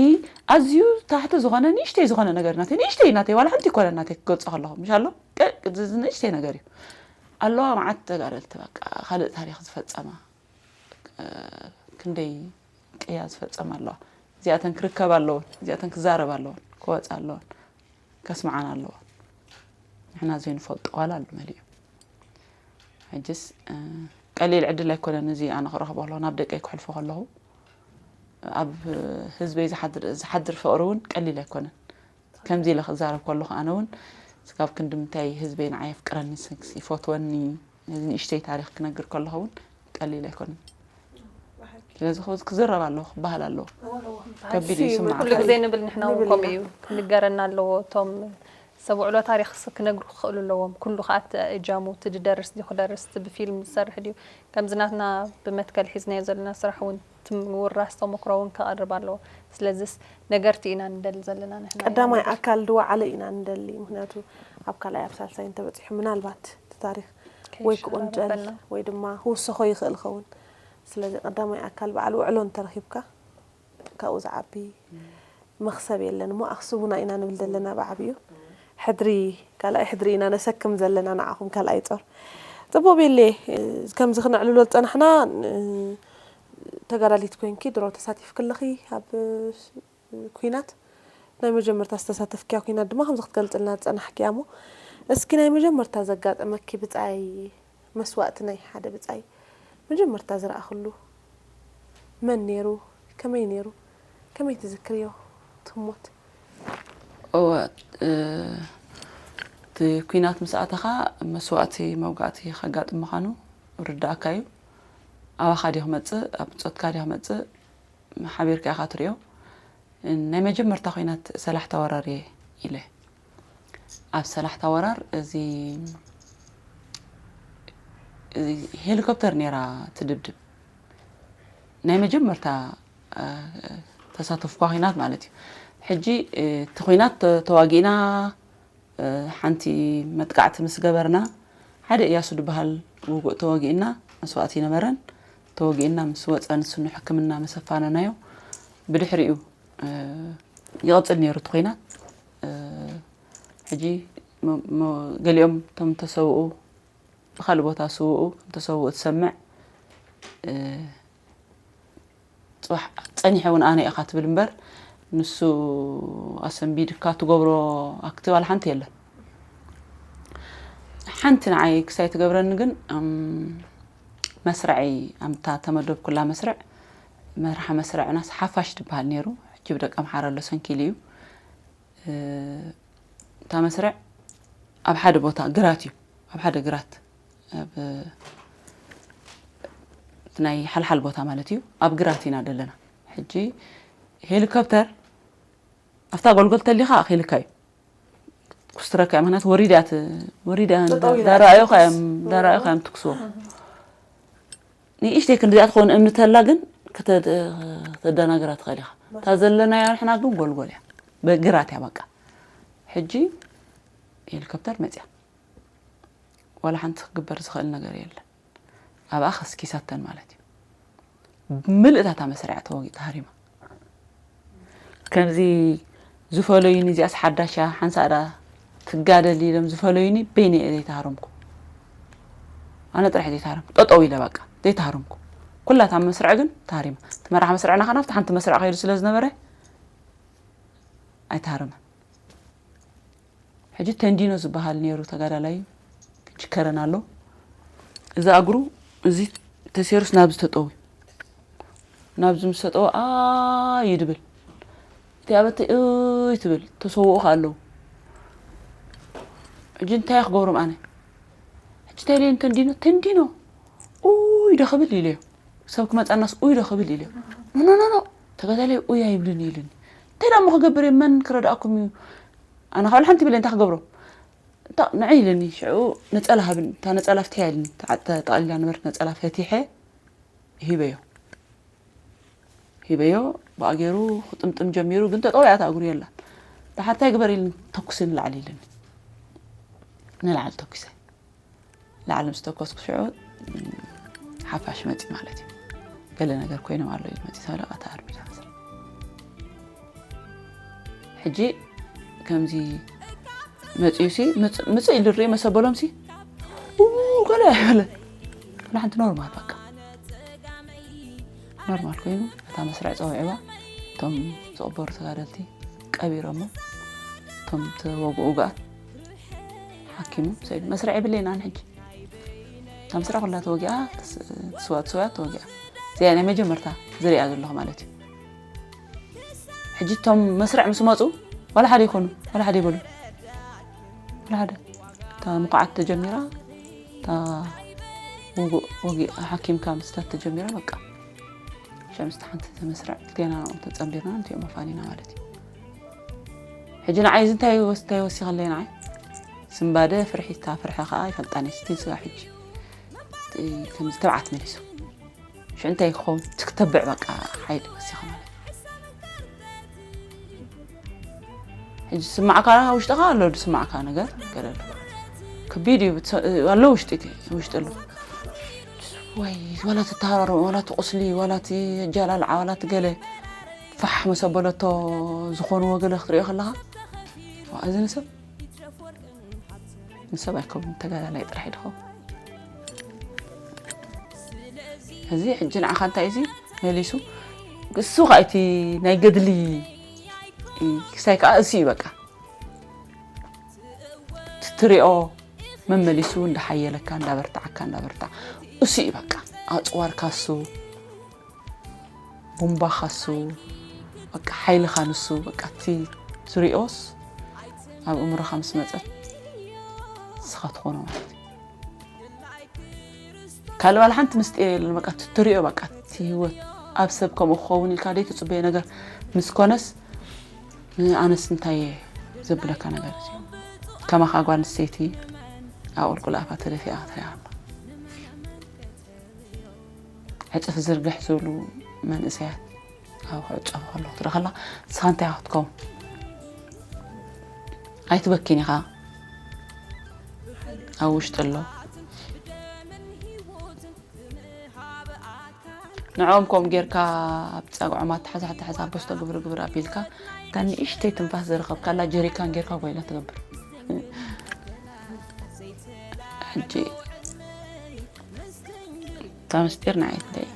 ኣዝዩ ታሕቲ ዝኾነ ንእሽተይ ዝኾነ ነገር ናተይ ንእሽተይ ናተይ ዋላ ሓንቲ ይኮነ ናተይ ክገልፆ ከለኹ ምሽ ኣሎ ንእሽተይ ነገር እዩ ኣለዋ መዓት ተጋደልቲ በቃ ካልእ ታሪክ ዝፈፀማ ክንደይ ቅያ ዝፈፀማ ኣለዋ እዚኣተን ክርከባ ኣለወን እዚኣተን ክዛረባ ኣለወን ክወፃ ኣለወን ከስምዓና ኣለወን ንሕና ዘይንፈልጦ ዋላ ኣሎ መሊኡ ሕጅስ ቀሊል ዕድል ኣይኮነን እዚ ኣነ ክረኽቦ ኣለኹ ናብ ደቀይ ክሕልፎ ከለኹ ኣብ ህዝበይ ዝሓድር ፍቕሪ እውን ቀሊል ኣይኮነን ከምዚ ኢለ ክዛረብ ከለኹ ኣነ እውን ስጋብ ክንዲ ምንታይ ህዝበይ ንዓይ የፍቅረኒ ይፈትወኒ ነዚ ንእሽተይ ታሪክ ክነግር ከለኹ እውን ቀሊል ኣይኮነን ስለዚ ክዝረብ ኣለዎ ክበሃል ኣለዎ ከቢድ እዩ ይስማዕ ኩሉ ግዜ ንብል ንሕና እውን ከምኡ እዩ ክንገረና ኣለዎ እቶም ሰብ ውዕሎ ታሪክ ክነግሩ ክኽእሉ ኣለዎም ኩሉ ከዓ እጃሙ እቲ ድደርስ ድዩ ክደርስ እቲ ብፊልም ዝሰርሕ ድዩ ከምዚ ናትና ብመትከል ሒዝናዮ ዘለና ስራሕ እውን ትምውራስ ተመክሮ እውን ከቐርብ ኣለዎ ስለዚስ ነገርቲ ኢና ንደሊ ዘለና ንሕና ኢና ቀዳማይ ንደሊ። ኣካል ድወዓለ ኢና ንደሊ ምክንያቱ ኣብ ካልኣይ ኣብ ሳልሳይ እንተበፂሑ ምናልባት እቲ ታሪክ ወይ ክቁንጨል ከይሸራረፈና። ወይ ድማ ክውሰኾ ይኽእል ኸውን ስለዚ ቀዳማይ ኣካል በዓል ውዕሎ እንተረኺብካ ካብኡ ዝዓቢ መኽሰብ የለን እሞ ኣኽስቡና ኢና ንብል ዘለና ብዓብዩ ሕድሪ ካልኣይ ሕድሪ ኢና ነሰክም ዘለና ንዓኹም ካልኣይ ጾር ጽቡቅ ቤሌ ከምዚ ክነዕልሎ ዝጸናሕና ተጋዳሊት ኮንኪ ድሮ ተሳቲፍኪ ኣለኺ ኣብ ኩናት ናይ መጀመርታ ዝተሳተፍክያ ኩናት ድማ ከምዚ ክትገልጽልና ዝጸናሕክያ እሞ እስኪ ናይ መጀመርታ ዘጋጠመኪ ብጻይ መስዋእቲ ናይ ሓደ ብጻይ መጀመርታ ዝረኣኽሉ መን ነይሩ? ከመይ ነይሩ? ከመይ ትዝክርዮ? ትሞት እወ እቲ ኩናት ምስ ኣተኻ መስዋእቲ መውጋእቲ ከጋጥም ምዃኑ ርዳእካ እዩ። ኣባኻ ድዩ ክመጽእ ኣብ ብጾትካ ድዩ ክመጽእ ሓቢርካ ኢኻ ትሪኦ። ናይ መጀመርታ ኹናት ሰላሕታ ወራር እየ ኢለ ኣብ ሰላሕታ ወራር እዚ ሄሊኮፕተር ነይራ ትድብድብ ናይ መጀመርታ ተሳተፍኳ ኹናት ማለት እዩ። ሕጂ እቲ ኹናት ተዋጊእና ሓንቲ መጥቃዕቲ ምስ ገበርና ሓደ እያሱ ዝበሃል ውጉእ ተወጊእና መስዋእቲ ይነበረን ተወጊእና ምስ ወፀ ንስኑ ሕክምና ምስ ኣፋነናዮ ብድሕሪኡ ይቕፅል ነይሩ እቲ ኹናት ሕጂ ገሊኦም እቶም ተሰውኡ ብካልእ ቦታ ስውኡ ከም ተሰውኡ ትሰምዕ ፅባሕ ፀኒሐ እውን ኣነ ኢኻ ትብል እምበር ንሱ ኣሰንቢድካ ትገብሮ ኣክቲ ዋላ ሓንቲ የለን ሓንቲ ንዓይ ክሳይ ትገብረኒ ግን መስርዐይ ኣምታ ተመደብኩላ መስርዕ መርሓ መስርዕናስ ሓፋሽ ትበሃል ነይሩ ሕጂ ብደቂ ኣምሓራ ኣሎ ሰንኪሉ እዩ እታ መስርዕ ኣብ ሓደ ቦታ ግራት እዩ ኣብ ሓደ ግራት ኣብ እቲ ናይ ሓልሓል ቦታ ማለት እዩ ኣብ ግራት ኢና ዘለና ሕጂ ሄሊኮፕተር ኣብታ ጎልጎል ተሊኻ ኣኺልካ እዩ ኩስትረካ እዩ ምክንያቱ ወሪዳ ወሪዳ ዳራኣዩ ካዮም ዳራኣዩ ካዮም ትክስዎ ንእሽተይ ክንዲኣ ትኸውን እምኒ ተላ ግን ከተደናግራ ትኽእል ኢኻ እታ ዘለናያ ንሕና ግን ጎልጎል እያ ግራት እያ በቃ ሕጂ ሄሊኮፕተር መፅያ ዋላ ሓንቲ ክግበር ዝኽእል ነገር የለን ኣብኣ ከስኪሳተን ማለት እዩ ብምልእታታ መስርያ ተወጊ ተሃሪማ ከምዚ ዝፈለዩኒ እዚኣስ ሓዳሻ ሓንሳእ ዳ ትጋደል ኢሎም ዝፈለዩኒ በይነ እየ ዘይተሃረምኩ ኣነ ጥራሕ ዘይተሃረምኩ ጠጠው ኢለ በቃ ዘይተሃረምኩ ኩላታ መስርዕ ግን ተሃሪማ እቲ መራሕ መስርዕ ናኸ ናብቲ ሓንቲ መስርዕ ከይዱ ስለ ዝነበረ ኣይተሃረመን ሕጂ ተንዲኖ ዝበሃል ነይሩ ተጋዳላይ ክጅከረን ኣሎ እዚ ኣግሩ እዚ ተሴሩስ ናብዚ ተጠዊ ናብዚ ምስ ተጠወ ኣይ ድብል እቲ ኣበተይ እይ ትብል ተሰውኡ ከ ኣለዉ ሕጂ እንታይ ክገብሮም ኣነ? ሕጂ እንታይ ኢለዮም? ተንዲኖ፣ ተንዲኖ፣ ኡይ ዶ ክብል ኢለዮ። ሰብ ክመጻናስ ኡይ ዶ ክብል ኢለዮ። ኖ፣ ኖ፣ ኖ፣ ኖ፣ ተጋዳላይ ኡይ ኣይብልን ኢሉኒ። እንታይ ደኣ እሞ ክገብር እየ? መን ክረድኣኩም እዩ? ኣነ ካብ ሓንቲ ብለ እንታይ ክገብሮም? እንታ ንዐ ኢለኒ፣ ሽዑ ነጸላ ሃብን፣ እታ ነጸላ ፍትሕ ኢለኒ። ተዓ-፣ ተጠቕሊላ ነበርት ነጸላ ፈቲሐ ሂበዮ። ሂበዮ፣ ብኣ ገይሩ ክጥምጥም ጀሚሩ፣ ግን ተጠውያ እታ እግሩ የላን። ደሓር እንታይ ግበር ኢልኒ፣ ተኩሲ ንላዕሊ ኢልኒ። ንላዕሊ ተኩሰ። ላዕሊ ምስ ተኮስኩ ሽዑ፣ ሓፋሽ መጺ ማለት እዩ። ገለ ነገር ኮይኖም ኣለዉ ኢሉ መጺ፣ ሳለ ኣታ ኣርሚዳ መስል። ሕጂ ከምዚ መጺኡሲ፣ ምጽ-፣ ምጽእ ኢሉ ርእ መሰበሎምሲ፣ ኡ፣ ገለ ኣይበለ። ገለ ሓንቲ ኖርማል በቃ። ኖርማል ኮይኑ፣ እታ መስርዕ ጸዊዕዋ፣ እቶም ዝቕበሩ ተጋደልቲ ቀቢሮሞ፣ እቶም ተወግኡ ውግኣት ሓኪሙ ሰይዱ። መስርዕ የብለይን ኣነ ሕጂ። እታ መስርዕ ኩላ ተወጊኣ፣ ትስ-፣ ትስዋ-፣ ትስዋ ተወጊኣ። እዚኣ ናይ መጀመርታ ዝሪኣ ዘለኹ ማለት እዩ። ሕጂ እቶም መስርዕ ምስ መጹ፣ ዋላ ሓደ ይኮኑ፣ ዋላ ሓደ ይበሉ። ዋላ ሓደ። እታ ምኩዓት ተጀሚራ፣ እታ ውጉእ ወጊ-፣ ሓኪምካ ምስታት ተጀሚራ፣ በቃ። ሸምስቲ ሓንቲ ተመስርዕ፣ ክልቴና ናብኦም ተጸንቢርና፣ እንቲኦም ኣፋኒና ማለት እዩ። ሕጂ ንዓይ እዚ እንታይ ወስ-፣ እንታይ ወሲኸለይ ንዓይ? ስምባደ ፍርሒ፣ እታ ፍርሒ ከኣ ይፈልጣን እየ፣ ስቲል ስጋ ሕጂ። እቲ ከምዚ ተብዓት መሊሱ። ሽዑ እንታይ ክኸውን? ትክተብዕ በቃ ሓይሊ ወሲኻ ማለት እዩ። ሕጂ ዝስማዕካ ውሽጥኻ ኣሎ፣ ዝስማዕካ ነገር ገለ ኣሎ። ከቢድ እዩ፣ ብትሰ-፣ ኣሎ ውሽጢ፣ ውሽጢ ኣሎ። ወይ ዋላ ትተሃራረሙ፣ ዋላ ትቁስሊ፣ ዋላ ትጀላልዓ፣ ዋላ ትገለ ፋሕ መሰበለቶ ዝኾንዎ ገለ ክትሪኦ ከለኻ፣ ዋ፣ እዚ ንሰብ፣ ንሰብ ኣይከውን፣ ተጋዳላይ ጥራሕ እዩ ድኸውን። እዚ ሕጂ ንዓኻ እንታይ እዚ መሊሱ፣ እሱ ኸኣ እቲ ናይ ገድሊ ክሳይ ከኣ እሱ እዩ በቃ። ትትሪኦ መመሊሱ እንዳሓየለካ፣ እንዳበርታዓካ፣ እንዳበርታዓ። እሱ እዩ በቃ። ኣጽዋርካ እሱ፣ ቡምባኻ እሱ፣ በቃ ሓይልኻ ንሱ፣ በቃ እቲ ትሪኦስ ኣብ እምሮኻ ምስ መጸት ንስኻ ትኾኖ ማለት እዩ። ካልእ ዋላ ሓንቲ ምስጢር የለን። በቃ እቲ ትሪኦ፣ በቃ እቲ ህይወት ኣብ ሰብ ከምኡ ክኸውን ኢልካ ደይ ትጽበዮ ነገር ምስ ኮነስ፣ ኣነስ እንታይ እየ ዘብለካ ነገር እዚ? ከማኻ ጓል ኣንስተይቲ ኣብ ቁልቁል ኣፋ ተደፊኣ ክትሪኣ ከላ። ዕጽፍ ዝርግሕ ዝብሉ መንእሰያት ኣብ ክዕጸፉ ከለኹ ትርኢ ከላ፣ ንስኻ እንታይ ኢኻ ክትከውን? ኣይትበኪን ኢኻ። ኣብ ውሽጢ ኣሎ። ንዕኦም ከምኡ ጌርካ ኣብ ጸግዖም ኣተሓዛ ኣተሓዛ ኣቦስቶ ግብሪ ግብሪ ኣቢልካ፣ እታ ንእሽተይ ትንፋስ ዝረኸብካላ ጀሪካን ጌርካ ጓይላ ትገብር። ሕጂ እታ ምስጢር ንዓይ ትደይ።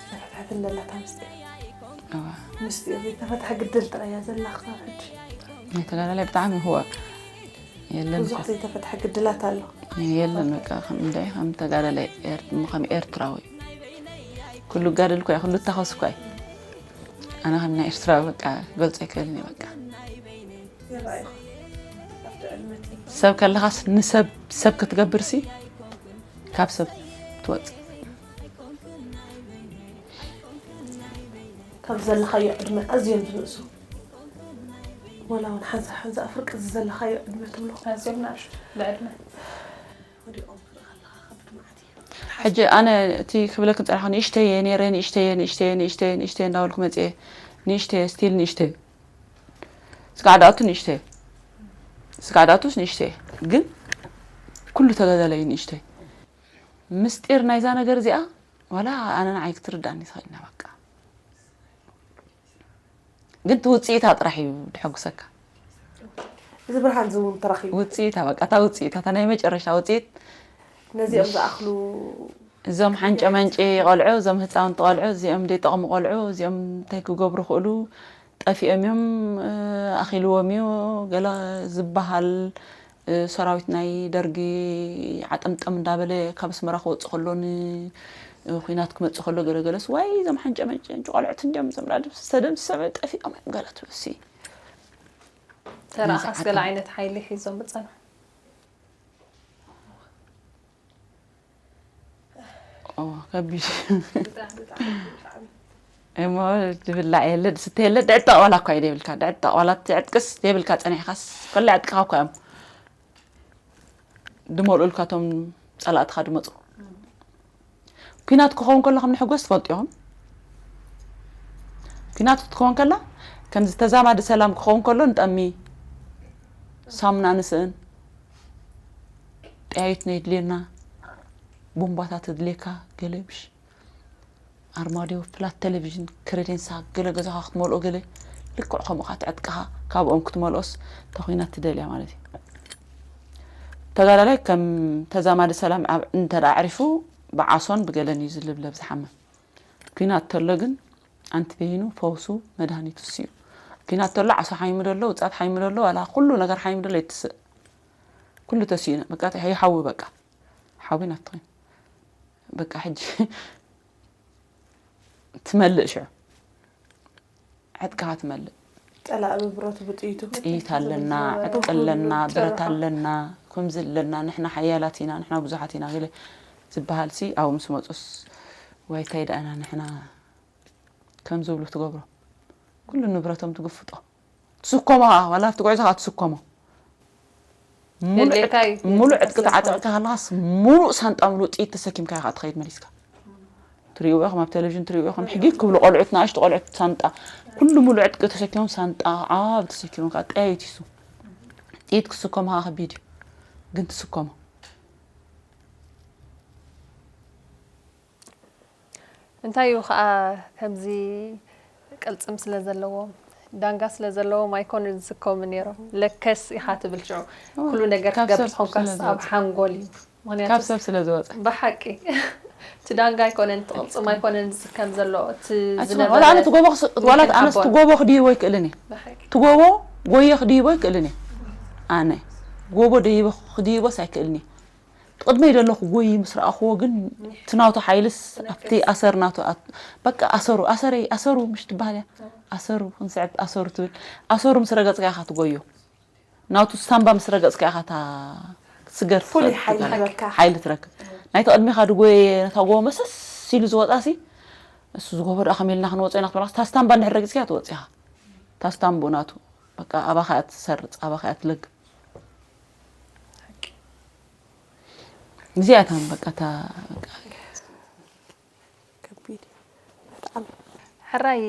ተፈትሐት እንደላ እታ ምስጢር። እዋ፣ ምስጢር ዘይተፈትሐ ግድል ጥራይ እያ ዘላ ክሳብ ሕጂ። ናይ ተጋዳላይ ብጣዕሚ ህወ የለን። ብዙሕ ዘይተፈትሐ ግድላት ኣሎ። የለን በቃ፣ ከም እንታይ፣ ከም ተጋዳላይ ኤር-፣ ከም ኤርትራዊ ኩሉ ጋደል እኳ፣ ኩሉ ታኸስ እኳ። ኣነ ከም ናይ ኤርትራዊ በቃ ክገልጾ ኣይክእልን እየ በቃ። ይረኣይኹ ኣብቲ ዕድመ እቲ ሰብ ከለኻስ ንሰብ ሰብ ክትገብርሲ ካብ ሰብ ትወጽእ። ካብ ዘለኻዮ ዕድመ ኣዝዮም ዝንእሱ፣ ወላ እውን ሓንሳ ሓንሳ ፍርቂ እዚ ዘለኻዮ ዕድመ ትብሎ ኣዝዮም ንኣሽቱ ብዕድመ ወዲቖም ትርኢ ከለኻ ከብድ መዓት እዩ። ሕጂ ኣነ እቲ ክብለክ ዝጸናሕኩ ንእሽተይ እየ ነይረ፣ ንእሽተይ እየ፣ ንእሽተይ እየ፣ ንእሽተይ እየ፣ ንእሽተይ እየ እንዳበልኩ መጽየ። ንእሽተይ እየ፣ ስቲል ንእሽተይ እየ። ስጋዕ ዳኣቱ ንእሽተይ እየ። ስጋዕ ዳኣቱስ ንእሽተይ እየ። ግን ኩሉ ተጋዳላይ እዩ ንእሽተይ። ምስጢር ናይዛ ነገር እዚኣ ዋላ ኣነ ንዓይ ክትርዳእኒ ትኽእል ኢና በቃ። ግን እቲ ውጽኢታ ጥራሕ እዩ ድሐጉሰካ። እዚ ብርሃን እዚ እውን ተረኺቡ። ውጽኢታ በቃ፣ እታ ውጽኢታ፣ እታ ናይ መጨረሻ ውጽኢት። ነዚኦም ዝኣኽሉ እዞም ሓንጨ መንጨ ቆልዑ፣ እዞም ህፃውንቲ ቆልዑ፣ እዚኦም ዘይጠቕሙ ቆልዑ፣ እዚኦም እንታይ ክገብሩ ክእሉ፣ ጠፊኦም እዮም፣ እ፣ ኣኺልዎም እዩ፣ ገለ ዝበሃል፣ እ፣ ሰራዊት ናይ ደርጊ ዓጠምጠም እንዳበለ ካብ ኣስመራ ክወፅእ ከሎ፣ ን-፣ እ፣ ኹናት ክመፅእ ከሎ፣ ገለ ገለስ፣ ዋይ፣ እዞም ሓንጨ መንጨ ቆልዑት እንዲኦም፣ እዞም ዳድ ዝተደምሰሰ ጠፊኦም እዮም፣ ገለ ትብልሲ። ተረኣኻስ ገለ ዓይነት ሓይሊ ሒዞም ብጸንሑ። ከቢድ እሞ ዝብላዕ የለ ዝስተ የለ ድዕጣቕ ዋላ እኳ እዩ ዘይብልካ ድዕጣቕ ዋላ እቲ ዕጥቅስ ዘይብልካ ጸኒሕካስ ከላ ዕጥቅኻ እኳ እዮም ድመልኡልካ እቶም ጸላእትኻ ድመጹ ኩናት ክኸውን ከሎ ከም ንሕጎስ ትፈልጡ ኢኹም ኩናት ክትኸውን ከላ ከምዚ ተዛማዲ ሰላም ክኸውን ከሎ ንጠሚ ሳሙና ንስእን ጠያይት ነድልየና ቡምባታት ድልየካ ገለ ብሽ ኣርማድዮ ፍላት ቴሌቪዥን ክሬዴንሳ ገለ ገዛኻ ክትመልኦ ገለ ልክዕ ከምኡ ከዓ ትዕጥቅኻ ካብኦም ክትመልኦስ ተኮይና ትደልያ ማለት እዩ ተጋዳላይ ከም ተዛማዲ ሰላም ኣብ እንተ ኣዕሪፉ ብዓሶን ብገለን እዩ ዝልብለብ ዝሓመም ኩናት ተሎ ግን ኣንቲ በይኑ ፈውሱ መድሃኒቱ እሱ እዩ ኩናት ተሎ ዓሶ ሓይሙ ደሎ ውፃት ሓይሙ ደሎ ዋላ ኩሉ ነገር ሓይሙ ደሎ ይትስእ ኩሉ ተሲኡ በቃ ይሓዊ በቃ ሓዊ ናትኾይኑ በቃ ሕጂ ትመልእ ሽዑ ዕጥቅኻ ትመልእ ጸላኢ ብብረቱ ብጥይቱ ጥይት ኣለና ዕጥቂ ኣለና ብረት ኣለና ከምዚ ኣለና ንሕና ሓያላት ኢና ንሕና ብዙሓት ኢና ገለ ዝበሃል ሲ ኣብኡ ምስ መፁስ ዋይታይ ደኣና ንሕና ከም ዝብሉ ትገብሮ ኩሉ ንብረቶም ትግፍጦ ትስከሞ ከዓ ዋላ ኣብቲ ጉዕዞ ከዓ ትስከሞ ሙሉእ ዕጥቂ ተዓጠቕካ ከለኻስ ሙሉእ ሳንጣ ሙሉእ ጥይት ተሰኪምካ ኢኻ ትኸይድ መሊስካ ትሪእዎ ኢኹም ኣብ ቴሌቪዥን ትሪእዎ ኢኹም ሕጊ ክብሉ ቆልዑት ንኣሽቱ ቆልዑት ሳንጣ ኩሉ ሙሉእ ዕጥቂ ተሰኪሞም ሳንጣ ዓብ ተሰኪሞም ከዓ ጠያይት ይሱ ጥይት ክስከሞ ከዓ ከቢድ እዩ ግን ትስከሞ እንታይ እዩ ከዓ ከምዚ ቅልፅም ስለ ዘለዎም ዳንጋ ስለ ዘለዎም ኣይኮኑን ዝስከሙ ነይሮም። ለከስ ኢኻ ትብል ሽዑ ኩሉ ነገር ካብ ሰብ ክገብር ኮንካስ ስለ ኣብ ዝወፀ። ሓንጎል እዩ። ካብ ምክንያቱ ሰብ ስለ ዝወፀ ብሓቂ እቲ ዳንጋ ኣይኮነን እቲ ቅልፅም ኣይኮነን ዝስከም ዘሎ እቲ ኣይስማዕ። ዝነበረ ዋላ ኣነ ትጎቦ ክስ- ዋላ ኣነስ ሓቦን። ትጎቦ ክድይቦ ኣይክእልን እየ ብሓቂ ትጎቦ ጎየ ክድይቦ ኣይክእልን እየ ኣነ ጎቦ ደይቦ ክድይቦስ ኣይክእልን እየ ትቕድመይ ደለኹ ጎይ ምስ ረኣኽዎ ግን እቲ ናቱ ሓይልስ ኣብቲ ኣሰር ናቱ ኣት- በቃ ኣሰሩ ኣሰረይ ኣሰሩ ምሽ ትበሃል እያ ኣሰሩ ክንስዕብ ኣሰሩ ትብል ኣሰሩ ምስ ረገፅካ ኢኻ ትጎዮ ናቱ ስታምባ ምስ ረገፅካ ኢኻ እታ ክትስገር ፍሉይ ትኽእል ሓይሊ ትበሃል። ትበካ። ሓይሊ ትረክብ ናይቲ ቅድሚኻ ድጎየ ነታ ጎቦ መሰስ ኢሉ ዝወፃ ሲ እሱ ዝጎቦ ደኣ ከመይ ኢልና ክንወፅኦ ኢና ክትበላ እታ ስታምባ እንድሕር ረጊፅካ ትወፅኻ እታ ስታምብኡ ናቱ በቃ ኣባኻ እያ ትሰርፅ ኣባኻ እያ ትለግብ እዚኣታን በቃ እታ በቃ ከቢድ እዩ። በጣም ሕራይ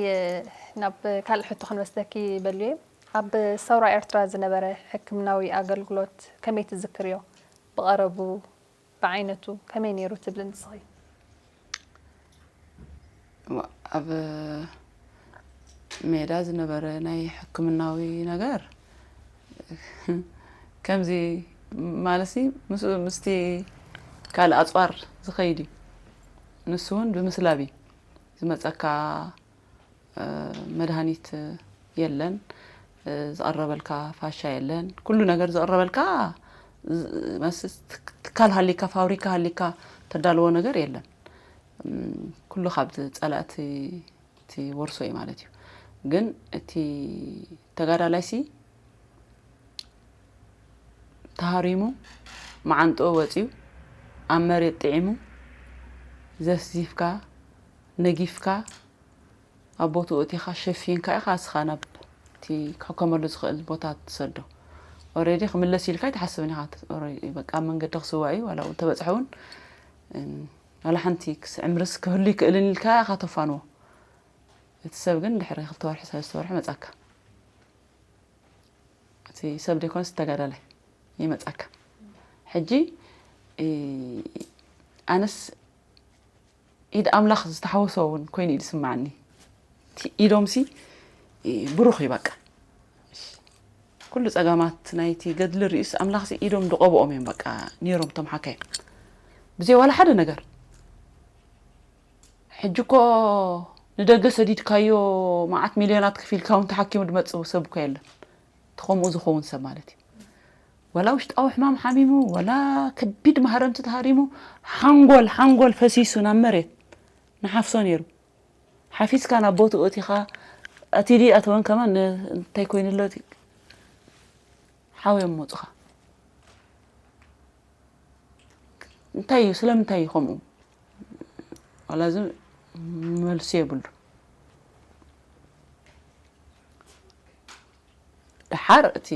ናብ ካልእ ሕቶ ክንወስደኪ በልየ ኣብ ሰውራ ኤርትራ ዝነበረ ሕክምናዊ ኣገልግሎት ከመይ ትዝክርዮ ብቐረቡ ብዓይነቱ ከመይ ነይሩ ትብሊ ንስኺ ኣብ ሜዳ ዝነበረ ናይ ሕክምናዊ ነገር ከምዚ ማለትሲ ምስኡ ምስቲ ካልእ ኣፅዋር ዝኸይድ እዩ ንሱ እውን ብምስላብ እዩ ዝመፀካ መድሃኒት የለን ዝቐረበልካ ፋሻ የለን ኩሉ ነገር ዝቐረበልካ ትካል ሃሊካ ፋብሪካ ሃሊካ ተዳልዎ ነገር የለን ኩሉ ካብ ፀላእቲ ትወርሶ እዩ ማለት እዩ ግን እቲ ተጋዳላይሲ ተሃሪሙ መዓንጥኡ ወፂኡ ኣብ መሬት ጥዒሙ ዘስዚፍካ ነጊፍካ ኣብ ቦትኡ እቲኻ ሸፊንካ ኢኻ እስኻ ናብ እቲ ክሕከመሉ ዝኽእል ቦታ ትሰዶ ኦሬዲ ክምለስ ኢልካ ኣይትሓስብን ኢኻ በቃ ኣብ መንገዲ ክስዋ እዩ ዋላ ተበፅሐ እውን ዋላ ሓንቲ ዕምርስ ክህሉ ይክእልን ኢልካ ኢኻ ተፋንዎ እቲ ሰብ ግን ድሕሪ ክልተ ወርሒ ሰለስተ ወርሒ መፃካ እቲ ሰብ ደይኮነስ ተጋዳላይ ይመፃካ ሕጂ ኣነስ ኢድ ኣምላኽ ዝተሓወሶ እውን ኮይኑ እዩ ዝስማዓኒ ኢዶምሲ ብሩኽ እዩ በቃ ኩሉ ፀገማት ናይቲ ገድሊ ርእዩስ ኣምላኽሲ ኢዶም ዝቐብኦም እዮም በቃ ነይሮም እቶም ሓካይም ብዘይ ዋላ ሓደ ነገር ሕጂ እኮ ንደገ ሰዲድካዮ መዓት ሚልዮናት ከፊልካ እውን ተሓኪሙ ዝመፅእ ሰብ እኮ የለን እቲ ከምኡ ዝኸውን ሰብ ማለት እዩ ወላ ውሽጣዊ ሕማም ሓሚሙ ወላ ከቢድ ማህረምቲ ተሃሪሙ ሓንጎል ሓንጎል ፈሲሱ ናብ መሬት ንሓፍሶ ነይሩ ሓፊስካ ናብ ቦትኡ እቲኻ ኣቲ ድዩ ኣተወን ከማን እንታይ ኮይኑ ኣሎ እቲ ሓውዮም መፁኻ። እንታይ እዩ? ስለምንታይ እዩ ከምኡ? ዋላ እዚ መልሲ የብሉ። ደሓር እቲ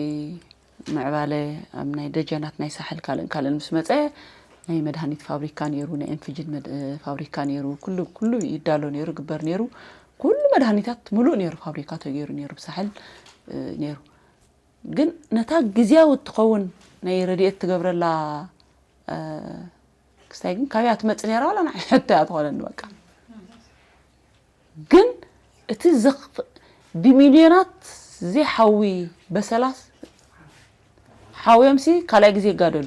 ምዕባለ ኣብ ናይ ደጀናት ናይ ሳሕል ካልእን ካልእን ምስ መፀ፣ ናይ መድሃኒት ፋብሪካ ነይሩ፣ ናይ ኤንፍጅን መድ- ፋብሪካ ነይሩ፣ ኩሉ ኩሉ ይዳሎ ነይሩ፣ ግበር ነይሩ። ኩሉ መድሃኒታት ሙሉእ ነይሩ፣ ፋብሪካ ተገይሩ ነይሩ፣ ብሳሕል ነይሩ። ግን ነታ ግዝያዊ እትኸውን ናይ ረድኤት ትገብረላ ክስታይ ግን ካበይ ትመጽእ ነይራ? ዋላ ንዓይ ሕቶ እያ ትኾነኒ። በቃ ግን እቲ ዘኽፍ- ብሚልዮናት ዘይሓዊ በሰላስ ሓውዮምሲ ካልኣይ ግዜ ይጋደሉ።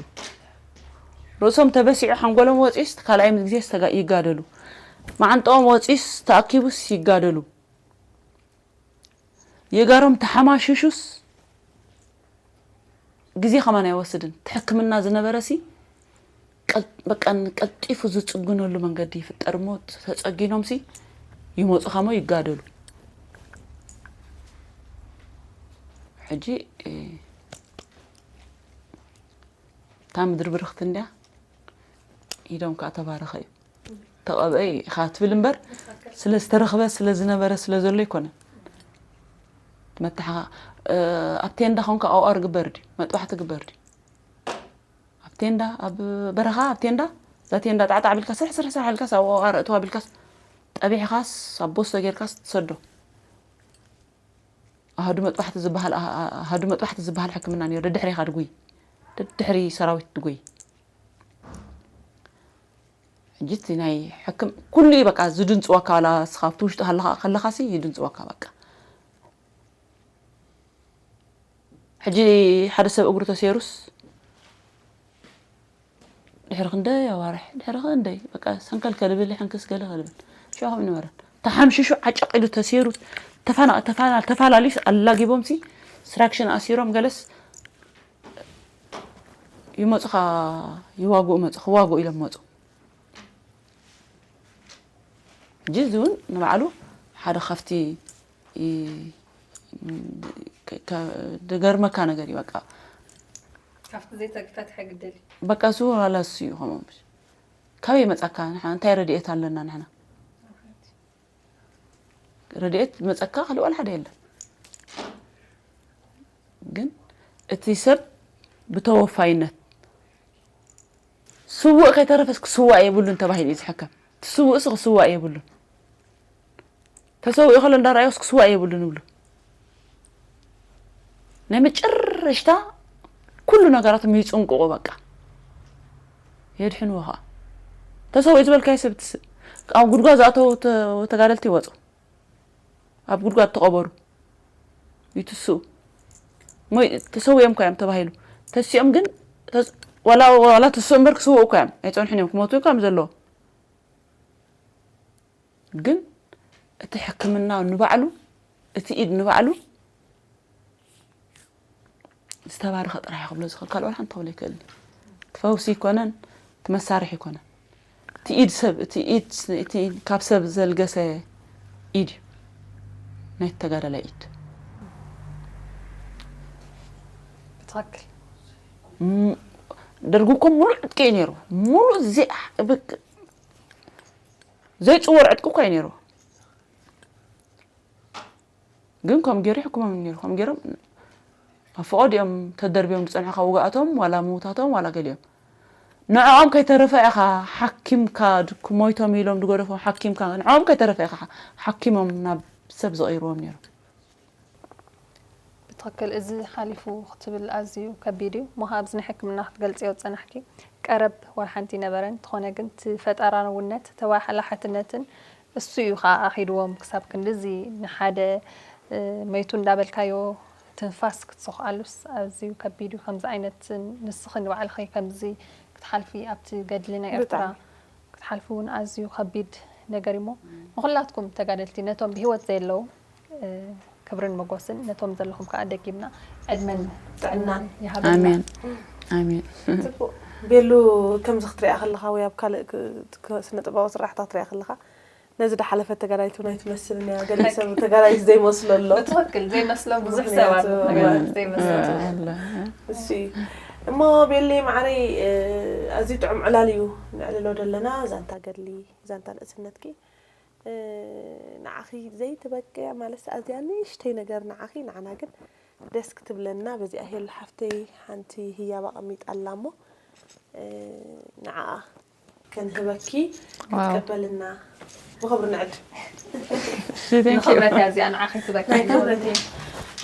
ርእሶም ተበሲዑ ሓንጎሎም ወፂኡስ ካልኣይ ግዜ ይጋደሉ። መዓንጠኦም ወፂኡስ ተኣኪቡስ ይጋደሉ። የጋሮም ተሓማሽሹስ ግዜ ከማን ኣይወስድን። እቲ ሕክምና ዝነበረሲ በቃ ቀልጢፉ ዝፅግነሉ መንገዲ ይፍጠር እሞ ተፀጊኖምሲ ይመፁ ከሞ ይጋደሉ። ሕጂ እታ ምድሪ ብርኽቲ እንድያ። ኢዶም ከዓ ተባረኸ እዩ። ተቐብአ ኢኻ ትብል እምበር ስለ ዝተረኽበ ስለ ዝነበረ ስለ ዘሎ ኣይኮነን። መታሓ ኣብ ቴንዳ ኾንካ ኣውኣር ግበር ድዩ? መጥባሕቲ ግበር ድዩ? ኣብ ቴንዳ ኣብ በረኻ ኣብ ቴንዳ እዛ ቴንዳ ጣዕጣዕ ቢልካ ስርሕ ስርሕ ስርሕ ኢልካስ ኣብ ኣውኣር እትዋ ቢልካስ ጠቢሕካስ ኣብ ቦስቶ ጌርካስ ትሰዶ። ኣሃዱ መጥባሕቲ ዝበሃል ኣሃዱ መጥባሕቲ ዝበሃል ሕክምና ነይሩ። ደድሕሪኻ ድጉይ ደድሕሪ ሰራዊት ድጉይ ሕጂ እቲ ናይ ሕክም ኩሉ እዩ በቃ ዝድንፅወካ ዋላ እስኻ ኣብቲ ውሽጢ ከለኻ ከለኻሲ ይድንፅወካ በቃ። ሕጂ ሓደ ሰብ እግሩ ተሰይሩስ ድሕሪ ክንደይ ኣዋርሕ ድሕሪ ክንደይ በቃ ሰንከል ከልብል ሕንክስ ገለ ከልብል ሽዑ ከም ይነበረን ተሓምሽሹ ዓጨቕ ኢሉ ተሰይሩ ተፋላልዩስ ኣላጊቦምሲ ስትራክሽን ኣሲሮም ገለስ ይመፁኻ ይዋግኡ መፁ ክዋግኡ ኢሎም መፁ። ሕጂ እዚ እውን ንባዕሉ ሓደ ካብቲ ደገርመካ ነገር እዩ በቃ። ካብቲ ዘይተፈትሐ ግደል እዩ። በቃ እሱ ዋላ እሱ እዩ ከምኡ። ካበይ መፃካ ንሕና እንታይ ረድኤት ኣለና ንሕና? ረድኤት ዝመፀካ ካልእ ዋላ ሓደ የለን። ግን እቲ ሰብ ብተወፋይነት ስውእ ከይተረፈስ ክስዋእ የብሉን ተባሂሉ እዩ ዝሕከም። እቲ ስውእስ ክስዋእ የብሉን። ተሰዊኡ ከሎ እንዳረኣዮስ ክስዋእ የብሉን ይብሉ። ናይ መጨረሽታ ኩሉ ነገራቶም ይፅንቅቑ በቃ። የድሕንዎ ከዓ። ተሰዊኡ ዝበልካዮ ሰብ ትስእ። ኣብ ጉድጓድ ዝኣተዉ ተጋደልቲ ይወፁ። ኣብ ጉድጓድ ተቐበሩ ይትስኡ። ሞይ ተሰዊኦም እኳ እዮም ተባሂሉ። ተሲኦም ግን ዋላ ዋላ ትስኡ እምበር ክስውኡ እኳ እዮም ኣይፀንሑን እዮም ክሞቱ እኳ እዮም ዘለዎ። ግን እቲ ሕክምና ንባዕሉ እቲ ኢድ ንባዕሉ ዝተባረኸ ጥራሕ ክብሎ ዝኽእል ካልእ ዋላ ሓንቲ ክብሎ ይክእል። እቲ ፈውሲ ይኮነን እቲ መሳርሒ ይኮነን። እቲ ኢድ ሰብ እቲ ኢድ እቲ ካብ ሰብ ዘልገሰ ኢድ እዩ ናይ ተጋዳላይ ኢድ። ብትኽክል ደርጉ እኮ ሙሉእ ዕጥቂ እዩ ነይሩ። ሙሉእ ዘይፅወር ዕጥቂ እኮ እዩ ነይሩ። ግን ከም ገይሩ ይሕክሞም ነይሩ ከም ገይሮም ኣብ ፈቐዲኦም ተደርቢዮም ዝፀንሑ ካብ ውግኣቶም ዋላ ምውታቶም ዋላ ገሊኦም ንዕኦም ከይተረፈ ኢኻ ሓኪምካ ሞይቶም ኢሎም ዝገደፎም ሓኪምካ ንዕኦም ከይተረፈ ኢኻ ሓኪሞም ናብ ሰብ ዝቐይርዎም ነይሮም። ብትኽክል እዚ ሓሊፉ ክትብል ኣዝዩ ከቢድ እዩ እሞ ኣብዚ ናይ ሕክምና ክትገልፅዮ ዝፀናሕኪ ቀረብ ዋላ ሓንቲ ነበረ እንተኾነ ግን እቲ ፈጠራውነት ተባሓላሓትነትን እሱ እዩ ከዓ ኣኺድዎም ክሳብ ክንድዚ ንሓደ መይቱ እንዳበልካዮ ትንፋስ ክትስኽኣሉስ ኣዝዩ ከቢድ እዩ። ከምዚ ዓይነት ንስኺ ንባዕልኺ ከምዚ ክትሓልፊ ኣብቲ ገድሊ ናይ ኤርትራ ክትሓልፊ እውን ኣዝዩ ከቢድ ነገር እሞ ንኹላትኩም ተጋደልቲ ነቶም ብሂወት ዘየለዉ ክብርን መጎስን ነቶም ዘለኹም ከዓ ደጊምና ዕድመን ጥዕናን ይሃበልና። ኣሜን ኣሜን። ቤሉ ከምዚ ክትሪኣ ከለኻ ወይ ኣብ ካልእ ስነ ጥበባዊ ስራሕታ ክትሪኣ ከለኻ ነዚ ዝሓለፈት ተጋዳሊት እውን ኣይትመስልን እያ። ገለ ሰብ ተጋዳሊት ዘይመስሎ ኣሎ። ብትኽክል ዘይመስሎም ብዙሕ ሰብ ኣሎ። ምኽንያቱ ተጋዳሊት ዘይመስሎም። ኣላ። እሺ። እሞ ቤሊ ማዕረይ፣ እ፣ ኣዝዩ ጥዑም ዕላል እዩ ነዕልሎ ዘለና። ዛንታ ገድሊ፣ ዛንታ ንእስነትኪ፣ እ፣ ንዓኺ ዘይትበቅዕ ማለት ኣዝያ ንእሽተይ ነገር ንዓኺ፣ ንዓና ግን ደስ ክትብለና። በዚኣ ሄሉ ሓፍተይ ሓንቲ ህያብ ኣቐሚጣ ኣላ እሞ፣ እ፣ ንዓኣ ከንህበኪ ዋው። ክትቀበልና ብኽብሪ ንዕድ። እሺ፣ thank you። ንኽብረት እያ እዚኣ ንዓኺ ትበቅዕ። ናይ ክብረት እያ።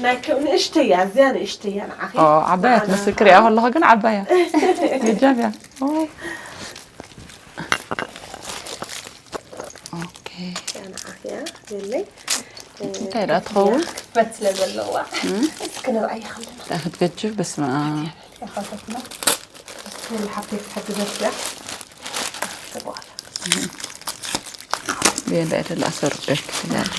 ናይ ክብ-፣ ንእሽተይ እያ፣ ኣዝያ ንእሽተይ እያ ንዓኺ። ኦ፣ ዓባያ ንዓና። ትመስል፣ ክሪኣ ከለኹ ግን ዓባያ። ገጃም እያ። ኦ። ኦኬ። እያ ንዓኺ እያ፣ የለይ። እንታይ ደኣ ትኸውን? ክፈት ስለ ዘለዋ። እም? እስኪ ንርኣያ ከለና። እንታይ ክትገጅፍ? በስመ ኣብ። ተኸፈትና። እስኪ ሓፍተይ ክትሕግዘት እያ። ተባለ። ብየንዳ እየ ደላ ኣሰርደክ ትላለ።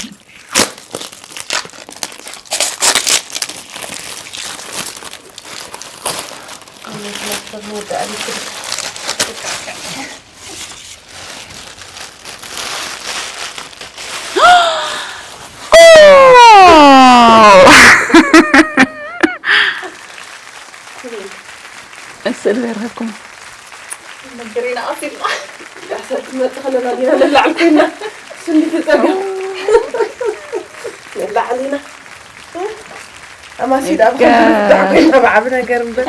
ስእሊ ዘይረኸብኩም። መገረና ኣሲልና። ዳሕሰብ ትመጽእ ከለና ዲና ንላዕል ኮይና። ስንዲ ትጸገም። ንላዕል ኢና። ኣማሲ ደኣ ብኸምዚ እጋ። ንፍታሕ ኮይና ብዓቢ ነገር እምበር።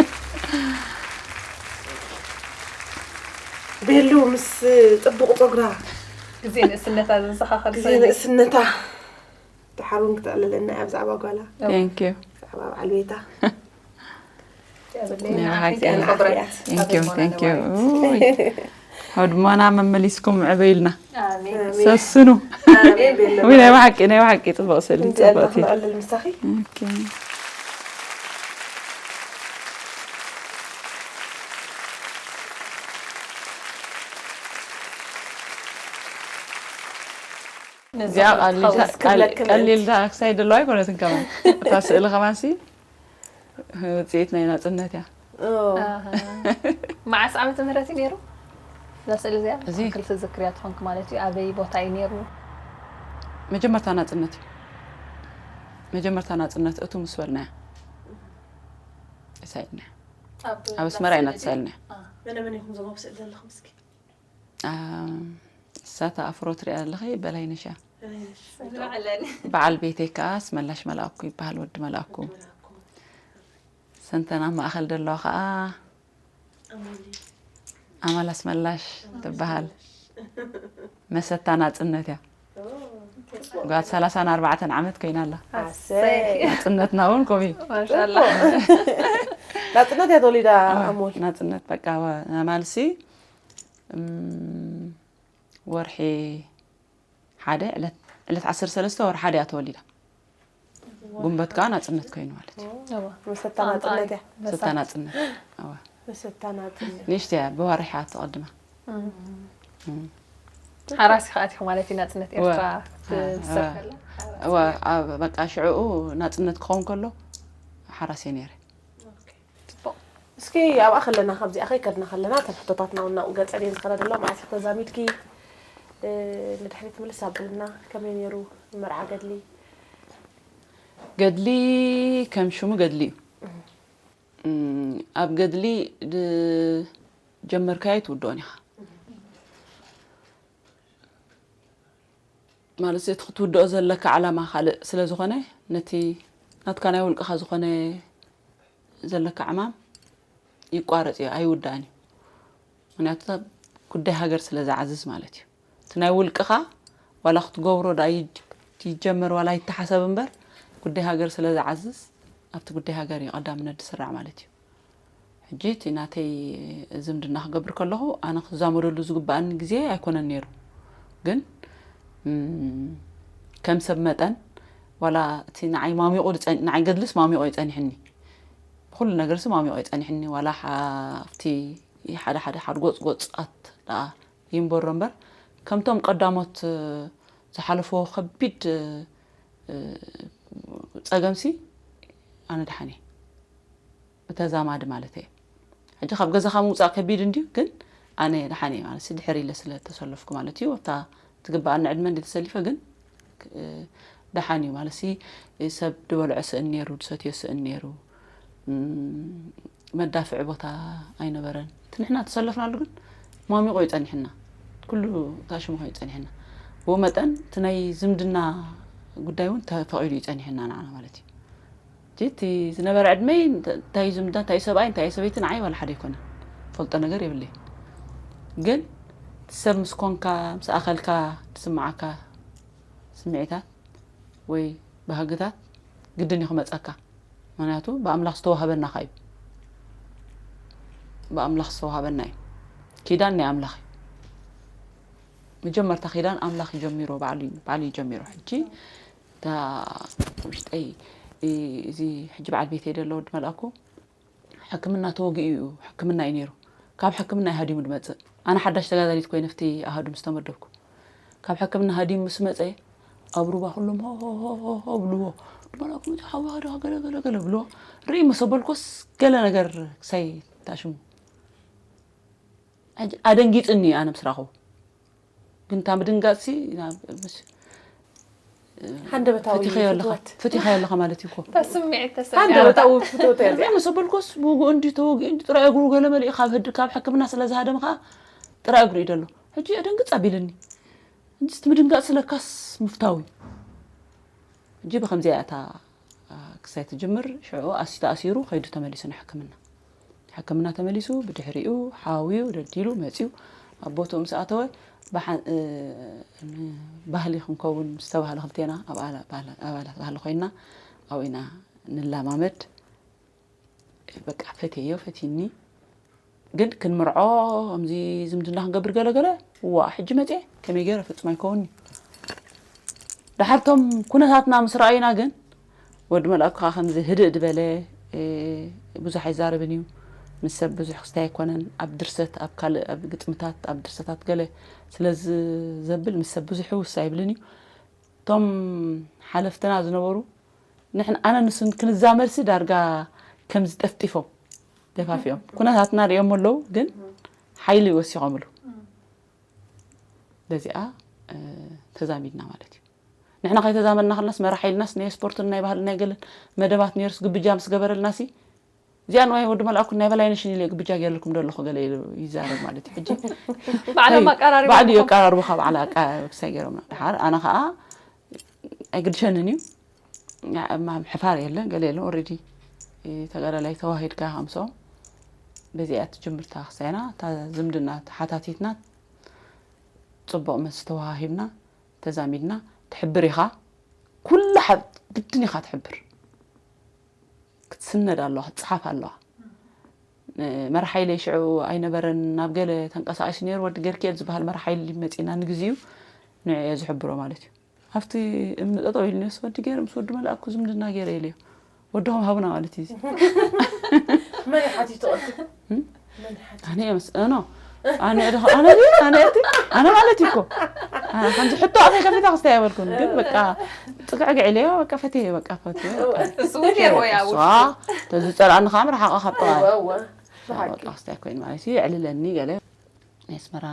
ቤሉ ምስ ጽቡቕ ጸጉራ። ግዜ ንእስነታ ዘዘኻኸር ግዜ ሰበይቲ። ንእስነታ። ደሓር እውን ክተዕልለና እያ ብዛዕባ ጓላ። Thank you። ብዛዕባ በዓል ቤታ። ናይ ብሓቂ። ንዓኺ ክብረት። Thank you፣ thank you። ውይ። ሆድሞና መመሊስኩም ዕበዩልና። ኣሜን። ኣሜን። ሰስኑ። ኣሜን ቤሎ። ውይ፣ ናይ ብሓቂ፣ ናይ ብሓቂ ጽቡቕ ስእሊ፣ ጽብቕቲ። ክንዕልል ምሳኺ። ኦኬ። ነዚ እዚኣ ክብረት ቀሊል-፣ ትኸውን። ቀል-፣ ክብለክን ቀሊል ዳ ክሳይ ደለዋ ኣይኮነትን ከማን። እታ ስእሊ ከማን ሲ ውጽኢት ናይ ናጽነት እያ። ኦ። ኣሃ። መዓስ ዓመተ ምህረት እዩ ነይሩ? እዛ ስእሊ እዚኣ እዚ? ትኽክል ትዝክርያ ትኾንክ ማለት እዩ። ኣበይ ቦታ እዩ ነይሩ? መጀመርታ ናጽነት እዩ። መጀመርታ ናጽነት እቱ ምስ በልናያ። እሳይድና። ኣብ ኣብ ኣስመራ ኢና ስእሊ ተሳኢልና። ኣ። መነ መን ኢኹም እዞም ኣብ ስእሊ ዘለኹም እስኪ? ኣ፣ እሳ እታ ኣፍሮ ትሪኣ ኣለኺ በላይነሽ እያ። በላይነሽ። ንባዕለን። በዓል ቤተይ ከኣ ኣስመላሽ መልኣኩ ይበሃል፣ ወዲ መልኣኩ። ወዲ መልኣኩ። ሰንተን ኣብ ማእኸል ደለዋ ከኣ ኣማሊ። ኣማል ኣስመላሽ ኣማል ትበሃል። ኣስመላሽ። መሰታ ናጽነት እያ። ኦ። ጓል ሰላሳን ኣርባዕተን ዓመት ኮይና ኣላ። ኣሰይ። ናጽነትና እውን ከምኡ እዩ። ማሻኣላ። ናጽነት እያ ተወሊዳ ኣዋ፣ ኣሞል። ናጽነት በቃ፣ ኣዋ፣ ኣማልሲ፣ እም፣ ወርሒ ሓደ ዕለት፣ ዕለት ዓሰርተ ሰለስተ ወርሒ ሓደ እያ ተወሊዳ። ጉንበት ከኣ ናጽነት ኮይኑ ማለት እዩ። እዋ። መሰታ ጣንጣ ናጽነት እያ። መሰታ መሰታ ናጽነት። እዋ። መሰታ ናጽነት። ንእሽተይ እያ፣ ብወርሒ እያ ትቐድማ። እም። እም። ሓራስ ኢኻ ኣቲኻ ማለት እዩ፣ ናጽነት እዋ። ኤርትራ እ፣ ትዝከር እዋ። ከላ? እዋ፣ ኣብ በቃ ሽዕኡ ናጽነት ክኸውን ከሎ ሓራስ እየ ነይረ። ኦኬ። ጽቡቕ። እስኪ ኣብኣ ከለና፣ ካብዚኣ ከይከድና ከለና፣ እተን ሕቶታትና እውን ናብኡ ገጸን እየን ዝኸዳ ዘለዋ። መዓስ ኢኺ ተዛሚድኪ? እ፣ ንድሕሪት ምልስ ኣብልና፣ ከመይ ነይሩ መርዓ ገድሊ? ገድሊ ከም ሽሙ ገድሊ እዩ። እም፣ ኣብ ገድሊ ድ-፣ ጀመርካዮ ኣይትውድኦን ኢኻ። ማለት እቲ ክትውድኦ ዘለካ ዓላማ ካልእ ስለ ዝኾነ፣ ነቲ ናትካ ናይ ውልቅኻ ዝኾነ ዘለካ ዕማም ይቋረጽ እዩ፣ ኣይውዳእን እዩ። ምኽንያቱ፣ እታ ጉዳይ ሃገር ስለ ዝዓዝዝ ማለት እዩ። እቲ ናይ ውልቅኻ ዋላ ክትገብሮ ደኣ ይጅ-፣ ይጀመር ዋላ ይተሓሰብ እምበር፣ ጉዳይ ሃገር ስለ ዝዓዝዝ፣ ኣብቲ ጉዳይ ሃገር እዩ ቀዳምነት ዝስራዕ ማለት እዩ። ሕጂ እቲ ናተይ ዝምድና ክገብር ከለኹ፣ ኣነ ክዛመደሉ ዝግበኣኒ ግዜ ኣይኮነን ነይሩ። ግን፣ እም፣ ከም ሰብ መጠን፣ ዋላ እቲ ንዓይ ማሚቑ ዝጸን-፣ ንዓይ ገድልስ ማሚቑ እዩ ጸኒሕኒ። ብኹሉ ነገርሲ ማሚቑ እዩ ጸኒሕኒ። ዋላ ሓ-፣ ኣብቲ ሓደ ሓደ ሓድጎጽጎጻት ደኣ ይንበሮ እምበር፣ ከምቶም ቀዳሞት፣ እ፣ ዝሓለፍዎ ከቢድ፣ እ፣ ጸገምሲ ኣነ ደሓን እየ። ብተዛማዲ ማለት እየ። ሕጂ ካብ ገዛኻ ምውጻእ ከቢድ እንድዩ፣ ግን ኣነ ደሓን እየ ማለት፣ ድሕር ኢለ ስለ ተሰለፍኩ ማለት እዩ። ኣብታ ትግበኣኒ ዕድመ እንዲ ተሰሊፈ ግን፣ እ፣ ደሓን እዩ ማለት ሲ፣ ሰብ ድበልዖ ስእን ነይሩ፣ ድሰትዮ ስእን ነይሩ። እም፣ መዳፍዒ ቦታ ኣይነበረን። እቲ ንሕና ተሰለፍናሉ ግን ሟሚቑ እዩ ጸኒሕና። ኩሉ ታሽሙ ኮይኑ ጸኒሕና። ብኡ መጠን እቲ ናይ ዝምድና ጉዳይ እውን ተፈቒዱ እዩ ጸኒሕና ንዓና ማለት እዩ። እቲ ዝነበረ ዕድመይ እንታይ እዩ ዝምድና፣ እንታይ እዩ ሰብኣይ፣ እንታይ እዩ ሰበይቲ ንዓይ ዋላ ሓደ ኣይኮነን። ፈልጦ ነገር የብለይ። ግን እቲ ሰብ ምስ ኮንካ፣ ምስ ኣኸልካ፣ ዝስምዓካ ስምዒታት ወይ ባህግታት ግድን እዩ ክመጸካ። ምኽንያቱ ብኣምላኽ ዝተዋህበና ኸ እዩ። ብኣምላኽ ዝተዋህበና እዩ። ኪዳን ናይ ኣምላኽ እዩ። መጀመርታ ኪዳን ኣምላኽ እዩ ጀሚሮ፣ ባዕሉ እዩ፣ ባዕሉ እዩ ጀሚሮ። ሕጂ እታ ውሽጠይ፣ እ፣ እዚ ሕጂ በዓል ቤተይ ደሎ ወዲ መልኣኩ ሕክምና ተወጊኡ እዩ፣ ሕክምና እዩ ነይሩ። ካብ ሕክምና እዩ ሃዲሙ ዝመጽእ። ኣነ ሓዳሽ ተጋዳሊት ኮይነ ኣብቲ ኣሃዱ ምስ ተመደብኩ። ካብ ሕክምና ሃዲሙ ምስ መጸ ኣብ ሩባ ኩሎም ሆ፣ ሆ፣ ሆ፣ ሆ፣ ሆ ብልዎ። ወዲ መልኣኩ መጺኡ ሓዊ ሃደኻ ገለ፣ ገለ፣ ገለ ብልዎ። ርኢ መሰበልኮስ ገለ ነገር ክሳይ ታሽሙ። ኣደንጊጽኒ ኣነ ምስ ረኸቡ። ግን እታ ምድንጋጽሲ ናብ፣ ምስ፣ ሃንደበታዊ ፈቲኸዮ ኣለኻ፣ ፍትወት። ፈቲኸዮ ኣለኻ ማለት እዩ እኮ። እታ ስምዒት ተሰሚዓ። ሃንደበታዊ ፍትወት እያ እዚኣ። እዚኣ መሰበልኮስ ብኡ እንዲ ተወጊኡ እንዲ ጥራይ እግሩ ገለ መሊኡ ካብ ህድ-፣ ካብ ሕክምና ስለ ዝሃደምኻ ጥራይ እግሩ እዩ ደሎ። ሕጂ ኣደንግጽ ኣቢልኒ። እንድስቲ ምድንጋጽ ስለካስ ምፍታው እዩ። ሕጂ ብኸምዚኣ እታ፣ አ፣ ክሳይ ትጅምር ሽዑ ኣሲ ተኣሲሩ ከይዱ ተመሊሱ ንሕክምና። ሕክምና ተመሊሱ ብድሕሪኡ ሓውዩ ደዲሉ መጺኡ ኣብ ቦትኡ ምስ ኣተወ ብሓ-፣ እ፣ ን-፣ ባህሊ ክንከውን ምስ ተባህለ ክልቴና ኣብ ኣላ-፣ ባህላ-፣ ኣባላት ባህሊ ኮይንና ኣብኡ ኢና ንላማመድ። በቃ ፈትየዮ ፈቲኒ። ግን ክንምርዖ ከምዚ ዝምድና ክንገብር ገለ ገለ፣ ዋ፣ ሕጂ መጽየ ከመይ ገይረ ፍጹም ኣይከውን'ዩ። ደሓር እቶም ኩነታትና ምስ ረኣዩና ግን ወዲ መልኣኩ ከኣ ከምዚ ህድእ ዝበለ፣ እ፣ ብዙሕ ኣይዛረብን እዩ። ምስ ሰብ ብዙሕ ክስታይ ኣይኮነን። ኣብ ድርሰት፣ ኣብ ካልእ፣ ኣብ ግጥምታት፣ ኣብ ድርሰታት ገለ ስለ ዝ-፣ ዘብል ምስ ሰብ ብዙሕ ህውስ ኣይብልን እዩ። እቶም ሓለፍትና ዝነበሩ ንሕን-፣ ኣነ ንሱን ክንዛመድሲ ዳርጋ ከምዚ ጠፍጢፎም ደፋፊኦም። ኩነታትና ርእዮም ኣለዉ፣ ግን ሓይሊ ወሲኾምሉ። በዚኣ፣ እ፣ ተዛሚድና ማለት እዩ። ንሕና ከይተዛመድና ከለናስ መራሒ ኢልናስ ናይ ስፖርትን ናይ ባህልን ናይ ገለን መደባት ነይሩስ ግብጃ ምስ ገበረልናሲ፣ እዚኣ ንዋይ ወዲ መልኣኩ ናይ በላይነሽን ኢለ ግብጃ ገይረልኩም ዶ ኣለኹ ገለ ኢሉ ይዛረብ ማለት እዩ። ሕጂ ባዕሎም ከይ-፣ ኣቀራሪቦም ባዕሉ እዩ ኣለኹም። ኣቀራርቦ ካብ ባዕሉ ኣቃ-፣ ክሳይ ገይሮም። ድሓር ኣነ ኸኣ ኣይግድሸንን እዩ። እማ ሕፋር የለን፣ ገለ የለን። ኦልሬዲ ተጋዳላይ ተዋሂድካ ከምሶም በዚኣ ትጅምርታ ክሳይና፣ እታ ዝምድና ተሓታቲትና፣ ጽቡቕ መልሲ ተዋሃሂብና፣ ተዛሚድና፣ ትሕብር ኢኻ። ኩሉ ሓብ-፣ ግድን ኢኻ ትሕብር። ክትስነድ ኣለዋ፣ ክትጽሓፍ ኣለዋ። እ፣ መርሓይለይ ሽዑ ኣይነበረን፣ ናብ ገለ ተንቀሳቒሱ ነይሩ፣ ወዲ ገርክኤል ዝበሃል መርሓይሊ መጺና ንግዚኡ ንዕዮ ዝሕብሮ ማለት እዩ። ኣብቲ እምኒ ጠጠው ኢሉ ነስ ወዲ ገይረ ምስ ወዲ መልኣኩ ዝምድና ገይረ ኢለዮ። ወድኹም ሃቡና ማለት እዩ። መን ይሓቲቱ ቅድም? መን ይሓቲቱ? ኣነ እየ መስ-፣ ኖ። ኣነ እየ ደኸ-፣ ኣነ ድየ? ኣነ እየ እቲ? ኣነ ማለት እዩ እኮ። ኣነ ከምዚ ሕቶ ኣፈይ ከፊታ ክስታይ ኣይበልኩን። ግን በቃ ጽግዕግዕ ኢለዮ፣ በቃ ፈትየ፣ በቃ ፈትየ፣ በቃ። እሱ እውን ነይርዎ እዩ ኣብ እሷ ውሽጡ። ተዝጸልኣኒ ከዓ ምርሓቐ ካብ ጥቓይ። እወ፣ እወ። ብሓቂ። በቃ ክስታይ ኮይኑ ማለት እዩ፣ የዕልለኒ ገለ። ናይ ኣስመራ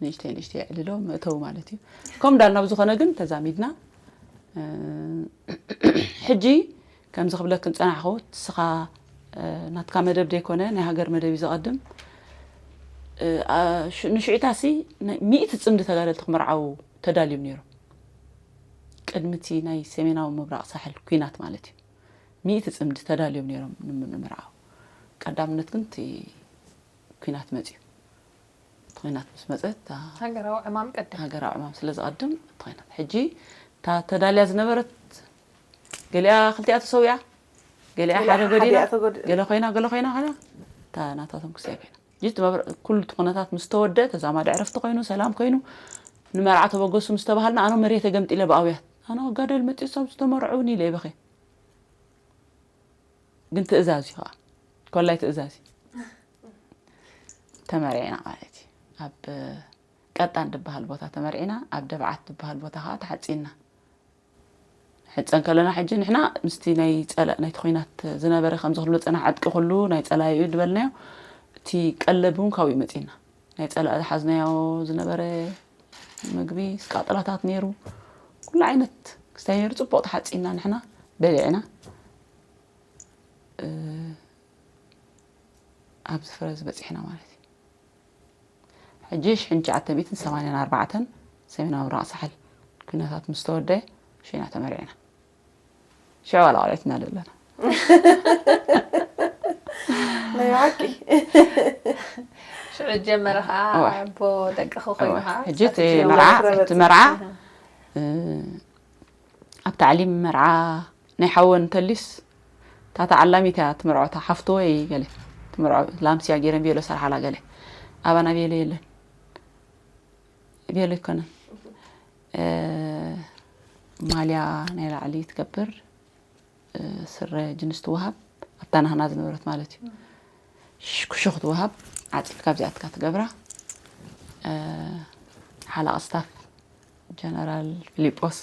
ንእሽተይ ንእሽተይ የዕልሎ መእተዊ ማለት እዩ። ከም እንዳልና ብዝኾነ ግን ተዛሚድና፣ እ፣ ሕጂ ከምዚ ክብለክን ጸናሕኹ፣ ንስኻ፣ እ፣ ናትካ መደብ ዘይኮነ ናይ ሃገር መደብ እዩ ዘቐድም። እ፣ ኣ፣ ሽ-፣ ንሽዑታሲ ናይ ሚእቲ ጽምዲ ተጋደልቲ ክምርዓው ተዳልዮም ነይሮም። ቅድሚ እቲ ናይ ሰሜናዊ ምብራቕ ሳሕል ኲናት ማለት እዩ። ሚእቲ ጽምዲ ተዳልዮም ነይሮም ንም-፣ ንምርዓው። ቀዳምነት ግን እቲ ኲናት መጽዩ። እቲ ኲናት ምስ መጸ፣ እታ ሃገራዊ ዕማም ቀድም። ሃገራዊ ዕማም ስለ ዝቐድም፣ እቲ ኲናት። ሕጂ እታ ተዳልያ ዝነበረት፣ ገሊኣ ክልቲኣ ተሰዊኣ፣ ገሊኣ ገሊኣ ሓደ ጎዲና፣ ሓዲኣ ተጎዲ-፣ ገለ ኮይና፣ ገለ ኮይና፣ ኮይና፣ እታ ናታቶም ክስታይ ኮይና። ሕጂ እቲ መብረ-፣ ኩሉ እቲ ኩነታት ምስ ተወደ፣ ተዛማዲ ዕረፍቲ ኮይኑ፣ ሰላም ኮይኑ፣ ንመርዓ ተበገሱ ምስ ተባሃልና፣ ኣነ መሬተ ገምጢለ ብኣውያት። ኣነ ክጋደል መጺኡ፣ እሶም ዝተመርዑኒ ኢለ ይበኸ። ግን ትእዛዝ እዩ ኸዓ። ኮላይ ትእዛዝ እዩ። ተመሪዕና ማለት እዩ። ኣብ ቀጣን ዝበሃል ቦታ ተመሪዕና፣ ኣብ ደብዓት ዝበሃል ቦታ ኸዓ ተሓጺንና። ሕጸን ከለና ሕጂ ንሕና ምስቲ ናይ ጸላእ፣ ናይቲ ኲናት ዝነበረ ከምዚ ክብሎ ጽናሕ ዕጥቂ ኩሉ ናይ ጸላኢ እዩ ዝበልናዮ፣ እቲ ቀለብ እውን ካብኡ እዩ መጺና። ናይ ጸላእ ዝሓዝናዮ ዝነበረ ምግቢ፣ ቃጥላታት ነይሩ፣ ኩሉ ዓይነት ክስታይ ነይሩ። ጽቡቕ ተሓጺና ንሕና በሊዕና፣ እ፣ ኣብዚ ፍረ እዚ በጺሕና ማለት እዩ። ሕጂ ሽሕን ትሽዓተ ሚእትን ሰማንያን ኣርባዕተን ሰሜናዊ ምብራቕ ሳሕል ኲነታት ምስ ተወደአ ሽና ተመሪዕና። ሽዑ ዋላ ቆልዑት ኢና ዘለና። ናይ ብሓቂ። ሽዑ ጀመረ ከዓ እወ። ኣቦ ደቅኺ ኮይኑ እወ፣ ከዓ ሕጂ እቲ ጸፊፍዮ መርዓ ክረበጽ። እቲ መርዓ እ፣ ኣብ ታዕሊም መርዓ ናይ ሓወን እንተሊስ እታ ተዓላሚት እያ ትምርዖ፣ እታ ሓፍቱ ወይ ገለ ትምርዖ። ላምስያ ገይረን ቤሎ ሰርሓላ ገለ፣ ኣባና ቤሎ የለን። ቤሎ ኣይኮነን። እ፣ ማልያ ናይ ላዕሊ ትገብር፣ እ፣ ስረ ጅንስ ትወሃብ፣ ኣብታ ናህና ዝነበረት ማለት እዩ። ሽ- ክሹኽ ትወሃብ፣ ዓጺፍካ ኣብዚኣትካ ትገብራ። እ፣ ሓላቕ ስታፍ ጀነራል ፊሊጶስ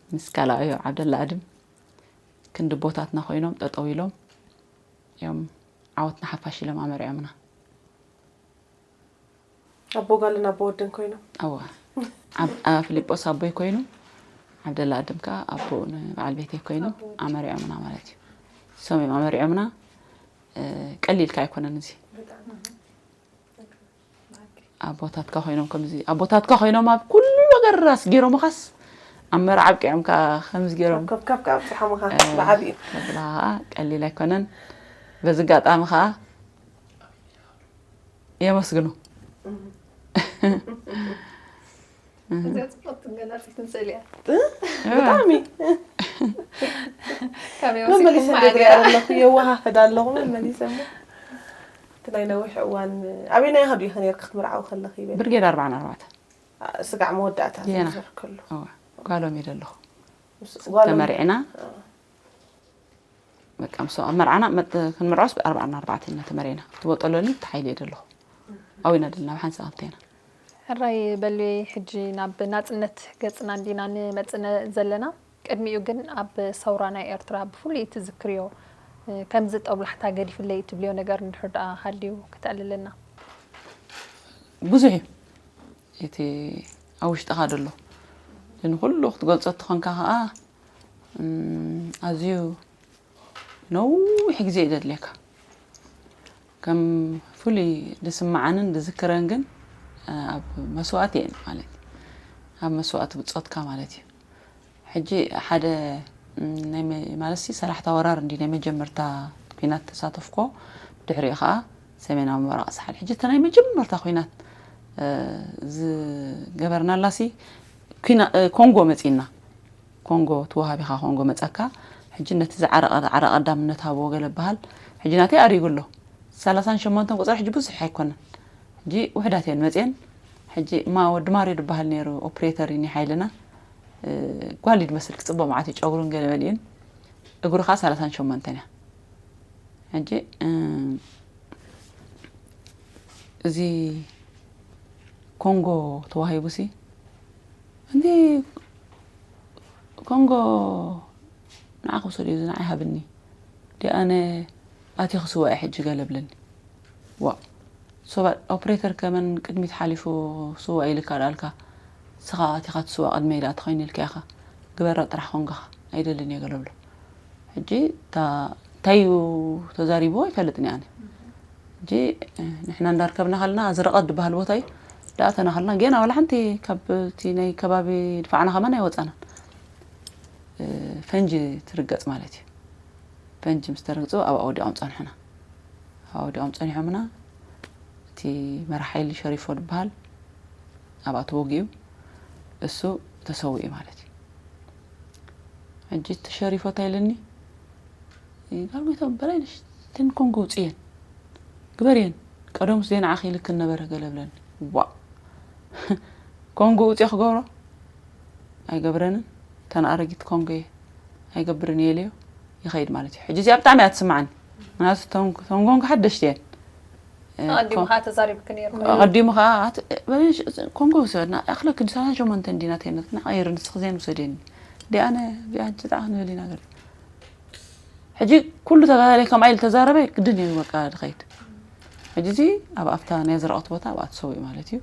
ምስ ካልኣዮ ዓብደላ ኣድም ክንዲ ኣቦታትና ኮይኖም ጠጠው ኢሎም እዮም ዓወትና ሓፋሽ ኢሎም ኣመሪዖምና። ኣቦ ጓልን ኣቦ ወድን ኮይኖም። እወ። ኣብ- ኣብ ፊሊጶስ ኣቦይ ኮይኑ፣ ዓብደላ ኣድም ከዓ ኣቦኡ ንበዓል ቤተይ ኮይኑ ኣመሪዖምና ማለት እዩ። እሶም እዮም ኣመሪዖምና። እ፣ ቀሊል ከ ኣይኮነን እዚ። ኣቦታትካ ኮይኖም ከምዚ፣ ኣቦታትካ ኮይኖም ኣብ ኩሉ ነገር ኣስጊሮምኻስ ኣብ መርዓ ኣብቂዖም ከዓ ከምዚ ገይሮም ከብከብ ከብፅሖምኻ እ፣ ብዓብዩ። ከብላ ከዓ ቀሊል ኣይኮነን። በዚ ኣጋጣሚ ከዓ የመስግኑ። እዚኣ ፅቡቅ ትገላፂት ንስእል እያ። ብጣዕሚ ካበይ መመሊሰ ወሲድኩም እንደገና ማዕድያ? ኣለኹ የዋሃህድ ኣለኹ መመሊሰ እሞ እቲ ናይ ነዊሕ እዋን ኣበይ ናይ ሃዱ ኢኸ ነርክ ክትምርዓው ከለኺ ይበል ብርጌድ ኣርባዓን ኣርባዕተን ስጋዕ መወዳእታ ዜና። ዝዘርክሉ እወ፣ ጓሎም ኢለ ኣለኹ። ምስ ጓሎም- ተመሪዕና በቃ ምስ ኣብ መርዓና መጥ- ክንምርዖስ ብኣርባዓን ኣርባዕተን ኢና ተመሪዕና። እቲ ቦጠሎኒ እቲ ሓይሊ እየ ዘለኹ። ኣዊና ደልና ብሓንሳእ ክልቴና። ሕራይ በሊ ሕጂ ናብ ናፅነት ገፅና እንዲና ንመፅነ ዘለና። ቅድሚኡ ግን ኣብ ሰውራ ናይ ኤርትራ ብፍሉይ ትዝክርዮ እ፣ ከምዚ ጠብላሕታ ገዲፍለይ ትብልዮ ነገር እንድሕር ደኣ ሃልዩ ክተዕልልና። ብዙሕ እዩ እቲ ኣብ ውሽጥኻ ዘሎ። ንኩሉ ክትገልጾ እትኾንካ ከዓ እም፣ ኣዝዩ ነዊሕ ግዜ እዩ ዘድልየካ። ከም ፍሉይ ዝስምዓንን ዝዝክረን ግን እ፣ ኣብ መስዋእቲ እየን ማለት እዩ። ኣብ መስዋእቲ ብጾትካ ማለት እዩ። ሕጂ ሓደ እም፣ ናይ መ- ማለት ሲ ሰላሕታ ወራር እንዲ ናይ መጀመርታ ኲናት ተሳተፍኮ፣ ድሕሪኡ ከዓ ሰሜናዊ ምብራቕ ሳሕል። ሕጂ እታ ናይ መጀመርታ ኲናት እ፣ ዝገበርናላ ሲ ኲና- እ፣ ኮንጎ መፂና። ኮንጎ ትወሃቢኻ ኮንጎ መፀካ። ሕጂ ነቲ ዝዓረቐ ዓረቐ ኣዳምነት ሃብዎ ገለ በሃል። ሕጂ ናተይ ኣሪጉ ኣሎ። ሰላሳን ሸሞንተን ቁፅሪ ሕጂ ብዙሕ ኣይኮነን። ሕጂ ውሕዳት እየን መፅየን። ሕጂ ማ ወዲ ማርዮ ዝበሃል ነይሩ ኦፕሬተር እዩ ናይ ሓይልና። እ፣ ጓል እዩ ዝመስል ክፅቡቕ መዓት እዩ ጨጉሩን ገለ መሊኡን። እግሩ ከዓ ሰላሳን ሸሞንተን እያ። ሕጂ እ፣ እዚ ኮንጎ ተዋሂቡሲ እንዲ ኮንጎ ንዓኺ ውሰድዮ፣ እዚ ንዓይ ሃብኒ። ዲ ኣነ ኣትየ ክስዋእ ሕጂ ገለ ብለኒ። ዋ፣ ሶባ ኦፕሬተር ከመን ቅድሚት ሓሊፉ ስዋእ ኢልካ ዳልካ፣ ንስኻ ኣቲኻ ትስዋእ ቅድመይ ዳ ተኾይኑ ኢልካ ኢኻ። ግበራ ጥራሕ ኮንጎኻ ኣይደልን እየ ገለ ብሎ። ሕጂ እታ እንታይ እዩ ተዛሪብዎ ኣይፈልጥን እየ ኣነ። ሕጂ ንሕና እንዳርከብና ከለና እዚ ርቐት ዝበሃል ቦታ እዩ። ዳኣተና ከለና ጌና ዋላ ሓንቲ ካብ እቲ ናይ ከባቢ ድፋዕና ከማን ኣይወፃናን። እ፣ ፈንጂ ትርገፅ ማለት እዩ። ፈንጂ ምስ ተረግፁ ኣብኣ ወዲቖም ፀንሑና። ኣብኣ ወዲቖም ፀኒሖምና። እቲ መራሕ ሓይሊ ሸሪፎ ዝበሃል ኣብኣ ተወጊኡ፣ እሱ ተሰዊኡ ማለት እዩ። ሕጂ እቲ ሸሪፎ እንታይ ኢለኒ፣ ጋል ጎይታ በላይነሽ፣ እተን ኮንጎ ውፅየን ግበርየን፣ ቀደሙስ ዘይንዓኺ ኢልክን ነበረ ገለ ብለኒ። ዋ፣ ኮንጎ ውፅዮ ክገብሮ ኣይገብረንን። እተን ኣረጊት ኮንጎ እየ ኣይገብርን እየ ኢለዮ ይኸይድ ማለት እዩ። ሕጂ እዚኣ ብጣዕሚ እያ ትስምዓኒ። ምክንያቱ እቶም ኮንጎ ሓደሽቲ እየን። እ፣ ኣቐዲሙ ኮ- ከዓ ተዛሪብክ ነይርኩ። ኣቐዲሙ ከዓ ኣት- በሽ- ኮንጎ ውሰድና፣ ኣኽለክን ሰላሳ ሸሞንተ እንዲና ተይነት ንዓይር ንስኺ ዜን ውሰድየኒ። ዲ ኣነ ቢኣንቺ ጣዕ ንብል ኢና ገለ። ሕጂ ኩሉ ተጋዳላይ ከምኣ ኢሉ ተዛረበ፣ ግድን እዩ በቃ ድኸይድ። ሕጂ እዚ ኣብ ኣብታ ናይ ዝረቐት ቦታ ኣብኣ ተሰዊኡ ማለት እዩ።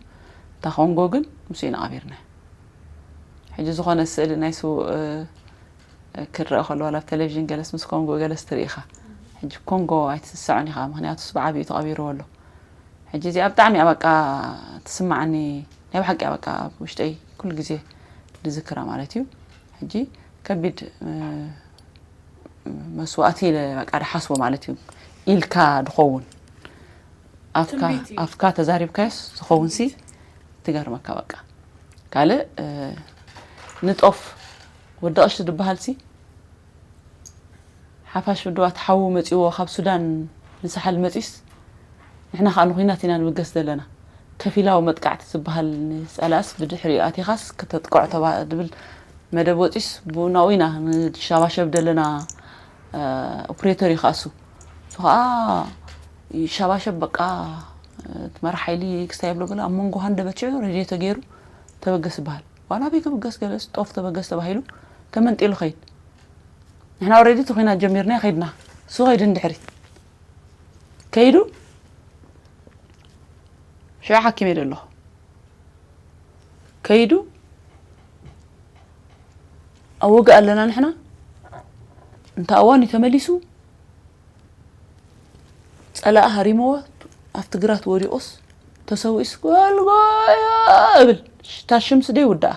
እታ ኮንጎ ግን ምስኡ ኢና ቀቢርና። ሕጂ ዝኾነ ስእሊ ናይ ስውእ ክረአ ከሎ ዋላ ኣብ ቴሌቪዥን ገለስ ምስ ኮንጎ ገለስ ትርኢ ኢኻ። ሕጂ ኮንጎ ኣይትስሳዖን ኢኻ፣ ምኽንያቱስ ብዓቢኡ ተቐቢርዎ ኣሎ። ሕጂ እዚኣ ብጣዕሚ እያ በቃ ትስማዓኒ፣ ናይ ብሓቂ እያ በቃ ኣብ ውሽጠይ ኩሉ ግዜ ዝዝክራ ማለት እዩ። ሕጂ ከቢድ መስዋእቲ ኢለ በቃ ድሓስቦ ማለት እዩ ኢልካ ድኸውን ኣፍካ ተዛሪብካዮስ ዝኸውን ሲ ትገርመካ በቃ ካልእ ንጦፍ ወዲ ቀሺ ዝበሃል ሲ ሓፋሽ ውድባት ሓዉ መጺዎ ካብ ሱዳን ንሳሕል መጺስ ንሕና ከዓ ንኩናት ኢና ንብገስ ዘለና ከፊላዊ መጥቃዕቲ ዝበሃል ንፀላእስ ብድሕሪ ኣቲኻስ ከተጥቅዖ ተባ ድብል መደብ ወፂስ ብናኡ ኢና ንሻባሸብ ደለና ኦፕሬተር ይኸኣሱ እሱ ከዓ ሻባሸብ በቃ ትመራ ሓይሊ ክስታይ ብሎ ገለ ኣብ መንጎ ሃንደበት ሽዑ ሬድዮ ተገይሩ ተበገስ ይበሃል ዋላ ቤት ክብገስ ገለስ ጦፍ ተበገስ ተባሂሉ ተመንጢሉ ኸይድ ንሕና ኦሬዲ እቲ ኩናት ጀሚርና ከይድና እሱ ኸይድ እንድሕሪት ከይዱ ሽዑ ሓኪም እየ ዘለኹ ከይዱ ኣብ ወግእ ኣለና ንሕና እንተ እዋን እዩ ተመሊሱ ጸላእ ሃሪምዎ ኣብቲ ግራት ወዲቑስ ተሰዊኡስ ጎልጎዮ እብል እታ ሽምስ ደይ ውዳኣ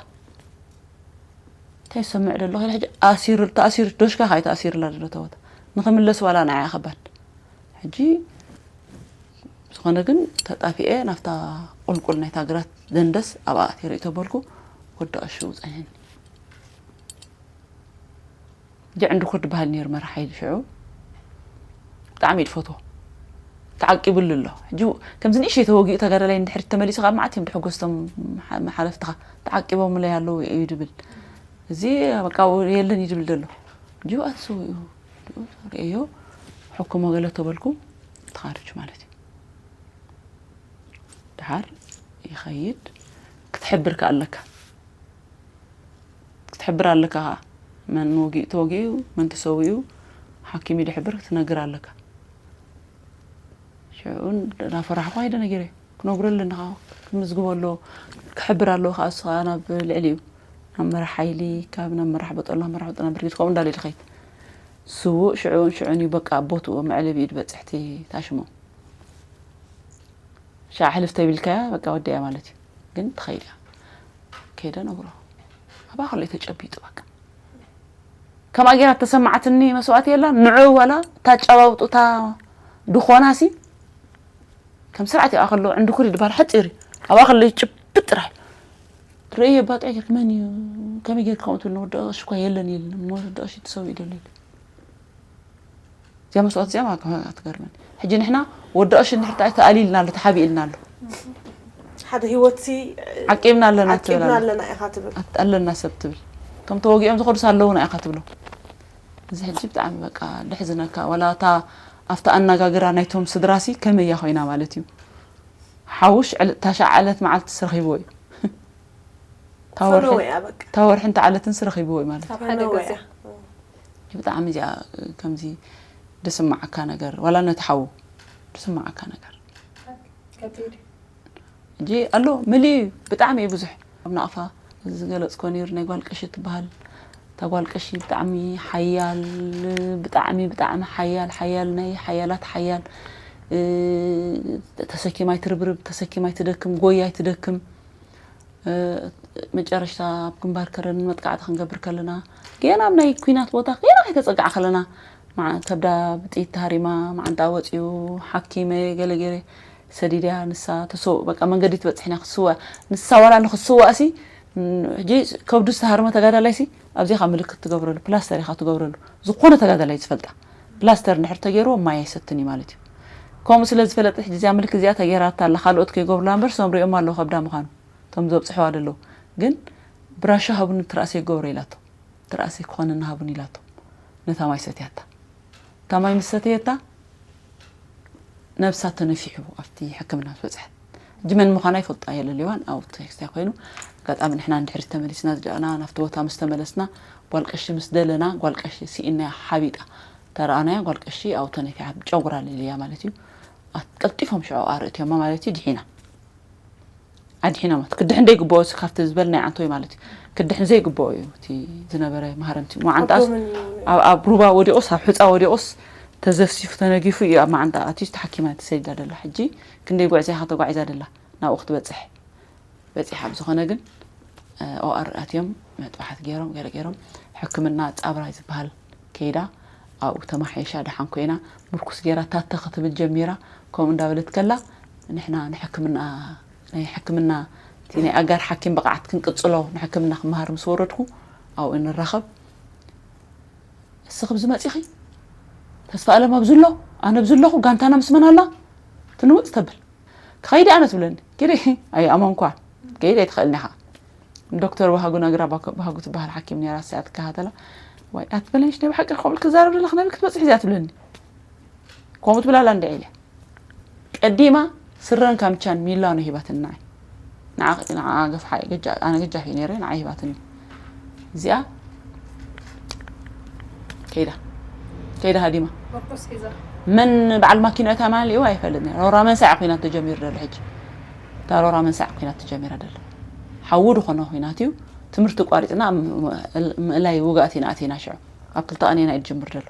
እንታይ ሰምዕ ደሎ ከለ ሕጂ ኣሲር ተኣሲር ዶሽካ ካይ ተኣሲርላ ደሎ ተወታ ንኽምለስ ዋላ ንዓያ ከባድ ሕጂ ዝኾነ ግን ተጣፊኤ ናብታ ቁልቁል ናይታ ግራት ደንደስ ኣብኣ ኣትየ ርእይ ተበልኩ ወዲ ቀሺ ውፀኒ ጀዕ እንድኩር ድበሃል ነይሩ መራሒ ሓይሊ ሽዑ ብጣዕሚ እዩ ድፈትዎ ተዓቂቡሉ ኣሎ ሕጂ ከምዚ ንእሽተይ ተወጊኡ ተጋዳላይ እንድሕር ተመሊሱ ካብ መዓት እዮም ድሕጎስቶም ሓለፍትኻ ተዓቂቦምለይ ኣለዉ እዩ ድብል እዚ በቃ የለን እዩ ድብል ዘሎ ሕጂ ኣትስው እዩ ርእዮ ሕክሞ ገለ ተበልኩ ተኻርጅ ማለት እዩ ድሓር ይኸይድ ክትሕብር ከ ኣለካ ክትሕብር ኣለካ ከዓ መን ወጊኡ ተወጊኡ መን ተሰዊኡ ሓኪም ይድሕብር ክትነግር ኣለካ ሽዑ እናፈራሕኩ ኣይደ ነጊረ ክነግሮ ኣለኒ ከዓ ክምዝግቦ ኣሎ ክሕብር ኣለዎ ከዓ እሱ ከዓ ናብ ልዕሊ እዩ ናብ መራሕ ሓይሊ ካብ ናብ መራሕ በጠሎ ናብ መራሕ በጠሎ ናብ ብርጌድ ከምኡ እንዳለ ድኸይድ ስዉእ ሽዑን ሽዑን እዩ በቃ ኣብ ቦትኡ መዕለቢ እዩ ድበፅሕ እቲ ታሽሙ ሻዕ ሕልፍ ተቢልካያ በቃ ወዲያ ማለት እዩ ግን ትኸይድ እያ ከይደ ነግሮ ኣባ ከሎ ተጨቢጡ በቃ ከምኣ ጌራ ተሰማዓትኒ መስዋእቲ የላ ንዑ ዋላ እታ ጨባብጡ እታ ድኾና ሲ ከም ስርዓት ይኣ ከሎ ዕንድኩር ይድባል ሓፂር እዩ ኣብኣ ከሎ ጭብጥ ጥራሕ ርእየ ባጥዕ ጌርክ መን እዩ ከመይ ጌርክ ከምኡ ትብል ንወዲ ቀሺ እኳ የለን ኢልና እሞ ወዲ ቀሺ ትሰው ይደሉ ኢለ እዚኣ መስዋእቲ እዚኣ ትገርመኒ ሕጂ ንሕና ወዲ ቀሺ እንድሕር ተኣሊልና ኣሎ ተሓቢእልና ኣሎ ሓደ ህይወትሲ ዓቂብና ኣለና ትብል ዓቂብና ኣለና ኢኻ ትብል ኣለና ሰብ ትብል እቶም ተወጊኦም ዝኸዱስ ኣለውና ኢኻ ትብሎም እዚ ሕጂ ብጣዕሚ በቃ ደሕዝነካ ዋላ እታ ኣብቲ ኣነጋግራ ናይቶም ስድራሲ ከመይ እያ ኮይና ማለት እዩ ሓውሽ ዕል- እታ ሸዓ ዕለት መዓልትስ ረኺብዎ እዩ እታ ወርሒ- ፈነወ እያ በቃ እታ ወርሒ እንተ ዓለትንስ ረኺብዎ እዩ ማለት እዩ ካብ ሓደ ፈነወ ገዛ እያ ብጣዕሚ እዚኣ ከምዚ ድስማዓካ ነገር ዋላ ነቲ ሓዉ ድስማዓካ ነገር ከቢድ እዩ ሕጂ ኣሎ ምልእ እዩ ብጣዕሚ እዩ ብዙሕ ኣብ ናቕፋ ዝገለፅኮ ነይሩ ናይ ጓል ቀሺ ትበሃል እታ ጓል ቀሺ ብጣዕሚ ሓያል ብጣዕሚ ብጣዕሚ ሓያል ሓያል ናይ ሓያላት ሓያል ተሰኪማ ኣይትርብርብ ተሰኪማ ኣይትደክም ጎይ ኣይትደክም መጨረሽታ ኣብ ግንባር ከረን መጥቃዕቲ ክንገብር ከለና ገና ኣብ ናይ ኩናት ቦታ ገና ከይተፀጋዕ ከለና ከብዳ ብጥይት ተሃሪማ ማዓንጣ ወፂኡ ሓኪመ ገለገለ ሰዲድያ ንሳ ተሰው በቃ መንገዲ ትበፅሕና ክትስዋእ ንሳ ዋላ ንክትስዋእ ሲ ሕጂ ከብዱ ዝተሃርመ ተጋዳላይ ሲ ኣብዚኻ ምልክት ትገብረሉ ፕላስተር ኢኻ ትገብረሉ ዝኾነ ተጋዳላይ ዝፈልጣ ፕላስተር እንድሕር ተገይርዎ ማይ ኣይሰትን እዩ ማለት እዩ ከምኡ ስለ ዝፈለጠ ሕጂ እዚኣ ምልክት እዚኣ ተገይራታ ኣላ ካልኦት ከይገብሩላ እምበር ሶም ሪኦም ኣለዉ ከብዳ ምዃኑ እቶም ዘብፅሕዋ ዘለዉ ግን ብራሾ ሃቡኒ ትርኣሰይ ይገብሮ ኢላቶ ትርኣሰይ ክኾነኒ ሃቡኒ ኢላቶ ነታ ማይ ሰትያታ እታ ማይ ምስ ሰተየታ ነብሳ ተነፊሑ ኣብቲ ሕክምና ዝበፅሐት ሕጂ መን ምዃና ይፈልጣ የለልዋን ኣብ ቴክስታይ ኮይኑ ኣጋጣሚ ንሕና እንድሕሪ ተመሊስና ዝደኣና ናብቲ ቦታ ምስ ተመለስና ጓል ቀሺ ምስ ደለና ጓል ቀሺ ስኢናያ ሓቢጣ ተረኣናያ ጓል ቀሺ ኣብ ተነፊሓ ጨጉራ ልልያ ማለት እዩ ቀልጢፎም ሽዑ ኣርእትዮማ ማለት እዩ ድሒና ኣድሒኖም። ክድሕን ዘይግብኦ፣ ካብቲ ዝበልናዮ ዓንቶይ ማለት እዩ። ክድሕን ዘይግብኦ እዩ እቲ ዝነበረ ማህረምቲ። መዓንጣስ ኣብ ሩባ ወዲቑስ፣ ኣብ ሑፃ ወዲቑስ፣ ተዘፍሲፉ ተነጊፉ እዩ ኣብ መዓንጣ ኣትዩ ተሓኪማ ተሰዲዳ ደላ። ሕጂ ክንደይ ጉዕዞ ኢኻ ተጓዒዛ ደላ ናብኡ ክትበፅሕ? በፂሓ። ብዝኾነ ግን ኦኣር ኣትዮም መጥባሕት ገይሮም፣ ገለ ገይሮም፣ ሕክምና ፃብራይ ዝበሃል ከይዳ፣ ኣብኡ ተማሓይሻ፣ ደሓን ኮይና፣ ምርኩስ ገይራ ታተ ክትብል ጀሚራ። ከምኡ እንዳበለት ከላ ንሕና ንሕክምና፣ ናይ ሕክምና፣ እቲ ናይ ኣጋር ሓኪም ብቕዓት ክንቅፅሎ፣ ንሕክምና ክመሃር ምስ ወረድኩ ኣብኡ ንራኸብ። እስኺ ኣብዚ መፂኺ፣ ተስፋ ኣለም ኣብዚ ኣሎ፣ ኣነ ኣብዚ ኣለኹ፣ ጋንታና ምስ መን ኣላ? ትንውፅ ተብል። ክኸይድ ኣነ ትብለኒ። ኪዲ፣ ኣይኣመንኳ። ከይድ ኣይትኽእልን ኢኻ። ዶክተር ባህጉ ነግራ፣ ባህጉ ትበሃል ሓኪም ነይራ፣ እሳ ትከታተላ። ዋይ ኣትበለንሽ፣ ናይ ብሓቂ ከምኡ ክትዛረብ ዘለኻ ናበይ ክትበፅሕ እዚኣ ትብለኒ። ከምኡ ትብላላ እንድዒ ኢለ። ቀዲማ ስረን ካምቻን ሚላኖ ሂባትኒ ንዓይ። ንዓ፣ ንዓ ገፍሓ፣ ገጃ-፣ ኣነ ገጃፍ እየ ነይረ፣ ንዓ ሂባትኒ። እዚኣ ከይዳ፣ ከይዳ ሃዲማ። መን በዓል ማኪና እታ ማን ልእዋ ኣይፈልጥን እየ። ሮራ መንሳዕ ኩናት ተጀሚሩ ዘሎ ሕጂ። እታ ሮራ መንሳዕ ኩናት ተጀሚራ ደላ። ሓዊ ዝኾነ ኩናት እዩ። ትምህርቲ ቋሪፅና ም-፣ ም-፣ ምእላይ ውጋእት ኢና ኣቲና ሽዑ። ኣብ ክልተ ቀን ኢና እዩ ዝጅምር ዘሎ።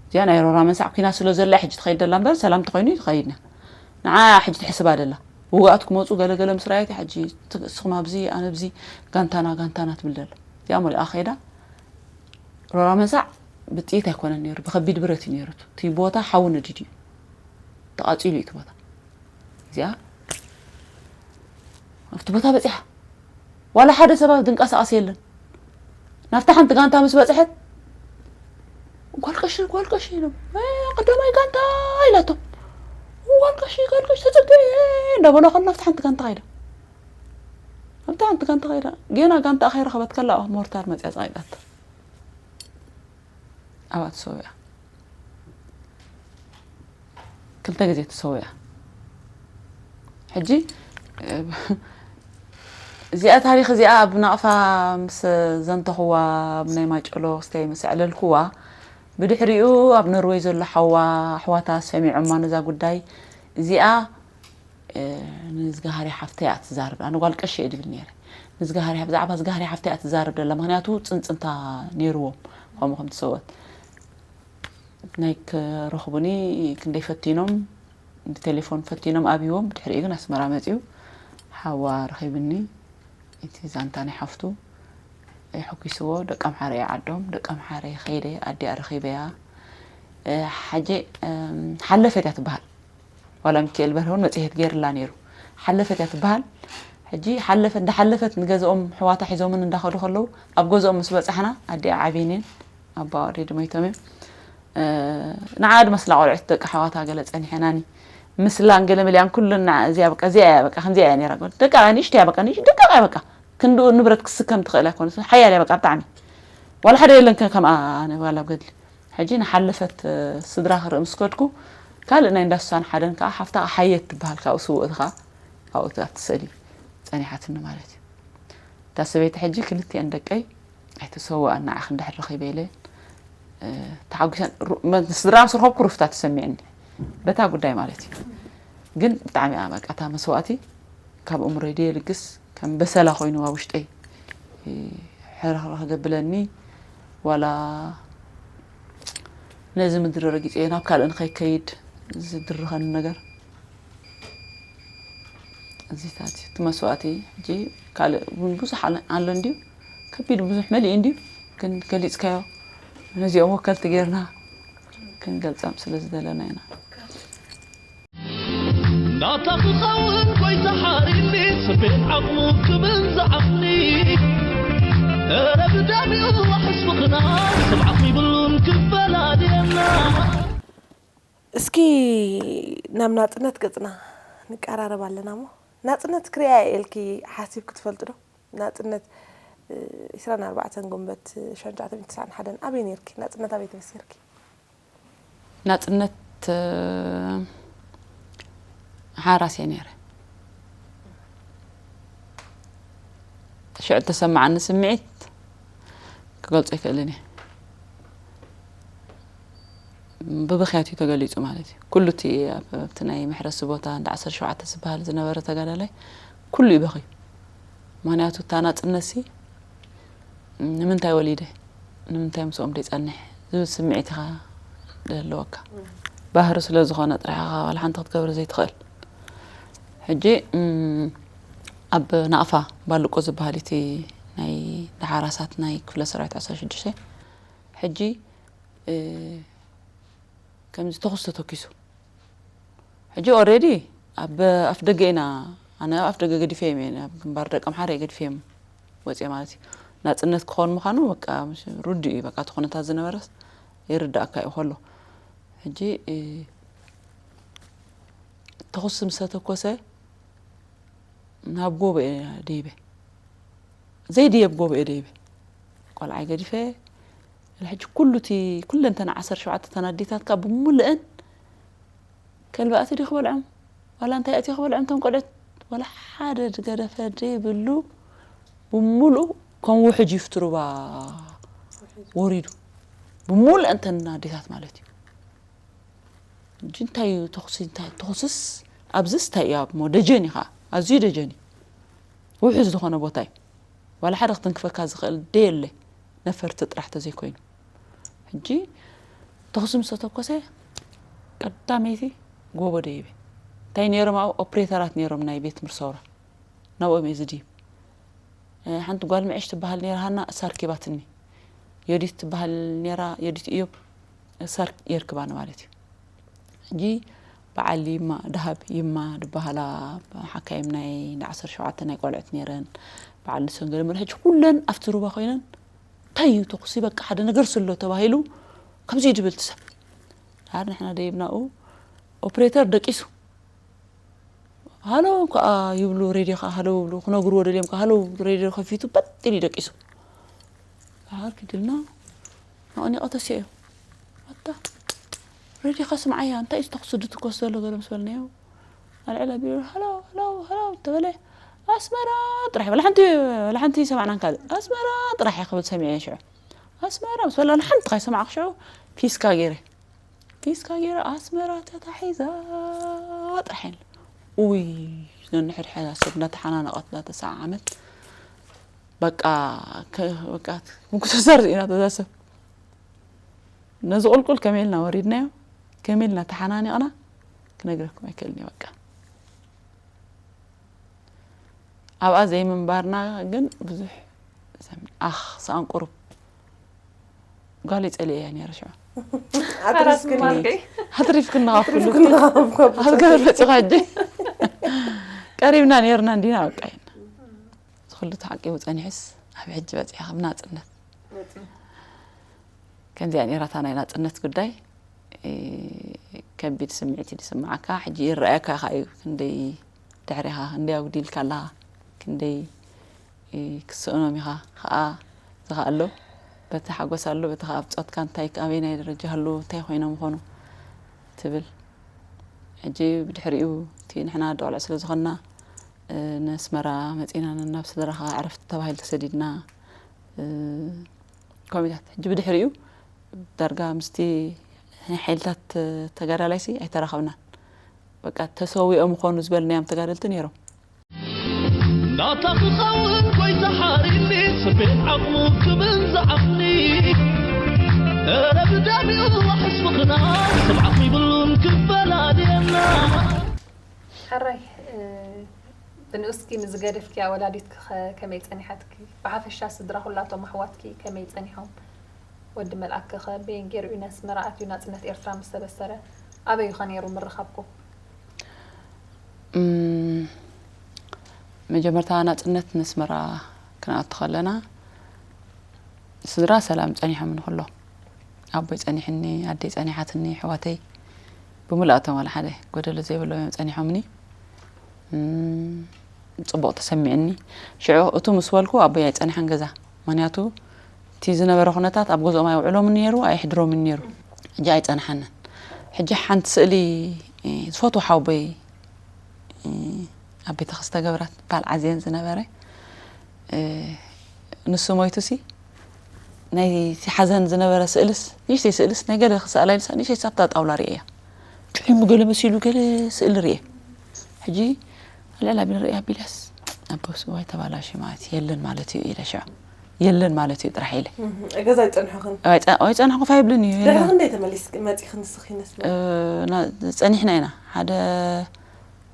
እዚኣ ናይ ሮራ መንሳዕ ኩናት ስለ ዘላ ሕጂ ትኸይድ ደላ እምበር ሰላም ተኾይኑ እዩ ትኸይድና። ንዓ ሕጂ ትሕስባ ደላ። ውጋእት ክመፁ ገለገለ ምስ ረኣየት ሕጂ ት-፣ እስኹም ኣብዚ ኣነ ኣብዚ ጋንታና ጋንታና ትብል ደላ። እዚኣ መሊኣ ከይዳ። ሮራ መንሳዕ ብጥይት ኣይኮነን ነይሩ፣ ብኸቢድ ብረት እዩ ነይሩ። እቲ ቦታ ሓዊ ነዲዱ እዩ። ተቓፂሉ እዩ እቲ ቦታ። እዚኣ ኣብቲ ቦታ በፂሓ። ዋላ ሓደ ሰብ ኣብ ድንቀሳቐስ የለን። ናብታ ሓንቲ ጋንታ ምስ በፅሐት፣ "ጓል ቀሺ፣ ጓል ቀሺ" ኢሎም፣ "እ፣ ቀዳማይ ጋንታ" ኢላቶም። "ጓል ቀሺ፣ ጓል ቀሺ ተፀግዒ" እንዳበሉ ከሎ ናብታ ሓንቲ ጋንታ ከይዳ። ናብታ ሓንቲ ጋንታ ከይዳ። ጌና ጋንታ ከይረኸበት ከላ ሞርታር መፅያ ፀቒጣታ። ኣብኣ ተሰዊኣ። ክልተ ግዜ ተሰዊኣ። ሕጂ፣ እ፣ እዚኣ ታሪኽ እዚኣ ኣብ ናቕፋ ምስ ዘንተኽዋ፣ ኣብ ናይ ማጨሎ ክስተይ ምስ ኣዕለልክዋ፣ ብድሕሪኡ ኣብ ኖርወይ ዘሎ ሓዋ፣ ኣሕዋታ ሰሚዖማ ነዛ ጉዳይ እዚኣ፣ እ፣ ንዝጋሃርያ ሓፍተይ እያ ትዛረብ። ኣነ ጓል ቀሺ እየ ድብል ነይረ። ንዝጋሃርያ፣ ብዛዕባ ዝጋሃርያ ሓፍተይ እያ ትዛረብ ደላ። ምኽንያቱ ጽንጽንታ ነይርዎም፣ ከምኡ ከም ትሰወት። ናይ ክረኽቡኒ ክንደይ ፈቲኖም፣ ብቴሌፎን ፈቲኖም ኣብይዎም፣ ብድሕሪኡ ግን ኣስመራ መጺኡ ሓዋ ረኺብኒ። እቲ ዛንታ ናይ ሓፍቱ የሐጒስዎ፣ ደቂ ኣምሓረ እየ ዓዶም፣ ደቂ ኣምሓረ ከይደ ኣዲኣ ረኺበያ። እ፣ ሓጂ፣ እም፣ ሓለፈት እያ ትበሃል። ዋላ ሚካኤል በርሀ እውን መጽሔት ገይርላ ነይሩ። ሓለፈት እያ ትበሃል። ሕጂ ሓለፈት፣ እንዳሓለፈት ንገዝኦም ኣሕዋታ ሒዞምን እንዳኸዱ ከለዉ፣ ኣብ ገዝኦም ምስ በጻሕና፣ ኣዲኣ ዓብየን እየን፣ ኣባ ወሬድ ሞይቶም እዮም። እ፣ ንዓ ድመስላ ቆልዑት ደቂ ኣሕዋታ ገለ ጸኒሐናኒ። ምስላን ገለ መሊኣን ኩሉን ንዓ እዚኣ በቃ፣ እዚኣ እያ በቃ፣ ከምዚኣ እያ ነይራ። ደቃ እያ ንእሽቶ እያ በቃ፣ ንእሽ-፣ ደቃ እያ በቃ። ክንድኡ ንብረት ክስከም ትኽእል ኣይኮነትን። ሓያል እያ በቃ ብጣዕሚ። ዋላ ሓደ የለን ከ-፣ ከምኣ ኣነ ዋላ ኣብ ገድሊ። ሕጂ ንሓለፈት፣ እ፣ ስድራ ክርኢ ምስ ከድኩ፣ ካልእ ናይ እንዳ ሱሳን ሓደን ከኣ ሓፍታ ሓየት ትበሃል፣ ካብኡ ስውእቲ ከኣ ኣብኡ ኣብቲ ስእሊ ጸኒሓትኒ ማለት እዩ። እታ ሰበይቲ ሕጂ ክልቲኤን ደቀይ ኣይተሰውኣን ንዓኺ እንድሕር ረኺበ ኢለ፣ እ፣ ተሓጒሰን ሩ-፣ መ-፣ ስድራ ምስ ረኸብኩ ሩፍታ ተሰሚዕኒ በታ ጉዳይ ማለት እዩ። ግን ብጣዕሚ እያ በቃ እታ መስዋእቲ ካብ እምሮይ ደየልግስ ከም በሰላ ኮይኑ ኣብ ውሽጠይ፣ እ፣ ሕርኽርኽ ዘብለኒ ዋላ ነዚ ምድሪ ረጊጸዮ ናብ ካልእ ንኸይከይድ ዝድርኸኒ ነገር እዚታት እዩ። እቲ መስዋእቲ ሕጂ ካልእ እውን ብዙሕ ኣለ-፣ ኣሎ እንድዩ፣ ከቢድ ብዙሕ መሊኡ እንድዩ፣ ግን ገሊጽካዮ ነዚኦም ወከልቲ ጌርና ክንገልጸም ስለ ዝደለና ኢና። ናታ ክኸውን ጎይታ ሓሪኒ፣ ስንቤን ዓቕሙ ክብል ዝዓቕሊ። እረ ብደሚኡ ዋሕስ ምኽና፣ ስምዓት ይብሉን ክፈላልየና። እስኪ ናብ ናጽነት ገጽና ንቀራረብ ኣለና እሞ፣ ናጽነት ክሪኣ እየ ኢልኪ ሓሲብኪ ትፈልጢ ዶ? ናጽነት፣ እ፣ ዕስራን ኣርባዕተን ጉንበት ሽሕን ትሽዓተ ሚእትን ተስዓን ሓደን ኣበይ ነይርኪ? ናጽነት ኣበይ ተበሲርኪ? ናጽነት፣ እ፣ ሓራስ እየ ነይረ። ሽዑ እተሰማዓኒ ስምዒት ክገልጾ ኣይክእልን እየ። ብብኽያት እዩ ተገሊጹ ማለት እዩ። ኩሉ እቲ ኣብ፣ ኣብቲ ናይ መሕረሲ ቦታ እንዳ ዓሰርተ ሸውዓተ ዝበሃል ዝነበረ ተጋዳላይ ኩሉ እዩ በኺ። ምኽንያቱ እታ ናጽነትሲ ንምንታይ ወሊደ፣ ንምንታይ ምስኦም ደይጸንሕ ዝብል ስምዒት ኢኻ ዝህልወካ። ባህሪ ስለ ዝኾነ ጥራሕ ኢኻ ዋላ ሓንቲ ክትገብር ዘይትኽእል። ሕጂ እም፣ ኣብ ናቕፋ ባልቆ ዝበሃል እቲ ናይ ደሓራሳት ናይ ክፍለ ሰራዊት ዓሰርተ ሽዱሽተ ሕጂ እ፣ ከምዚ ተኹስ ተተኪሱ። ሕጂ ኦልሬዲ ኣብ ኣፍ ደገ ኢና፣ ኣነ ኣብ ኣፍ ደገ ገዲፈዮም እየ፣ ኣብ ግንባር ደቀምሓረ ገዲፈዮም ወፅየ ማለት እዩ። ናፅነት ክኾን ምዃኑ በቃ ምስ ርዱእ እዩ፣ በቃ እቲ ኩነታት ዝነበረስ ይርዳእካ እዩ ከሎ። ሕጂ እ፣ ተኹስ ምስ ተተኮሰ ናብ ጎቦ እየ ደይበ። ዘይድየብ ጎቦ እየ ደይበ። ቆልዓይ ገዲፈ፣ ሕጂ ኩሉ እቲ ኩለንተን ዓሰርተ ሸውዓተ ተን ኣዴታትካ ብምሉአን ከልቢ ኣቲ ድዩ ክበልዖም? ዋላ እንታይ ኣቲ ክበልዖም? እቶም ቆልዑት ዋላ ሓደ ዝገደፈ ዘይብሉ ብምሉኡ ከም ውሕጅ እዩ ፍትሩባ ወሪዱ። ብምሉአን ተን ኣዴታት ማለት እዩ። ሕጂ እንታይ እዩ ተኹሲ? እንታይ ተኹስስ? ኣብዚስ እንታይ እዩ? ኣብ ሞ ደጀን እዩ ኸዓ። ኣዝዩ ደጀን እዩ። ውሑስ ዝኾነ ቦታ እዩ። ዋላ ሓደ ክትንክፈካ ዝኽእል ደየለ። ነፈርቲ ጥራሕ ተዘይኮይኑ። ሕጂ ተኹሲ ምስ ተተኮሰ ቀዳመይቲ ጎቦ ደይበ። እንታይ ነይሮም ኣብኡ? ኦፕሬተራት ነይሮም ናይ ቤት ትምህርቲ ሰውራ። ናብኦም እየ ዝድይብ። እ፣ ሓንቲ ጓል ምዕሽ ትበሃል ነይራ ሃና፣ እሳ ኣርኪባትኒ። ዮዲት ትበሃል ነይራ፣ ዮዲት እዮብ፣ እሳ ኣርክ-፣ የርክባኒ ማለት እዩ። ሕጂ በዓል ይማ፣ ደሃብ ይማ ዝበሃላ ሓካይም ናይ ዓሰርተ ሸውዓተ ናይ ቆልዑት ነይረን። በዓል ንሰን ገለ መለ፣ ሕጂ ኩለን ኣብቲ ሩባ ኮይነን፣ "እንታይ እዩ ተኹሲ? በቃ ሓደ ነገር ስሎ ተባሂሉ፣ ከምዚ እዩ ድብል ትሰብ?" ድሓር ንሕና ደይብናኡ፣ ኦፕሬተር ደቂሱ። ሃሎ ከኣ ይብሉ፣ ሬድዮ ከኣ ሃሎ ይብሉ፣ ክነግርዎ ደልዮም ከኣ ሃሎ፣ ሬድዮ ከፊቱ በጥ ኢሉ ደቂሱ። ድሓር ኪድልና ኣቕኒቐ ተሲአዮ። ኣታ ሬድዮኻ ስምዓያ፣ እንታይ እዩ ተኹሲ ድትኮስ ዘሎ ገለ ምስ በልናዮ፣ ኣልዕል ኣቢሉ ሃሎ፣ ሃሎ፣ ሃሎ ተበለ። ኣስመራ ጥራሕ፣ ወላ ሓንቲ፣ ወላ ሓንቲ ሰማዕናን ካልእ። ኣስመራ ጥራሕ እየ ክብል ሰሚዐ ሽዑ። ኣስመራ ምስ በላ፣ ወላ ሓንቲ ከይሰማዕኩ ሽዑ ፊስካ ገይረ። ፊስካ ገይረ ኣስመራ ተታሒዛ ጥራሕ ኢለ። ኡይ፣ ነንሕድሕዳ ሰብ እንዳተሓናነቐት እንዳተሰዓዓመት። በቃ፣ ከ-፣ በቃ፣ ምኩስሳር ስኢናቶ እዛ ሰብ። ነዚ ቁልቁል ከመይ ኢልና ወሪድናዮ፣ ከመይ ኢልና ተሓናኒቕና፣ ክነግረኩም ኣይክእልን እየ በቃ። ኣብኣ ዘይምንባርና ግን ብዙሕ ሰም-፣ ኣኽ፣ ሰኣን ቁሩብ ጓል ይጸልየ እያ ነይረ ሽዑ። ኣትሪፍክኒ። ኣትሪፍክኒ ካብ ኩሉ። ኣትሪፍክኒ ካብ ኩሉ። ኣብ ገበር መጺኻ ሕጂ። ቀሪብና ነይርና እንዲና በቃ ኢልና። እዚ ኩሉ ተዓቂቡ ጸኒሑስ ኣብ ሕጂ በጺሐ ከም ናጽነት። ከምዚኣ ነይራ እታ ናይ ናጽነት ጉዳይ። እ፣ ከቢድ ስምዒት እዩ ዝስምዓካ። ሕጂ ይረኣየካ ኢኻ እዩ፣ ክንደይ ድሕሪኻ፣ ክንደይ ኣጉዲልካ ኣለኻ፣ ክንደይ፣ እ፣ ክትስእኖም ኢኻ። ከኣ ዝኸኣሎ በቲ ሓጎስ ኣሎ፣ በቲ ከኣ ብጾትካ እንታይ፣ ኣበየናይ ደረጃ ኣለዉ፣ እንታይ ኮይኖም ይኾኑ ትብል። ሕጂ ብድሕሪኡ እቲ ንሕና ኣደ ቆልዑ ስለ ዝኾንና፣ እ፣ ነስመራ መጺና ነናብ ስድራኻ ዕረፍቲ ተባሂሉ ተሰዲድና፣ እ፣ ኮሚታት። ሕጂ ብድሕሪኡ ዳርጋ ምስቲ ናይ ሓይልታት ተጋዳላይሲ ኣይተራኸብናን። በቃ ተሰዊኦም ይኾኑ ዝበልናዮም ተጋደልቲ ነይሮም። ናታ ክኸውን ጎይታ ሓሪኒ፣ ስቤት ዓቕሙ ክብል ዝዓቕኒ። እረ ብደም ይዋሕስ ምኽና፣ ስምዓት ይብሉን ክፈላልየና። ሕራይ፣ እ፣ ብንኡስኪ ንዝገደፍኪያ ወላዲትኪ ኸ ከመይ ጸኒሓትኪ? ብሓፈሻ ስድራ ኩላቶም ኣሕዋትኪ ከመይ ጸኒሖም? ወዲ መልኣክኪ ኸ በየን ገይሩ እዩ ነስመራ ኣትዩ ናጽነት ኤርትራ ምስ ተበሰረ ኣበይ ኸ ነይሩ ምርኻብኩም? እም፣ መጀመርታ ናጽነት ነስመራ ክንኣቱ ኸለና ስድራ ሰላም ጸኒሖምኒ ኩሎም። ኣቦይ ጸኒሕኒ፣ ኣደይ ጸኒሓትኒ፣ ኣሕዋተይ ብምልኣቶም ዋላ ሓደ ጎደሎ ዘይብሎም እዮም ጸኒሖምኒ። እም፣ ጽቡቕ ተሰሚዕኒ። ሽዑ እቱ ምስ በልኩ ኣቦይ ኣይጸንሐን ገዛ። ምኽንያቱ እቲ ዝነበረ ኩነታት ኣብ ገዝኦም ኣይውዕሎምን ነይሩ፣ ኣየሕድሮምን ነይሩ። ሕጂ ኣይጸንሓንን። ሕጂ ሓንቲ ስእሊ፣ እ፣ ዝፈትዎ ሓወቦይ፣ እ፣ ኣብ ቤተ ክርስተ ገብራት በዓል ዓዝየን ዝነበረ፣ እ፣ ንሱ ሞይቱሲ ናይቲ ሓዘን ዝነበረ ስእልስ፣ ንእሽተይ ስእልስ ናይ ገለ ክስኣላ ኢልሳ ንእሽተይ ሳብታ ጣውላ ርእየ እያ። ጭሒሙ ገለ መሲሉ ገለ ስእሊ ርእየ። ሕጂ ኣልዕል ኣቢለ ርእየ ኣቢለስ ኣቦስ ዋይ ተባላሽ ማለት የለን ማለት እዩ ኢለ ሽዑ የለን ማለት እዩ ጥራሕ ኢለ ገዛ ይፀንሑኽን ኣይፀንሕኩ ፋይብልን እዩ ድሕሪ ክንደይ ተመሊስ መፂኽን ንስኺ ነስመ ጸኒሕና ኢና ሓደ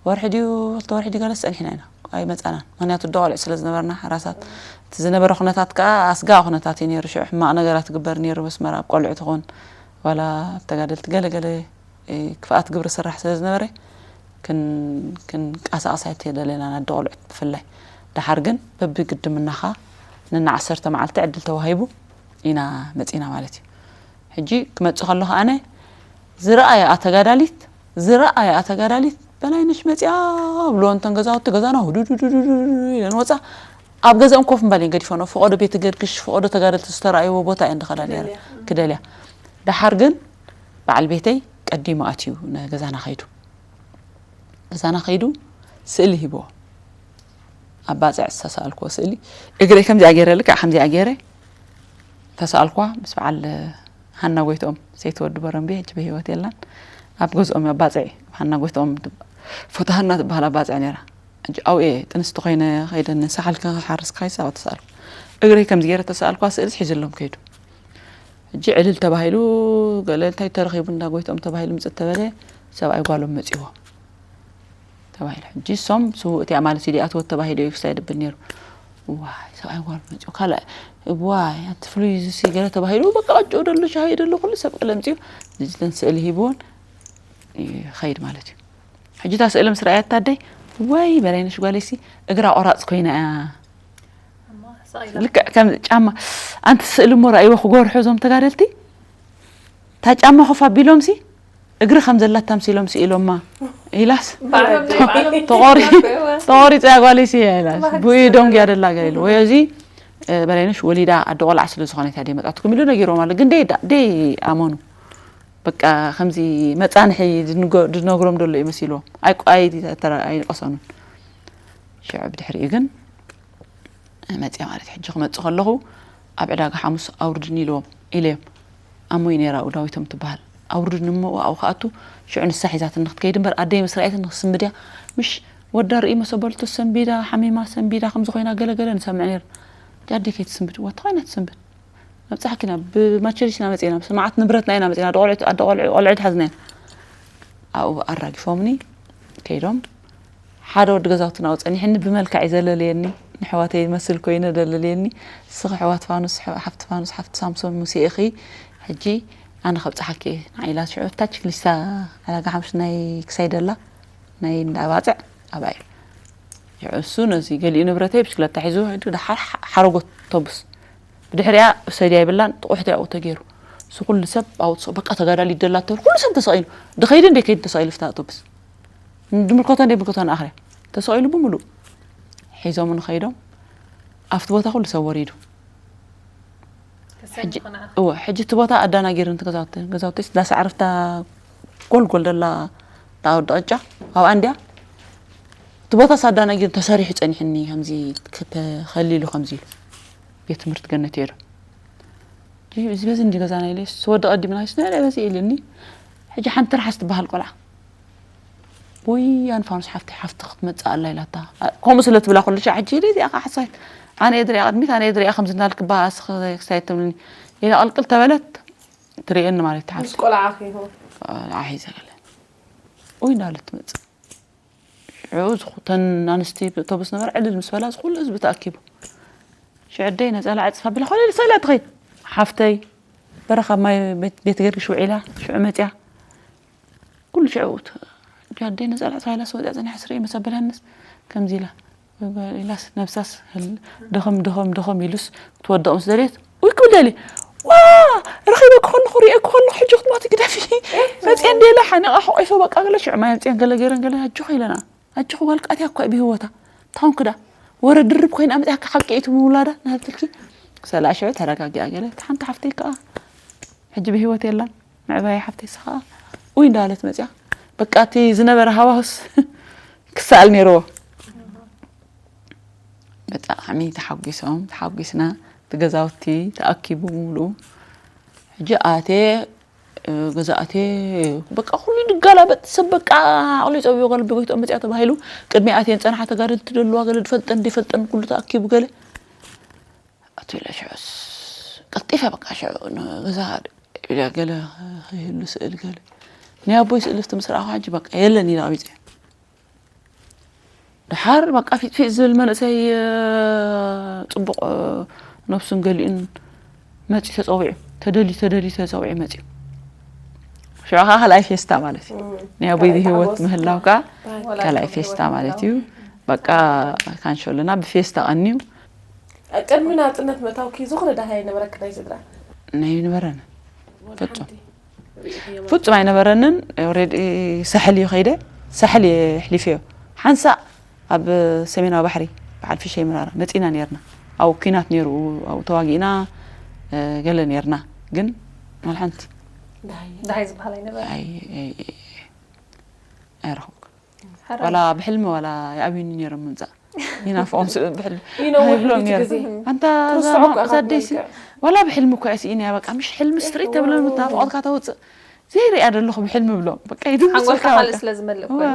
ወርሒ ድዩ ክልተ ወርሒ ድዩ ገለስ ጸኒሕና ኢና ኣይመጻናን ምክንያቱ ደቆልዕ ስለ ዝነበርና ሓራሳት እቲ ዝነበረ ኩነታት ከዓ ኣስጋእ ኩነታት እዩ ነይሩ ሽዑ ሕማቕ ነገራት ግበር ነይሩ በስመራ ኣብ ቆልዑ ትኾን ዋላ ኣብ ተጋደልቲ ገለገለ ክፍኣት ግብሪ ስራሕ ስለ ዝነበረ ክንቀሳቀስ ኣይተደለናን ኣደ ቆልዑት ብፍላይ። ደሓር ግን በብግድምናኻ ነና ዓሰርተ መዓልቲ ዕድል ተዋሂቡ ኢና መጺና ማለት እዩ። ሕጂ ክመጽእ ከለኹ ኣነ ዝረኣያ ተጋዳሊት ዝረኣያ ተጋዳሊት በላይነሽ መጺኣ ብልዎ እንተን ገዛውቲ ገዛና ሁዱዱዱዱዱ ኢለን ወፃ ኣብ ገዛኦም ኮፍ ምባል እየን ገዲፈንኦ። ፈቐዶ ቤት ገርግሽ ፈቐዶ ተጋደልቲ ዝተረኣይዎ ቦታ እየን ዝኸዳ ነይረን ክደልያ። ደሓር ግን በዓል ቤተይ ቀዲሙ ኣትዩ ገዛና ከይዱ ገዛና ከይዱ ስእሊ ሂብዎ ኣብ ባፅዕ ዝተሰኣልክዎ ስእሊ እግረይ ከምዚኣ ገይረ ልክዕ ከምዚኣ ገይረ ተሰኣልኳ ምስ በዓል ሃና ጎይትኦም ሰይቲ ወዲ በረምቤ ሕጂ ብህይወት የላን ኣብ ገዝኦም ኣብ ባፅዕ ሃና ጎይትኦም ፎቶ ሃና ትበሃል ኣብ ባፅዕ ነይራ ሕጂ ኣብኡ እየ ጥንስቲ ኮይነ ከይደ ንሳሓል ክሓርስ ክኸይድ ሳባ ተሰኣልኩ እግረይ ከምዚ ገይረ ተሰኣልኳ ስእልስ ሒዝሎም ከይዱ ሕጂ ዕልል ተባሂሉ ገለ እንታይ ተረኺቡ እንዳ ጎይትኦም ተባሂሉ ምፅእ ተበለ ሰብኣይ ጓሎም መፂዎ ተባሂሉ ሕጂ እሶም ስውእ እቲኣ ማለት እዩ ዲኣትወት ተባሂሉ እዩ ክሳይ ድብል ነይሩ ዋይ ሰብኣይ ጓል መፂኡ ካልእ ዋይ ኣቲ ፍሉይ ዝሲ ገለ ተባሂሉ በቃ ቅጭኡ ደሎ ሻሂ ደሎ ኩሉ ሰብ ቀለ ምፅኡ ልጅተን ስእሊ ሂብዎን ይኸይድ ማለት እዩ ሕጂ እታ ስእሊ ምስ ረኣያታ ኣደይ ወይ በላይነሽ ጓለይሲ እግራ ቆራፅ ኮይና እያ ልክዕ ከም ጫማ ኣንቲ ስእሊ እሞ ረኣይዎ ክጎርሑ እዞም ተጋደልቲ እታ ጫማ ኮፍ ኣቢሎምሲ እግሪ ከም ዘላታ ኣምሲሎም ስኢሎማ ኢላስ ተቖሪፀ ጓለይሲ እያ ኢላስ ብኡ ደንጉያ ደላ ገለ ኢሉ ወይ እዚ በላይነሽ ወሊዳ ኣደ ቆልዓ ስለ ዝኾነ እያ መፃትኩም ኢሉ ነጊሮም ኣሎ ግን ደይ ደይ ኣመኑ በቃ ከምዚ መፃንሒ ዝነግሮም ደሎ እዩ መሲልዎም ኣይቆሰኑን ሽዑ ብድሕሪኡ ግን መፅያ ማለት ሕጂ ክመፅእ ከለኹ ኣብ ዕዳጋ ሓሙስ ኣውርድኒ ኢልዎም ኢለዮም ኣሞይ ነይራ ዳዊቶም ትበሃል ኣውርድኒ እሞ ኣብኡ ክኣቱ ሽዑ ንሳ ሒዛትኒ ክትከይድ እምበር ኣደይ ምስ ረኣየትኒ ክስምድ እያ ምሽ ወዳ ርእይ መሰበልቱ ሰንቢዳ ሓሚማ ሰንቢዳ ከምዚ ኮይና ገለገለ ንሰምዕ ነይር ኣደይ ከይትስምድ እዋ ተኾይና ትስምድ ኣብፃሕኪና ብማቸሪስ ኢና መፅና ብስማዓት ንብረትና ኢና መፅና ኣደ ቆልዑ ኣደ ቆልዑ ቆልዑ ትሓዝና ኢና ኣብኡ ኣራጊፎምኒ ከይዶም ሓደ ወዲ ገዛውትና ኣብኡ ፀኒሕኒ ብመልክዕ እዩ ዘለለየኒ ንሕዋተይ ይመስል ኮይነ ዘለለየኒ እስኺ ሕዋት ፋኑስ ሓፍቲ ፋኑስ ሓፍቲ ሳምሶን ሙሴ ኢኺ ሕጂ ኣነ ከብፅሓኪ እየ ንዓ ኢላ ሽዑ እታ ችክሊስታ ዕዳጋ ሓሙሽ ናይ ክሳይ ደላ ናይ እንዳ ኣባፅዕ ኣብኣ እዩ ሽዑ እሱ ነዚ ገሊኡ ንብረተይ ብሽክለታ ሒዙ ደሓር ሓረጎት ተቡስ ብድሕሪኣ ሰድያ ይብላን ጥቑሕቲ ኣብኡ ተገይሩ እሱ ኩሉ ሰብ ኣብኡ ተሰ- በቃ ተጋዳሊ ይደላ ተብሉ ኩሉ ሰብ ተሰቒሉ ድኸይዲ እንደ ከይዲ ተሰቒሉ ፍታ ኣውቶቡስ ድምልከቶ እንደ ምልከቶ ንኣኽርያ ተሰቒሉ ብምሉእ ሒዞም ንኸይዶም ኣብቲ ቦታ ኩሉ ሰብ ወሪዱ ሕጂ እወ ሕጂ እቲ ቦታ ኣዳናጊር ንትገዛውቲ ገዛውቲ ዳሳ ዓርፍታ ጎልጎል ደላ ዳወዲ ቅጫ ኣብኣ እንድያ እቲ ቦታ ሳዳናጊር ተሰሪሑ ጸኒሕኒ ከምዚ ተኸሊሉ ከምዚ ኢሉ ቤት ትምህርቲ ገነት ይሄዱ እዚ በዚ እንዲ ገዛና ኢለ ስወዲ ቀዲምና ስነ በዚ ኢልኒ ሕጂ ሓንቲ ርሓስ ትበሃል ቆልዓ ወይ ኣንፋኑስ ሓፍቲ ሓፍቲ ክትመጽእ ኣላ ኢላታ ከምኡ ስለ ትብላ ኩሉ ሻዕ ሕጂ ኢለ እዚኣ ሓሳይት ኣነ እየ ድሪኣ ቅድሚት ኣነ እየ ድሪኣ ከምዚ እናልክባ ክሳይ ትብልኒ ኢላ ቅልቅል ተበለት ትርእየኒ ማለት ትሓስ ምስ ቆልዓ ኺሁ ቆልዓ ሒዘ ገለ ወይ እንዳለት ትመጽእ ሽዑ ዝኹተን ኣንስቲ ኣውቶቡስ ነበራ ዕልል ምስ በላ ዝኹሉ ህዝቢ ተኣኪቡ ሽዑ ኣደይ ነፀላ ዕፅፍ ኣቢላ ኮለል ሰላ ትኸይድ ሓፍተይ በረኻ ማይ ቤት ገርግሽ ውዒላ ሽዑ መፅያ ኩሉ ሽዑ ኣደይ ነፀላ ዕፅፍ ኢላ ስወፅያ ፀኒሓ ስርኢ መሰበላንስ ከምዚ ኢላ ኢላስ ነብሳስ ድኸም ድኸም ድኸም ኢሉስ ክትወድቕ ምስ ደልየት ውይ ክብል ደልየ ዋ ረኺበ ክኸልኹ ሪኤ ክኸልኹ ሕጂ ክትሞቲ ግደፊ መፅአ እንደ ኢለ ሓኒቓ ሕቆይፈ በቃ ገለ ሽዑ ማይ ኣምፅአን ገለ ገይረን ገለ ኣጆኺ ኢለና ኣጆኺ ጓል ቃትያ እኳ ብህወታ ታውን ክዳ ወረ ድርብ ኮይና ኣምፅኣካ ሓቂ እቲ ምውላዳ ናብትልኪ ክሰላ ሽዑ ተረጋጊኣ ገለ ሓንቲ ሓፍተይ ከዓ ሕጂ ብህይወት የላን ምዕባይ ሓፍተይ ስኻ ውይ እንዳለት መፅያ በቃ እቲ ዝነበረ ሃዋሁስ ክሰኣል ነይርዎ ብጣዕሚ ተሓጒሶም ተሓጒስና እቲ ገዛውቲ ተኣኪቡ ሙሉኡ ሕጂ ኣቴ ገዛ ኣትየ በቃ ኩሉ ንጋላበጥ፣ ሰብ በቃ ዓቕሉ ይፀብዮ፣ ገለ ብጎይትኦም መፅያ ተባሂሉ። ቅድሚ ኣትየን ፀናሓ ተጋደልቲ ደለዋ፣ ገለ ድፈልጠን ድፈልጠን ኩሉ ተኣኪቡ ገለ ኣትለ ሽዑስ ቀልጢፈ በቃ ሽዑ ገዛ ገለ ይህሉ ስእል ገለ ናይ ኣቦይ ስእል ፍቲ ምስ ረኣኹ ሕጂ በቃ የለን ኢለ ኣቢፀ። ድሓር በቃ ፊጥፊጥ ዝብል መንእሰይ፣ ጽቡቕ ነብሱን ገሊኡን መጺኡ ተጸዊዑ፣ ተደልዩ ተደልዩ ተጸዊዑ መጺኡ። ሽዑ ከዓ ካልኣይ ፌስታ ማለት እዩ። ናይ ኣቦይ ብህይወት ምህላው ከዓ ካልኣይ ፌስታ ማለት እዩ። በቃ ካንሸሎና ብፌስታ ቀንዩ። ቅድሚ ናፅነት ምእታውኪ ዝኾነ ዳህያ ይነበረክ ናይ ስድራ? ናይ ነበረን ፍጹም ፍጹም ኣይነበረንን። ኦሬዲ ሳሕል እዩ ከይደ፣ ሳሕል እየ ኣሕሊፈዮ። ሓንሳእ ኣብ ሰሜናዊ ባሕሪ በዓል ፊሸይ መራራ መጺና ነርና። ኣብኡ ኲናት ነይሩ፣ ኣብኡ ተዋጊእና ገለ ነርና። ግን ዋላ ሓንቲ ዳሃይ ዝበሃል ኣይነበረ። ኣይረኸብኩ። ዋላ ብሕልሚ ዋላ ይኣብዩኒ ነይሮም ምምፃእ። ይናፍቖም ስለ ብሕልሚ ይነውሕ ይብሎም ነይሩ። ኣንታ እዛ ደይሲ ዋላ ብሕልሚ እኮ እያ ስኢነያ። በቃ ምሽ ሕልሚ ስትሪት ተብለኒ ናፍቖትካ ተውፅእ ዘይርእያ ደለኹ ብሕልሚ ብሎም። በቃ ይድምፁ ሓንጎልካ ካልእ ስለ ዝመልእ እኮ እዩ።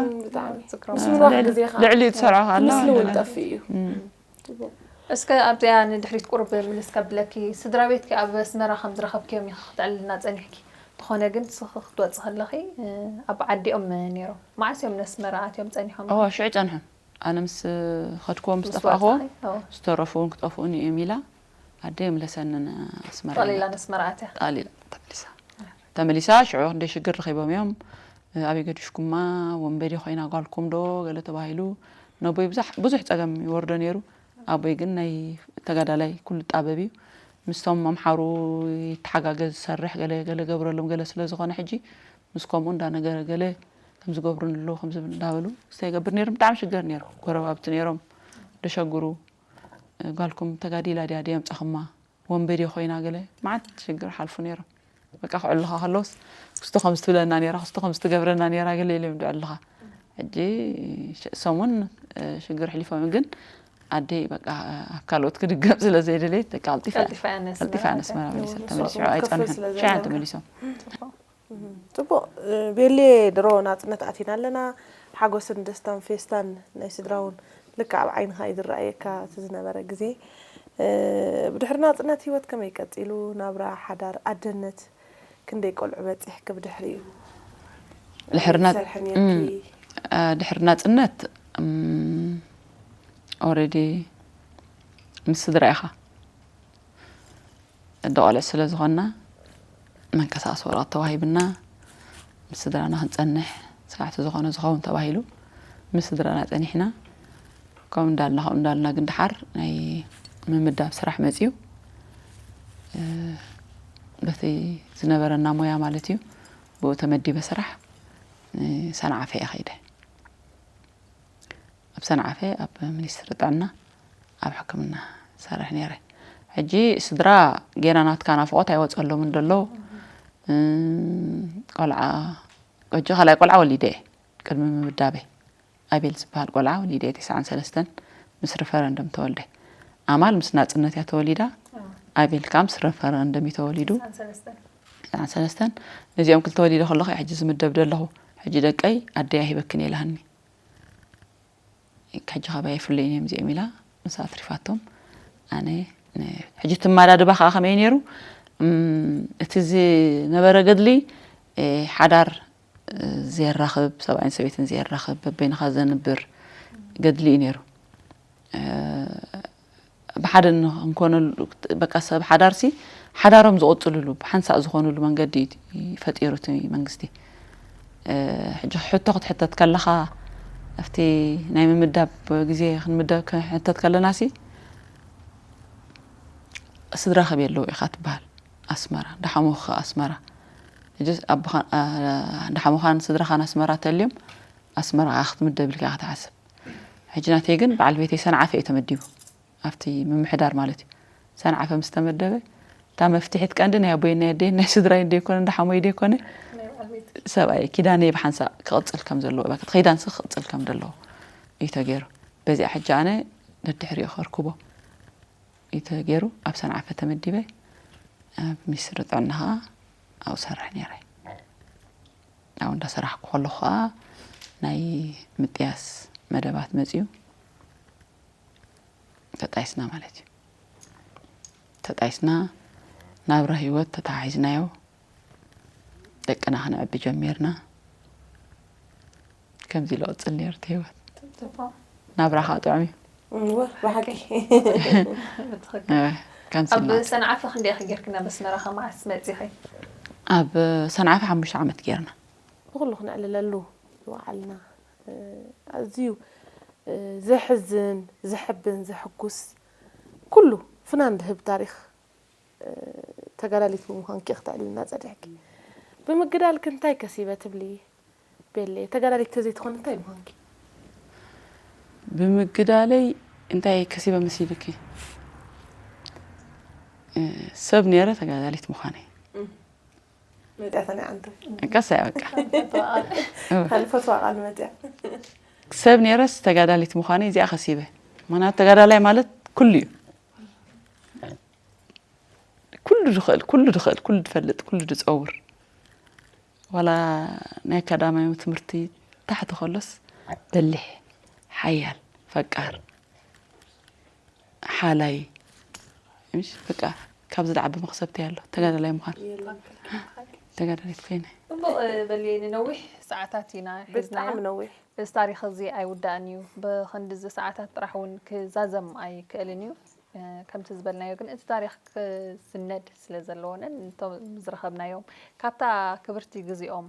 ምስ ምንዋሕ ግዜ ከዓ ልዕሊኡ ትሰርዖ ከኣላ ምስሊ እውን ጠፍእ እዩ። እስከ ኣብዚኣ ንድሕሪት ቁሩብ ምልስ ከብለኪ፣ ስድራ ቤትኪ ኣብ ኣስመራ ከም ዝረኸብክዮም ኢኺ ክትዕልልና ጸኒሕኪ። እንተኾነ ግን ንስኺ ክትወጺ ከለኺ ኣብ ዓዲኦም ነይሮም። መዓስ እዮም ነስመራ ኣትዮም ጸኒሖም? እወ ሽዑ ጸንሖም። ኣነ ምስ ኸድክዎ ምስ ጠፋእክዎ ወጻኺ? እወ። ዝተረፉ እውን ክጠፍኡኒ እዮም ኢላ ኣደይ ምለሰንን ኣስመራ ጠቕሊላ ኢላ። ነስመራ ኣትያ። ጠቕሊላ ተመሊሳ። ተመሊሳ ሽዑ ክንደይ ሽግር ረኺቦም እዮም። ኣበይ ገዲፍኩማ ወንበዴ ኮይና ጓልኩም ዶ ገለ ተባሂሉ ነቦይ ብዙሕ ብዙሕ ጸገም ይወርዶ ነይሩ። ኣቦይ ግን ናይ ተጋዳላይ ኩሉ ጣበብ እዩ። ምስቶም ኣምሓሩ ይተሓጋገዝ ይሰርሕ ገለ ገለ ገብረሎም ገለ ስለ ዝኾነ ሕጂ ምስ ከምኡ እንዳነገረ ገለ ከምዚ ገብሩኒ ኣለዉ ከምዚ እንዳበሉ ክስታይ ይገብር ነይሩ። ብጣዕሚ ሽገር ነይሩ። ጎረባብቲ ነይሮም ደሸግሩ ጓልኩም ተጋዲላ ድያ ድያ ምጻኹማ ወንበዴ ኮይና ገለ መዓት ሽግር ሓልፉ ነይሮም። በቃ ክዕልኻ ከለውስ ክስቶ ከምዚ ትብለና ነይራ ክስቶ ከምዚ ትገብረና ነይራ ገለ ኢሎም ድዕልኻ ሕጂ ሰሙን ሽግር ሕሊፎም ግን ኣደይ በቃ ኣብ ካልኦት ክድገም ስለ ዘይደለየት በቃ ቀልጢፋ ቀልጢፋ እያ ነስመራ ቀልጢፋ እያ ነስመራ መሊሳ ተመሊሱ ሽዑ ኣይጸንሑን ሽዑ እዮም ተመሊሶም ጽቡቕ ቤሌ ድሮ ናጽነት ኣቲና ኣለና ሓጎስን ደስታን ፌስታን ናይ ስድራ እውን ልክዕ ኣብ ዓይንኻ እዩ ዝረኣየካ እቲ ዝነበረ ግዜ ብድሕሪ ናጽነት ህይወት ከመይ ቀጺሉ ናብራ ሓዳር ኣደነት ክንደይ ቆልዑ በጺሕኪ ብድሕሪኡ ድሕሪ ናጽ- ትሰርሒ ነርኪ ድሕሪ ናጽነት ኦረዲ ምስ ስድራ ኢኻ ደቆልዕ ስለ ዝኾንና መንቀሳቐሲ ወረቐት ተዋሂብና ምስ ስድራና ክንጸንሕ ስራሕቲ ዝኾነ ዝኸውን ተባሂሉ ምስ ስድራና ጸኒሕና ከምኡ እንዳልና ከምኡ እንዳልና ግን ድሓር ናይ ምምዳብ ስራሕ መፅዩ በቲ ዝነበረና ሞያ ማለት እዩ ብኡ ተመዲበ ስራሕ ሰንዓፈ እየ ከይደ ኣብ ሰንዓፈ ኣብ ሚኒስትሪ ጥዕና ኣብ ሕክምና ሰርሕ ነይረ ሕጂ ስድራ ጌና ናትካ ናፍቆት ኣይወፀሎምን ደሎ ቆልዓ ሕጂ ካልኣይ ቆልዓ ወሊደ እየ ቅድሚ ምምዳበይ ኣቤል ዝበሃል ቆልዓ ወሊደ እየ ተስዓን ሰለስተን ምስ ሪፈረንደም ተወልደ ኣማል ምስ ናፅነት እያ ተወሊዳ ኣቤል ከዓ ምስ ሪፈረንደም እዩ ተወሊዱ ተስዓን ሰለስተን ነዚኦም ክልተ ወሊደ ከለኹ ሕጂ ዝምደብ ደለኹ ሕጂ ደቀይ ኣደይ ኣይበክን የላሃኒ ሕጂ ካባይ ኣይፍለዩን እዮም እዚኦም ኢላ ምስ ኣትሪፋቶም ኣነ ሕጂ ትመዳድባ ከዓ ከመይ ነይሩ እቲ ዝነበረ ገድሊ ሓዳር ዘየራኽብ ሰብኣይን ሰበይትን ዘየራኽብ በበይንኻ ዘንብር ገድሊ እዩ ነይሩ ብሓደ ንክንኮነሉ በቃ ሰብ ሓዳርሲ ሓዳሮም ዝቕፅልሉ ብሓንሳእ ዝኾኑሉ መንገዲ ፈጢሩ እቲ መንግስቲ ሕጂ ሕቶ ክትሕተት ከለኻ ኣብቲ ናይ ምምዳብ ግዜ ክንምደብ ክንሕተት ከለና ሲ ስድራ ከበይ ኣለዉ ኢኻ ትበሃል ኣስመራ ዳሓሙኽ ኣስመራ ሕጂ ኣቦኻን ዳሓሙኻን ስድራኻን ኣስመራ ተልዮም ኣስመራ ክትምደብ ኢልካ ክትሓስብ ሕጂ ናተይ ግን በዓል ቤተይ ሰንዓፈ እዩ ተመዲቡ ኣብቲ ምምሕዳር ማለት እዩ ሰንዓፈ ምስ ተመደበ እታ መፍትሒት ቀንዲ ናይ ኣቦይን ናይ ኣደይን ናይ ስድራይን ደይኮነ እንዳ ሓሞይ ደይኮነ ሰብኣይ ኪዳነይ ብሓንሳእ ክቕፅል ከም ዘለዎ በቃ እቲ ኪዳንሲ ክቕፅል ከም ዘለዎ እዩ ተገይሩ በዚኣ ሕጂ ኣነ ደድሕሪኡ ከርክቦ እዩ ተገይሩ ኣብ ሰንዓፈ ተመዲበ ኣብ ሚኒስትሪ ጥዕና ከዓ ኣብኡ ሰርሕ ነይረ ኣብኡ እንዳሰራሕኩ ከለኹ ከዓ ናይ ምጥያስ መደባት መፅዩ። ተጣይስና ማለት እዩ። ተጣይስና፣ ናብራ ህይወት ተተሓሒዝናዮ፣ ደቅና ክነዕቢ ጀሚርና። ከምዚ ኢሉ ቅፅል ነይሩ እቲ ህይወት። ናብራ ከዓ ጥዑም እዩ። እወ፣ ብሓቂ እ፣ ከምዚ ኣብ ኢልና ሰንዓፈ ክንደይ ኢኺ ጌርክና? በስመራ ከ መዓስ መፂኺ? ኣብ ሰንዓፈ ሓሙሽተ ዓመት ጌርና። ብኩሉ ክነዕልለሉ ዝወዓልና፣ እ፣ ኣዝዩ፣ እ፣ ዘሕዝን፣ ዘሕብን፣ ዘሕጉስ፣ ኩሉ ፍናን ዝህብ ታሪኽ፣ እ፣ ተጋዳሊት ብምዃንኪ ክተዕልልና ጸኒሕኪ። ብምግዳልኪ እንታይ ከሲበ ትብሊ? ቤሌ፣ ተጋዳሊት ተዘይትኾኒ እንታይ ምዃንኪ? ብምግዳለይ እንታይ ከሲበ መሲልኪ? እ፣ ሰብ ነይረ ተጋዳሊት ምዃነይ። መጥያተኒ ዓንተ ቀስ ኣይበቃ። ካልፈትዋ ቃል መጥያ። ሰብ ነይረስ ተጋዳሊት ምዃነይ እዚኣ ከሲበ። ምኽንያቱ ተጋዳላይ ማለት ኩሉ እዩ። ኩሉ ዝኽእል፣ ኩሉ ዝኽእል፣ ኩሉ ዝፈልጥ፣ ኩሉ ዝፀውር። ዋላ ናይ ኣካዳሚያዊ ትምህርቲ ታሕቲ ከሎስ በሊሕ፣ ሓያል፣ ፈቃር፣ ሓላይ፣ ምሽ በቃ ካብዚ ዝዓቢ መኽሰብቲ ኣሎ ተጋዳላይ ምዃን። ተጋዳሊት ኮይነ። ጽቡቕ በልየ፣ ንነዊሕ ሰዓታት ኢና ሒዝናዮ። ብጣዕሚ ነዊሕ። እዚ ታሪኽ እዚ ኣይውዳእን እዩ። ብኽንዲ እዚ ሰዓታት ጥራሕ እውን ክዛዘም ኣይክእልን እዩ። እ፣ ከምቲ ዝበልናዮ ግን እቲ ታሪኽ ክስነድ ስለ ዘለዎ ነቶም ዝረኸብናዮም ካብታ ክብርቲ ግዜኦም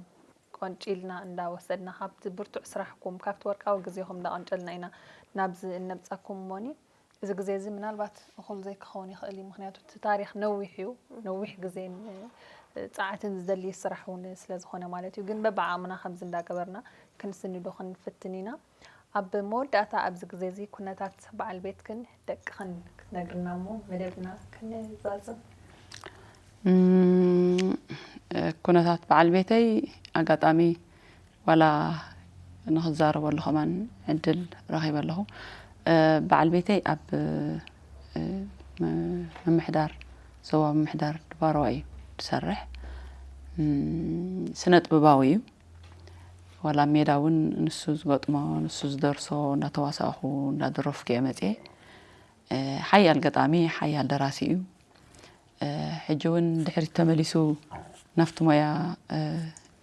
ቆንጪልና እንዳወሰድና ካብቲ ብርቱዕ ስራሕኩም ካብቲ ወርቃዊ ግዜኹም እንዳቐንጨልና ኢና ናብዚ እነብጻኩም እሞኒ። እዚ ግዜ እዚ ምናልባት እኹል ዘይክኸውን ይኽእል እዩ፣ ምኽንያቱ እቲ ታሪኽ ነዊሕ እዩ፣ ነዊሕ ግዜን እ፣ ጻዕትን ዝደሊ ስራሕ እውን ስለ ዝኾነ ማለት እዩ። ግን በብዓቕምና ከምዚ እንዳገበርና ክንስንዶ ክንፍትን ኢና። ኣብ መወዳእታ ኣብዚ ግዜ እዚ ኩነታት በዓል ቤትክን ደቅኽን ክትነግርና እሞ መደብና ክንዛዝም። እም፣ ኩነታት በዓል ቤተይ ኣጋጣሚ ዋላ ንኽዛረበሉ ከማን ዕድል ረኺበ ኣለኹ። እ፣ በዓል ቤተይ ኣብ፣ እ፣ ም-፣ ምምሕዳር፣ ዞባ ምምሕዳር ድባርዋ እዩ ዝሰርሕ። እም፣ ስነ ጥበባዊ እዩ። ዋላ ሜዳ እውን ንሱ ዝገጥሞ፣ ንሱ ዝደርሶ እንዳተዋሳእኹ፣ እንዳደረፍኩ እየ መፅየ። እ፣ ሓያል ገጣሚ፣ ሓያል ደራሲ እዩ። እ፣ ሕጂ እውን ድሕሪት ተመሊሱ ናብቲ ሞያ፣ እ፣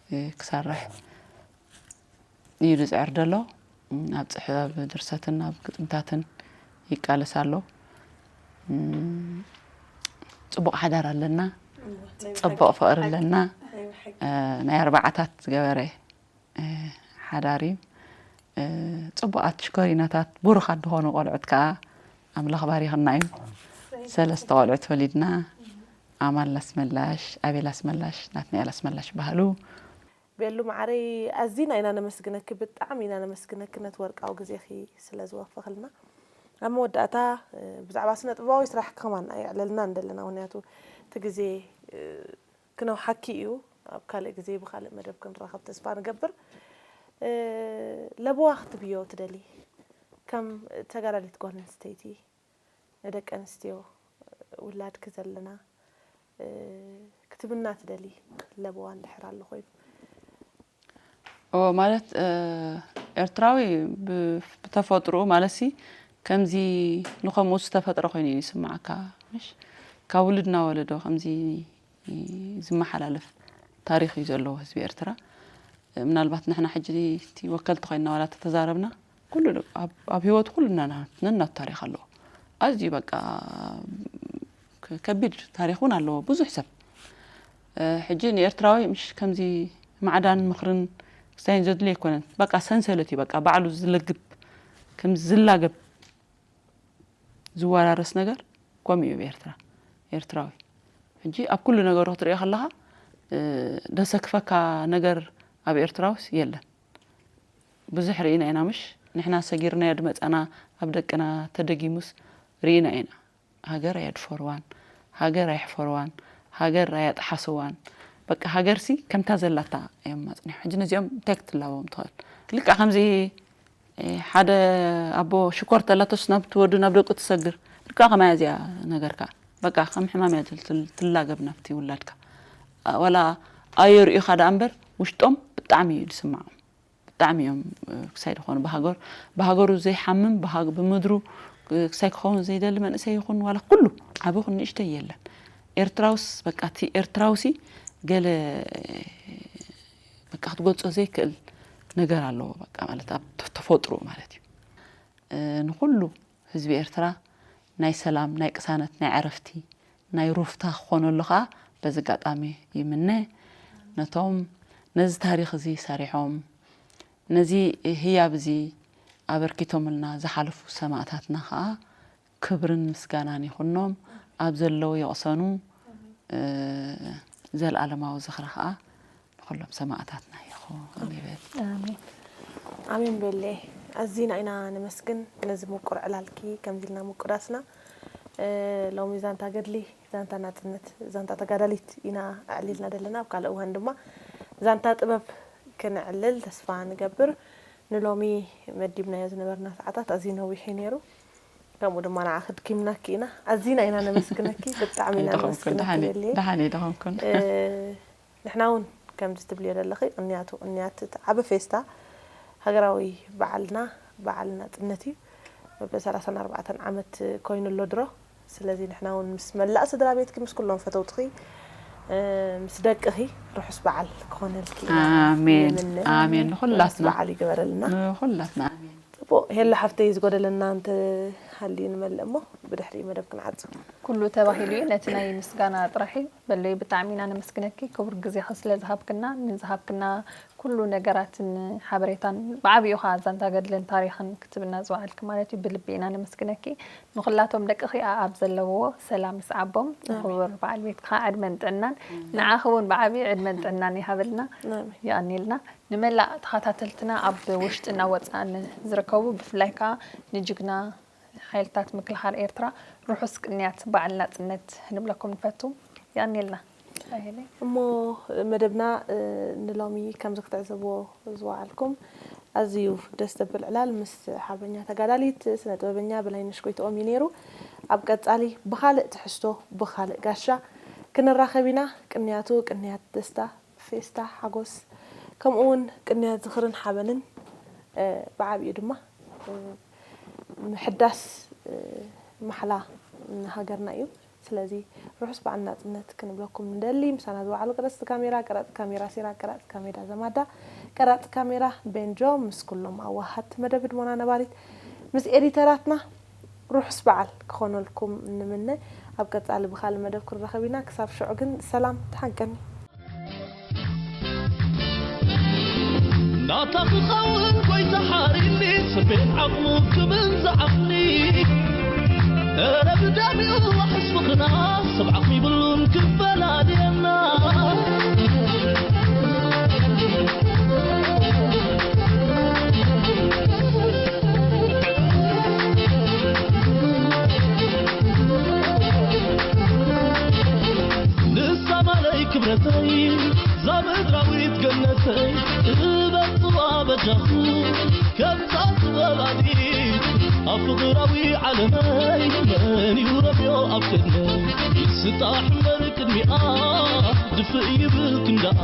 እ፣ ክሰርሕ እዩ ዝፅዕር ዘሎ። እም፣ ኣብ ፅሕ-፣ ኣብ ድርሰትን ኣብ ግጥምታትን ይቃለስ ኣሎ። እም፣ ፅቡቕ ሓዳር ኣለና፣ ፅቡቕ ፍቕሪ ኣለና። እ፣ ናይ ኣርባዓታት ዝገበረ፣ እ፣ ሓዳር እዩ። እ፣ ፅቡቓት ሽኮሪናታት ብሩኻት ዝኾኑ ቆልዑት ከዓ ኣምላኽ ባሪኽና እዩ። ሰለስተ ቆልዑት ወሊድና፣ ኣማል ኣስመላሽ፣ ኣቤል ኣስመላሽ፣ ናትናኤል ኣስመላሽ በሃሉ። ቤሉ ማዓረይ፣ ኣዚና ኢና ነመስግነኪ፣ ብጣዕሚ ኢና ነመስግነኪ ነቲ ወርቃዊ ግዜኺ ስለ ዝወፈኽልና። ኣብ መወዳእታ፣ እ፣ ብዛዕባ ስነ ጥበባዊ ስራሕኪ ከማን ኣየዕለልናን ዘለና፣ ምኽንያቱ እቲ ግዜ፣ እ፣ ክነውሓኪ እዩ። ኣብ ካልእ ግዜ ብኻልእ መደብ ክንራኸብ ተስፋ ንገብር። እ፣ ለበዋ ክትብዮ ትደሊ? ከም ተጋዳሊት ጓል ኣንስተይቲ ንደቂ ኣንስትዮ ውላድኪ ዘለና፣ እ፣ ክትብና ትደሊ ለበዋ እንድሕር ኣሎ ኮይኑ? ኦ፣ ማለት፣ እ፣ ኤርትራዊ ብ-፣ ብተፈጥሮኡ ማለትሲ ከምዚ ንኸምኡ ዝተፈጥረ ኮይኑ እዩ ዝስምዓካ፣ ምሽ? ካብ ውሉድ ናብ ወለዶ ከምዚ ዝመሓላለፍ ታሪኽ እዩ ዘለዎ ህዝቢ ኤርትራ። ምናልባት ንሕና ሕጂ እቲ ወከልቲ ኮይንና ዋላ ተተዛረብና፣ ኩሉ ኣብ፣ ኣብ ህይወት ኩሉ ነና-፣ ነናቱ ታሪኽ ኣለዎ። ኣዝዩ በቃ ከ-፣ ከቢድ ታሪኽ እውን ኣለዎ ብዙሕ ሰብ። እ፣ ሕጂ ንኤርትራዊ ምሽ ከምዚ ማዕዳን ምኽርን ክስታይን ዘድልዮ ኣይኮነን። በቃ ሰንሰለት እዩ፣ በቃ ባዕሉ ዝለግብ፣ ከም ዝላገብ ዝወራረስ ነገር ከምኡ እዩ ኣብ ኤርትራ፣ ኤርትራዊ። ሕጂ ኣብ ኩሉ ነገሩ ክትሪኦ ከለኻ፣ እ፣ ደሰክፈካ ነገር ኣብ ኤርትራውስ የለን። ብዙሕ ርኢና ኢና፣ ምሽ? ንሕና ሰጊርናዮ ድመጻና ኣብ ደቅና ተደጊሙስ ርኢና ኢና። ሃገር ኣየድፈርዋን፣ ሃገር ኣየሕፈርዋን፣ ሃገር ኣየጥሓስዋን። በቃ ሃገርሲ ከምታ ዘላታ እዮም ኣጽኒሖም። ሕጂ ነዚኦም እንታይ ክትላቦም ትኽእል? ልክዕ ከምዚ፣ እ፣ ሓደ ኣቦ ሽኮር ተላቶስ ናብቲ ወዱ ናብ ደቁ ትሰግር። ልክዕ ከማያ እዚኣ ነገርካ። በቃ ከም ሕማም እያ ትል-፣ ትል-፣ ትላገብ ናብቲ ውላድካ። ኣ፣ ዋላ ኣየርእዩኻ ደኣ እምበር ውሽጦም ብጣዕሚ ብጣዕሚ እዩ ዝስምዖም። ብጣዕሚ እዮም ክሳይ ዝኾኑ ብሃገር ብሃገሩ ዘይሓምም ብሃገ- ብምድሩ ክሳይ ክኸውን ዘይደሊ መንእሰይ ይኹን ዋላ ኩሉ ዓቢ ይኹን ንእሽተይ የለን። ኤርትራውስ በቃ እቲ ኤርትራውሲ ገለ በቃ ክትገልጾ ዘይክእል ነገር ኣለዎ። በቃ ማለት ኣብ ተ- ተፈጥሮ ማለት እዩ። ንኹሉ ህዝቢ ኤርትራ ናይ ሰላም፣ ናይ ቅሳነት፣ ናይ ዕረፍቲ፣ ናይ ሩፍታ ክኾነሉ ኸኣ በዚ ኣጋጣሚ ይምነ። ነቶም ነዚ ታሪኽ እዚ ሰሪሖም ነዚ ህያብ እዚ ኣበርኪቶምልና ዝሓለፉ ሰማእታትና ኸኣ ክብርን ምስጋናን ይኹኖም። ኣብ ዘለዉ ይቕሰኑ። ዘልኣለማዊ ዝኽሪ ኸኣ ንኹሎም ሰማእታትና ይኹን ይብል። ኣሜን። ኣሜን በሌ። ኣዚና ኢና ነመስግን ነዚ ምቁር ዕላልኪ ከምዚ ኢልና ምቁዳስና። ሎሚ ዛንታ ገድሊ፣ ዛንታ ናጽነት፣ ዛንታ ተጋዳሊት ኢና ኣዕሊልና ዘለና። ኣብ ካልእ እዋን ድማ ዛንታ ጥበብ ክነዕልል ተስፋ ንገብር። ንሎሚ መዲብናዮ ዝነበርና ሰዓታት ኣዝዩ ነዊሕ እዩ ነይሩ። ከምኡ ድማ ንዓኺ ኣድኪምናኪ ኢና። ኣዚና ኢና ነመስግነኪ። ብጣዕሚ ኢና ነመስግነኪ በሌ። ደሓን ደኸምኩን። ንሕና እውን ከምዚ ትብልዮ ዘለኺ ቅንያቱ ቅንያት እቲ ዓቢ ፌስታ ሃገራዊ በዓልና በዓል ናጽነት እዩ። በ ሰላሳን ኣርባዕተን ዓመት ኮይኑ ኣሎ ድሮ። ስለዚ ንሕና እውን ምስ መላእ ስድራ ቤትኪ ምስ ኩሎም ፈተውትኺ ምስ ደቅኺ ርሑስ በዓል ክኾነልኪ ኢና ኣሜን። ይምነ። ኣሜን። ርሑስ ንኹላትና። በዓል ይግበረልና። ንኹላትና። ኣሜን። ጽቡቕ ሄላ ሓፍተይ ዝጎደለና እንተ ሃልዩ ንመልእ እሞ ብድሕሪኡ መደብ ክንዓጽ። ኩሉ ተባሂሉ እዩ። ነቲ ናይ ምስጋና ጥራሕ እዩ። በለይ ብጣዕሚ ኢና ነመስግነኪ ክቡር ግዜኺ ስለ ዝሃብክና ንዝሃብክና ኩሉ ነገራትን ሓበሬታን ብዓብኡ ኸዓ ዛንታ ገድልን ታሪኽን ክትብና ዝወዓልኪ ማለት እዩ ብልቢ ኢና ነመስግነኪ። ንኹላቶም ደቅኺ ኣኣብ ዘለውዎ ሰላም ይስዓቦም። ንኽቡር በዓል ቤትኪ ኸዓ ዕድመን ጥዕናን ንዓኺ እውን ብዓብኡ ዕድመን ጥዕናን ይሃበልና። የቐንየልና። ንመላእ ተኸታተልትና ኣብ ውሽጥን ኣብ ወፃእን ዝርከቡ ብፍላይ ከዓ ንጅግና ሓይልታት ምክልኻል ኤርትራ ርሑስ ቅንያት በዓል ናፅነት ንብለኩም ንፈቱ። የቐንየልና። ራሄለይ። እሞ መደብና ንሎሚ ከምዚ ክትዕዘብዎ ዝወዓልኩም ኣዝዩ ደስ ዘብል ዕላል ምስ ሓርበኛ ተጋዳሊት ስነ ጥበበኛ በላይነሽ ጎይትኦም እዩ ነይሩ። ኣብ ቀፃሊ ብኻልእ ትሕዝቶ ብኻልእ ጋሻ ክንራኸብ ኢና። ቅንያቱ ቅንያት ደስታ ፌስታ ሓጎስ ከምኡ እውን ቅንያት ዝኽርን ሓበንን ብዓብኡ ድማ ምሕዳስ ማሕላ ሃገርና እዩ። ስለዚ ርሑስ በዓል ናፅነት ክንብለኩም ንደሊ። ምሳና ዝወዓሉ ቀረፅቲ ካሜራ፣ ቀራፂ ካሜራ ሲራክ፣ ቀራፂ ካሜራ ዘማዳ፣ ቀራፂ ካሜራ ቤንጆ ምስ ኩሎም ኣዋሃድቲ መደብ ህድሞና ነባሪት ምስ ኤዲተራትና ርሑስ በዓል ክኾነልኩም ንምነ። ኣብ ቀፃሊ ብኻልእ መደብ ክንራኸብ ኢና። ክሳብ ሽዑ ግን ሰላም ተሓንቀኒ። ናታ ክኸውን ጎይታ ሓሪኒ ስርቤን ዓቕሙ ክብል ዝዓቕኒ እረ ብዳሚኡ ዋሕስ ምኽና ሰብ ዓቕሚ ብሉን ክፈላልየና ንሳ ማለይ ክብረተይ ዛ ምድራዊት ገነተይ ጥበብ ጽዋ በጃኹ ከምታ ጥበብ ኣዲት ኣብ ፍቕራዊ ዓለመይ መን እዩ ረብዮ ኣብ ቅድመይ ይስጣሕ እምበር ቅድሚኣ ድፍእ ይብል ክንዳኣ